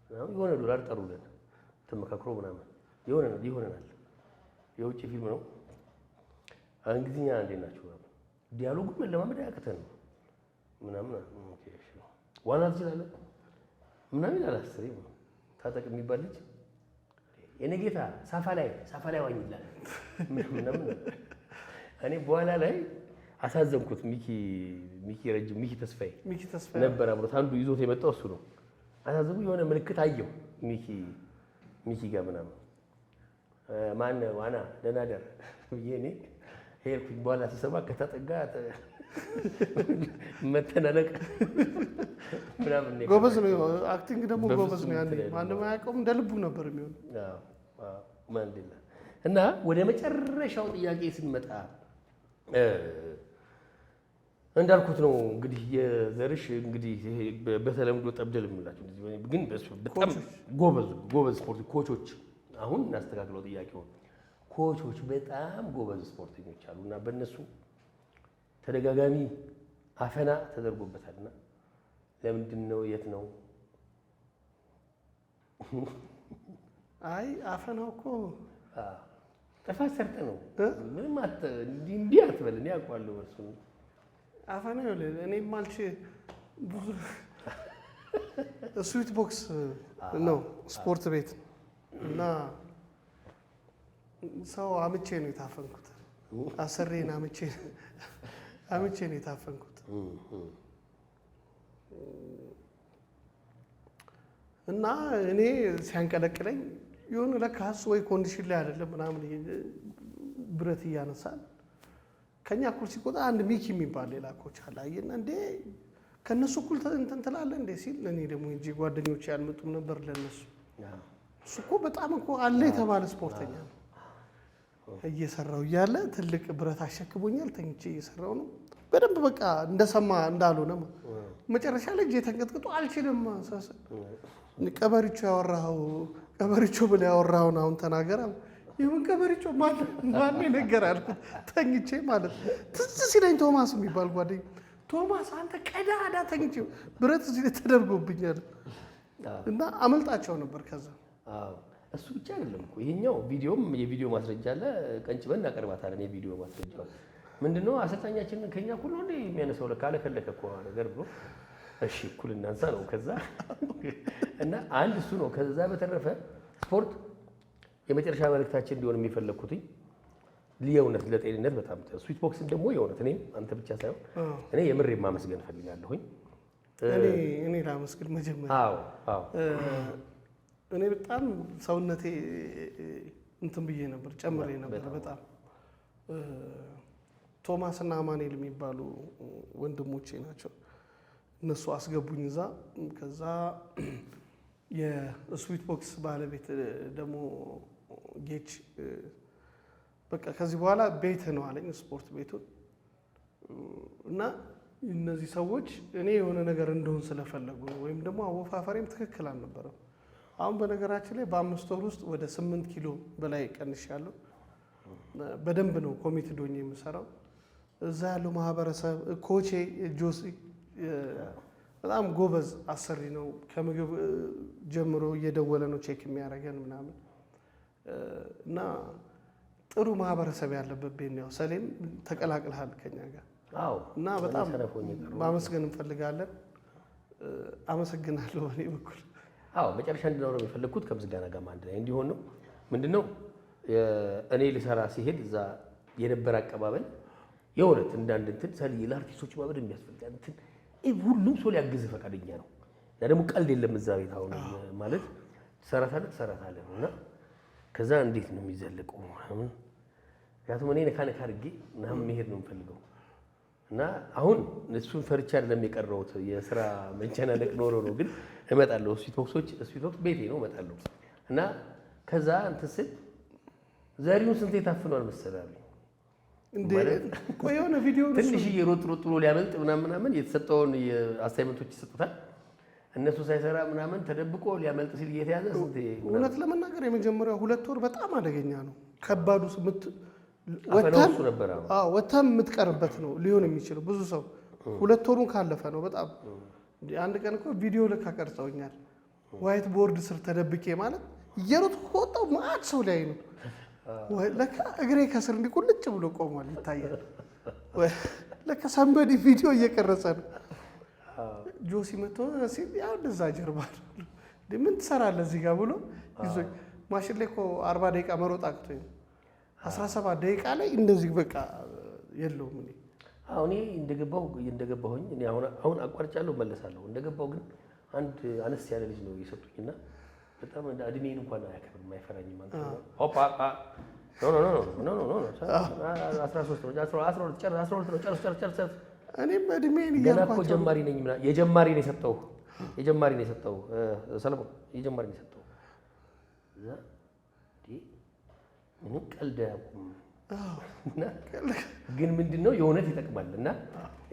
S1: ምናምን የሆነ ዶላር ጠሩልን ተመካክሮ ምናምን የሆነ ይሆነናል። የውጭ ፊልም ነው። እንግሊዝኛ እንዴት ናችሁ? Dialogue ኡን መለማመድ አያቅተንም ምናምን። Okay እሺ ዋና ትችላለህ ምናምን ይላል። አስሬ ታጠቅ የሚባል ልጅ የኔ ጌታ ሳፋ ላይ ሳፋ ላይ ዋኝ ይላል ምናምን። እኔ በኋላ ላይ አሳዘንኩት። ሚኪ ሚኪ ረጅም ሚኪ ተስፋዬ
S2: ሚኪ ተስፋዬ
S1: ነበር አብሮት አንዱ ይዞት የመጣው እሱ ነው። አሳዘንኩ። የሆነ ምልክት አየሁ ሚኪ ሚኪ ጋር ምናምን ማን ዋና ደህና ደር ብዬ እኔ ሄድኩኝ። በኋላ ስሰማ ከተጠጋ መተናነቅ ምናምን
S2: ጎበዝ ነው። Acting ደግሞ ጎበዝ ነው። ያኔ ማንም አያውቀውም፣ እንደ ልቡ ነበር የሚሆነው።
S1: ማንዴላ። እና ወደ መጨረሻው ጥያቄ ስንመጣ እንዳልኩት ነው እንግዲህ የዘርሽ እንግዲህ ይሄ በተለምዶ ጠብደል የምላቸው እንደዚህ ግን በሱ በጣም ጎበዝ ጎበዝ ስፖርት coach ኦች፣ አሁን እናስተካክለው ጥያቄውን፣ coach ኦች በጣም ጎበዝ ስፖርተኞች አሉ እና በእነሱ ተደጋጋሚ አፈና ተደርጎበታል። እና ለምንድን ነው? የት ነው?
S2: አይ አፈናው እኮ
S1: ጥፋት ሰርተ ነው። ምንም እንዲህ እንዲህ አትበል። እኔ አውቀዋለሁ እሱን።
S2: አፈና ይኸውልህ፣ እኔም አልች ብዙ ስዊት ቦክስ ነው ስፖርት ቤት እና ሰው አምቼ ነው የታፈንኩት። አሰሬን አምቼ ነው የታፈንኩት። እና እኔ ሲያንቀለቅለኝ የሆነ ለካ እሱ ወይ condition ላይ አይደለም ምናምን ብረት እያነሳል ከኛ እኩል ሲቆጣ አንድ ሚኪ የሚባል ሌላ coach አለ። አየና እንዴ ከእነሱ እኩል እንትን ትላለህ እንዴ ሲል እኔ ደግሞ እንጂ ጓደኞቼ ያልመጡም ነበር ለእነሱ። እሱ እኮ በጣም እኮ አለ የተባለ ስፖርተኛ ነው። እየሰራው እያለ ትልቅ ብረት አሸክሞኛል። ተኝቼ እየሰራው ነው። በደንብ በቃ እንደሰማ እንዳልሆነ መጨረሻ ላይ እጄ ተንቀጥቅጦ አልችልም። ቀበሪቾ ያወራኸው ቀበሪቾ ብለህ ያወራኸውን አሁን ተናገር አለ። የምን ቀበሪቾ? ማን ነገር አልኩት። ተኝቼ ማለት ትዝ ሲለኝ ቶማስ የሚባል ጓደኛ፣ ቶማስ አንተ ቀዳዳ ተኝቼ ብረት እዚህ ላይ ተደርጎብኛል እና አመልጣቸው ነበር ከዛ።
S1: አዎ እሱ ብቻ አይደለም እኮ ይሄኛው ቪዲዮም የቪዲዮ ማስረጃ አለ። ቀንጭበን እናቀርባታለን። የቪዲዮ ማስረጃ ምንድነው? አሰልጣኛችን ከኛ እኩል ነው እንዴ የሚያነሳው? ለካ አለከለከ እኮ ነገር ብሎ እሺ እኩል እናንሳ ነው። ከዛ እና አንድ እሱ ነው። ከዛ በተረፈ ስፖርት የመጨረሻ መልእክታችን እንዲሆን የሚፈለግኩትኝ የእውነት ለጤንነት በጣም ስዊት ቦክስን ደግሞ የእውነት እኔም አንተ ብቻ ሳይሆን እኔ የምር ማመስገን እፈልጋለሁኝ።
S2: እኔ ላመስግን መጀመሪያ።
S1: አዎ አዎ
S2: እኔ በጣም ሰውነቴ እንትን ብዬ ነበር፣ ጨምሬ ነበር በጣም። ቶማስ እና አማኑኤል የሚባሉ ወንድሞቼ ናቸው። እነሱ አስገቡኝ እዛ። ከዛ የስዊት ቦክስ ባለቤት ደግሞ ጌች በቃ ከዚህ በኋላ ቤት ነው አለኝ፣ ስፖርት ቤቱን። እና እነዚህ ሰዎች እኔ የሆነ ነገር እንደሆን ስለፈለጉ ነው፣ ወይም ደግሞ አወፋፈሬም ትክክል አልነበረም። አሁን በነገራችን ላይ በ5 ወር ውስጥ ወደ 8 ኪሎ በላይ ቀንሻለሁ። በደንብ ነው committed ሆኜ የምሰራው። እዛ ያለው ማህበረሰብ፣ coach ኤ ጆሲ በጣም ጎበዝ አሰሪ ነው። ከምግብ ጀምሮ እየደወለ ነው check የሚያደርገን ምናምን እና ጥሩ ማህበረሰብ ያለበት ቤት ነው። ሰሌም ተቀላቅልሃል ከኛ ጋር እና በጣም ማመስገን እንፈልጋለን። አመሰግናለሁ በእኔ በኩል።
S1: አዎ መጨረሻ እንድናወራው የፈለግኩት ከምስጋና ጋር አንድ ላይ እንዲሆን ነው። ምንድነው እኔ ልሰራ ሲሄድ እዛ የነበረ አቀባበል የእውነት እንዳንድ እንትን ሰልዬ ለአርቲስቶች ማበድ የሚያስፈልጋል እንትን ሁሉም ሰው ሊያግዝህ ፈቃደኛ ነው። እና ደግሞ ቀልድ የለም እዛ ቤት አሁን ማለት ትሰራታለህ ትሰራታለህ ነው። እና ከዛ እንዴት ነው የሚዘለቀው ምናምን፣ ምክንያቱም እኔ ነካ ነካ አድርጌ ምናምን መሄድ ነው የምፈልገው። እና አሁን እሱን ፈርቻ አይደለም የቀረሁት፣ የስራ መጨናነቅ ኖሮ ነው። ግን እመጣለሁ፣ ስዊት ቦክሶች ስዊት ቦክስ ቤቴ ነው እመጣለሁ። እና ከዛ እንትን ስል ዘሪሁን ስንቴ ታፍኗል መሰለህ አሉኝ።
S2: እንዴ ቆይ የሆነ ቪዲዮ
S1: ትንሽዬ ሮጥ ሮጥ ብሎ ሊያመልጥ ምናምን ምናምን የተሰጠውን assignment ኦች ይሰጡታል። እነሱ ሳይሰራ ምናምን ተደብቆ ሊያመልጥ ሲል እየተያዘ ስንቴ
S2: እውነት ለመናገር የመጀመሪያው 2 ወር በጣም አደገኛ ነው። ከባዱ
S1: አፈናው እሱ ነበር።
S2: አዎ ወተም የምትቀርበት ነው ሊሆን የሚችለው። ብዙ ሰው 2 ወሩን ካለፈ ነው በጣም። አንድ ቀን እኮ ቪዲዮ ልካ ቀርጸውኛል። White board ስር ተደብቄ ማለት እየሮጥኩ ከወጣሁ መዓት ሰው ላይ ነው። ለካ እግሬ ከስር እንዲህ ቁልጭ ብሎ ቆሟል ይታያል። ለካ somebody ቪዲዮ እየቀረጸ ነው። ጆሲ መጥቶ ሲል ያው እንደዛ ጀርባ ነው። ምን ትሰራለህ እዚህ ጋር ብሎ ይዞኝ ማሽን ላይ እኮ 40 ደቂቃ መሮጥ አቅቶኝ ነው። 17 ደቂቃ ላይ እንደዚህ በቃ የለውም እኔ።
S1: አዎ እኔ እንደገባሁኝ እኔ አሁን አሁን አቋርጫለሁ እመለሳለሁ። እንደገባሁ ግን አንድ አነስ ያለ ልጅ ነው የሰጡኝና በጣም እድሜን እንኳን አያከብርም፣ አይፈራኝም። አንተ ኦፓ no no no no no no 13 ነው፣ 12 ጨርስ፣ 12 ነው፣ ጨርስ ጨርስ ጨርስ ጨርስ።
S2: እኔም እድሜን
S1: ገና እኮ
S2: እያልኳቸው
S1: ጀማሪ ነኝ ምናምን። የጀማሪ ነው የሰጠው፣ የጀማሪ ነው የሰጠው ሰለሞን፣ የጀማሪ ነው የሰጠው። እዛ እንዴ ምንም ቀልድ አያውቁም። እና ግን ምንድን ነው የእውነት ይጠቅማል። እና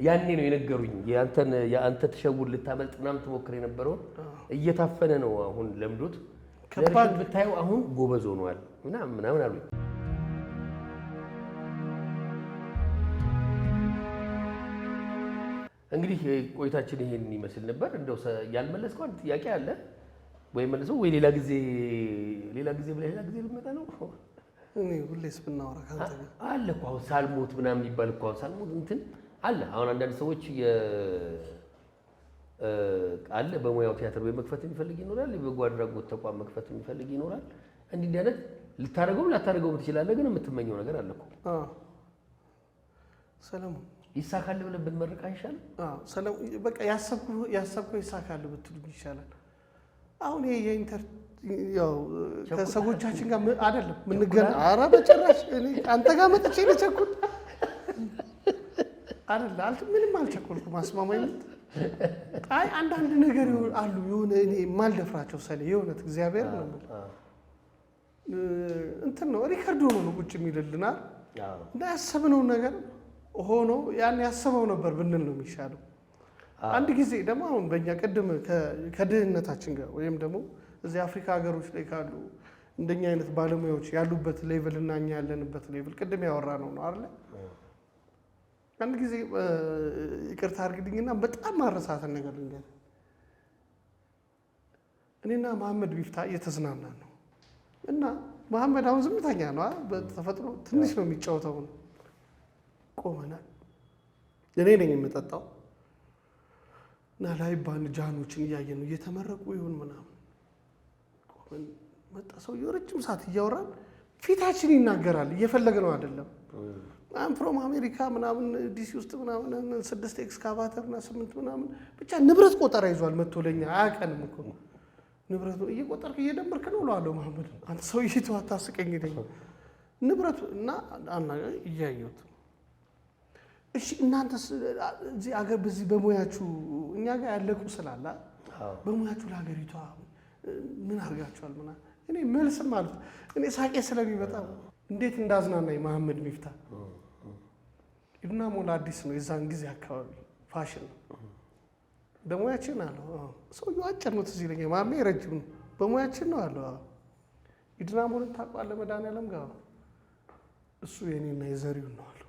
S1: ያኔ ነው የነገሩኝ። የአንተ ተሸውድ ልታመልጥ ምናምን ትሞክር የነበረውን እየታፈነ ነው አሁን ለምዶት
S2: ከባድ
S1: ብታየው አሁን ጎበዝ ሆኗል ምናምን ምናምን አሉኝ። እንግዲህ ቆይታችን ይሄን ይመስል ነበር። እንደው ያልመለስከው አንድ ጥያቄ አለ ወይ መልሰው ወይ ሌላ ጊዜ ሌላ ጊዜ ብለህ ሌላ ጊዜ ልመጣ ነው።
S2: እኔ ሁሌስ ብናወራ ካንተ ጋር
S1: አለ እኮ አሁን ሳልሞት ምናምን የሚባል እኮ አሁን ሳልሞት እንትን አለ። አሁን አንዳንድ ሰዎች አለ በሙያው ቲያትር ቤት መክፈት የሚፈልግ ይኖራል፣ የበጎ አድራጎት ተቋም መክፈት የሚፈልግ ይኖራል። እንዲህ እንዲህ አይነት ልታደርገውም ላታደርገውም ትችላለህ፣ ግን የምትመኘው ነገር አለ እኮ።
S2: ሰለሞን
S1: ይሳካል ብለህ ብንመርቅ አይሻልም?
S2: ሰለሞን በቃ ያሰብኩህ ይሳካል ብትሉኝ ይሻላል። አሁን ይሄ የኢንተር ያው ከሰዎቻችን ጋር አይደለም ምንገና፣ ኧረ በጭራሽ እኔ አንተ ጋር መጥቼ ልቸኩል አይደለ ምንም አልቸኮልኩም። አስማማኝ አይ አንዳንድ ነገር አሉ የሆነ እኔ የማልደፍራቸው ሰሌ የእውነት እግዚአብሔር ነው የምልህ እንትን ነው record ሆኖ ነው ቁጭ የሚልልናል እና ያሰብነውን ነገር ሆኖ ያን ያሰበው ነበር ብንል ነው የሚሻለው። አንድ ጊዜ ደግሞ አሁን በእኛ ቅድም ከድህነታችን ጋር ወይም ደግሞ እዚህ አፍሪካ ሀገሮች ላይ ካሉ እንደኛ አይነት ባለሙያዎች ያሉበት level እና እኛ ያለንበት level ቅድም ያወራነው ነው አይደለ? አንድ ጊዜ ይቅርታ አድርግልኝና በጣም ማረሳትን ነገር ልንገርህ። እኔና መሐመድ ሚፍታ እየተዝናናን ነው እና መሐመድ አሁን ዝምተኛ ነው በተፈጥሮ ትንሽ ነው የሚጫወተው። ቆመናል። እኔ ነኝ የምጠጣው እና ላይ ባንድ ጃኖችን እያየን ነው እየተመረቁ ይሁን ምናምን። ቆመን መጣ ሰውዬው ረጅም ሰዓት እያወራን ፊታችን ይናገራል። እየፈለገ ነው አይደለም። I'm from አሜሪካ ምናምን ዲሲ ውስጥ ምናምን 6 ኤክስካቫተር እና 8 ምናምን ብቻ ንብረት ቆጠራ ይዟል መጥቶ ለኛ አያውቀንም እኮ ንብረት ነው እየቆጠርክ እየደመርክ ነው እለዋለሁ መሐመድ። አንተ ሰውዬ ተው አታስቀኝ ይለኛል። ንብረቱ እና እያየሁት እሺ እናንተስ እዚህ አገር በዚህ በሙያችሁ እኛ ጋር ያለቁ ስላለ በሙያችሁ ለሀገሪቷ ምን አድርጋችኋል? ምናምን እኔ መልስም አልፍ እኔ ሳቄ ስለሚመጣ እንዴት እንዳዝናናኝ መሐመድ ሚፍታ። ኢድና ሞላ አዲስ ነው የዛን ጊዜ አካባቢ ፋሽን ነው። በሙያችን አለው ሰውዬው አጭር ነው ትዝ ይለኛል። ማሜ ረጅም ነው። በሙያችን ነው አለው። ኢድና ሞልን ታውቀዋለህ? መድኃኒዓለም ጋር እሱ የኔና የዘሪውን ነው አለው።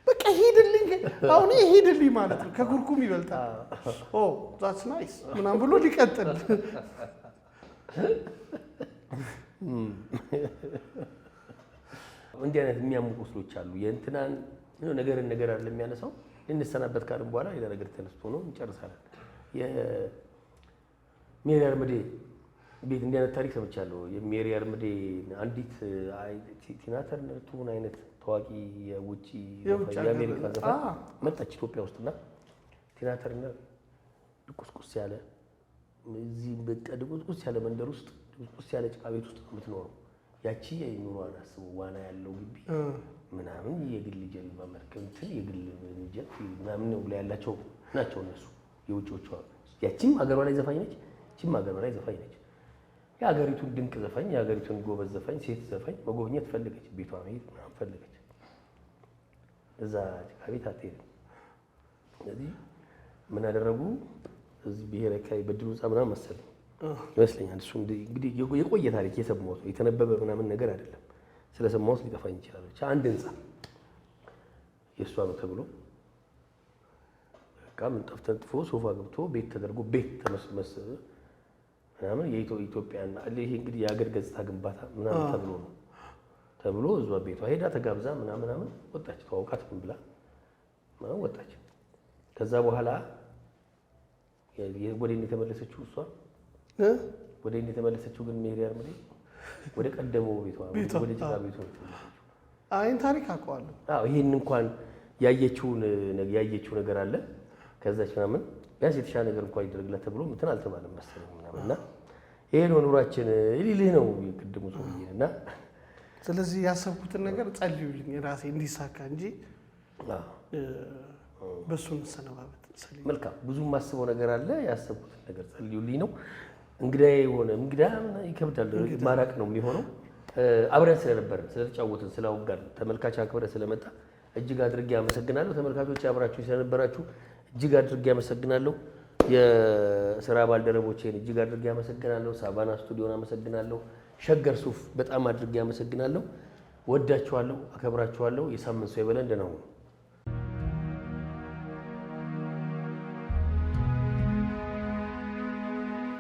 S2: በቃ ሂድልኝ፣ አሁን ሂድልኝ ማለት ነው። ከኩርኩም ይበልጣል። Oh that's nice ምናምን ብሎ ሊቀጥል
S1: እንዲህ አይነት የሚያሙ ቁስሎች አሉ። የእንትናን ነገርን ነገር አይደለም የሚያነሳው። ልንሰናበት ካልን በኋላ ሌላ ነገር ተነስቶ ነው እንጨርሳለን። የሜሪ አርምዴ ቤት እንዲህ አይነት ታሪክ ሰምቻለሁ። የሜሪ አርምዴ አንዲት ቲና ተርነር ትሁን አይነት ታዋቂ የውጭ የአሜሪካ ዘፋኝ መጣች ኢትዮጵያ ውስጥና ቲና ተርነር ድቁስቁስ ያለ እዚህ በቃ ድቁስቁስ ያለ መንደር ውስጥ ድቁስቁስ ያለ ጭቃ ቤት ውስጥ ነው የምትኖረው። ያቺ የኑሯን አስበው ዋና ያለው ግቢ ምናምን የግል ጀልባ መርከብ እንትን የግል ጀት ምናምን ነው ብላ ያላቸው ናቸው እነሱ የውጭዎቹ። ያቺም ሀገሯ ላይ ዘፋኝ ነች፣ ያቺም ሀገሯ ላይ ዘፋኝ ነች። የሀገሪቱን ድንቅ ዘፋኝ የሀገሪቱን ጎበዝ ዘፋኝ ሴት ዘፋኝ መጎብኘት ፈለገች፣ ቤቷ መሄድ ምናምን ፈለገች። እዛ ጭቃ ቤት አትሄድም። ስለዚህ ምን አደረጉ? እዚህ ብሔራዊ አካባቢ በድሉ ህንፃ ምናምን መሰለኝ ይመስለኛል። እሱ እንግዲህ የቆየ ታሪክ የሰማሁት ነው፣ የተነበበ ምናምን ነገር አይደለም። ስለሰማሁት ሊጠፋኝ ይችላል። ብቻ አንድ ህንፃ የእሷ ነው ተብሎ በቃ ምንጣፍ ተንጥፎ ሶፋ ገብቶ ቤት ተደርጎ ቤት ተመስመስ ምናምን የኢትዮጵያን ይሄ እንግዲህ የሀገር ገጽታ ግንባታ ምናምን ተብሎ ነው ተብሎ እዟ ቤቷ ሄዳ ተጋብዛ ምናምን ምናምን ወጣች። ተዋውቃት ምን ብላ ምናምን ወጣች። ከዛ በኋላ ወደ እኔ የተመለሰችው እሷ ወደ እኔ የተመለሰችው ግን ሜሪ አርምዴ ወደ ቀደመው ቤቷ ወደ ጭቃ ቤቷ ነው የተመለሰችው።
S2: አይን ታሪክ አውቀዋለሁ።
S1: አዎ ይሄን እንኳን ያየችው ነገር አለ። ከዛች ምናምን ቢያንስ የተሻለ ነገር እንኳን ይደረግላት ተብሎ እንትን አልተባለም መሰለኝ ምናምን እና ይሄ ነው ኑሯችን ሊልህ ነው የቅድሙ ሰውዬ እና
S2: ስለዚህ ያሰብኩትን ነገር ጸልዩልኝ ራሴ እንዲሳካ እንጂ በሱ እንሰነባበት።
S1: መልካም ብዙ የማስበው ነገር አለ። ያሰብኩትን ነገር ጸልዩልኝ ነው። እንግዳ የሆነ እንግዳ ይከብዳል፣ ማራቅ ነው የሚሆነው። አብረን ስለነበርን፣ ስለተጫወትን፣ ስላወጋን፣ ተመልካች አክብረህ ስለመጣ እጅግ አድርጌ አመሰግናለሁ። ተመልካቾች፣ አብራችሁ ስለነበራችሁ እጅግ አድርጌ አመሰግናለሁ። የስራ ባልደረቦቼን እጅግ አድርጌ አመሰግናለሁ። ሳቫና ስቱዲዮን አመሰግናለሁ። ሸገር ሱፍ በጣም አድርጌ አመሰግናለሁ። ወዳችኋለሁ፣ አከብራችኋለሁ። የሳምንት ሰው ይበለን። ደህና ሁኑ።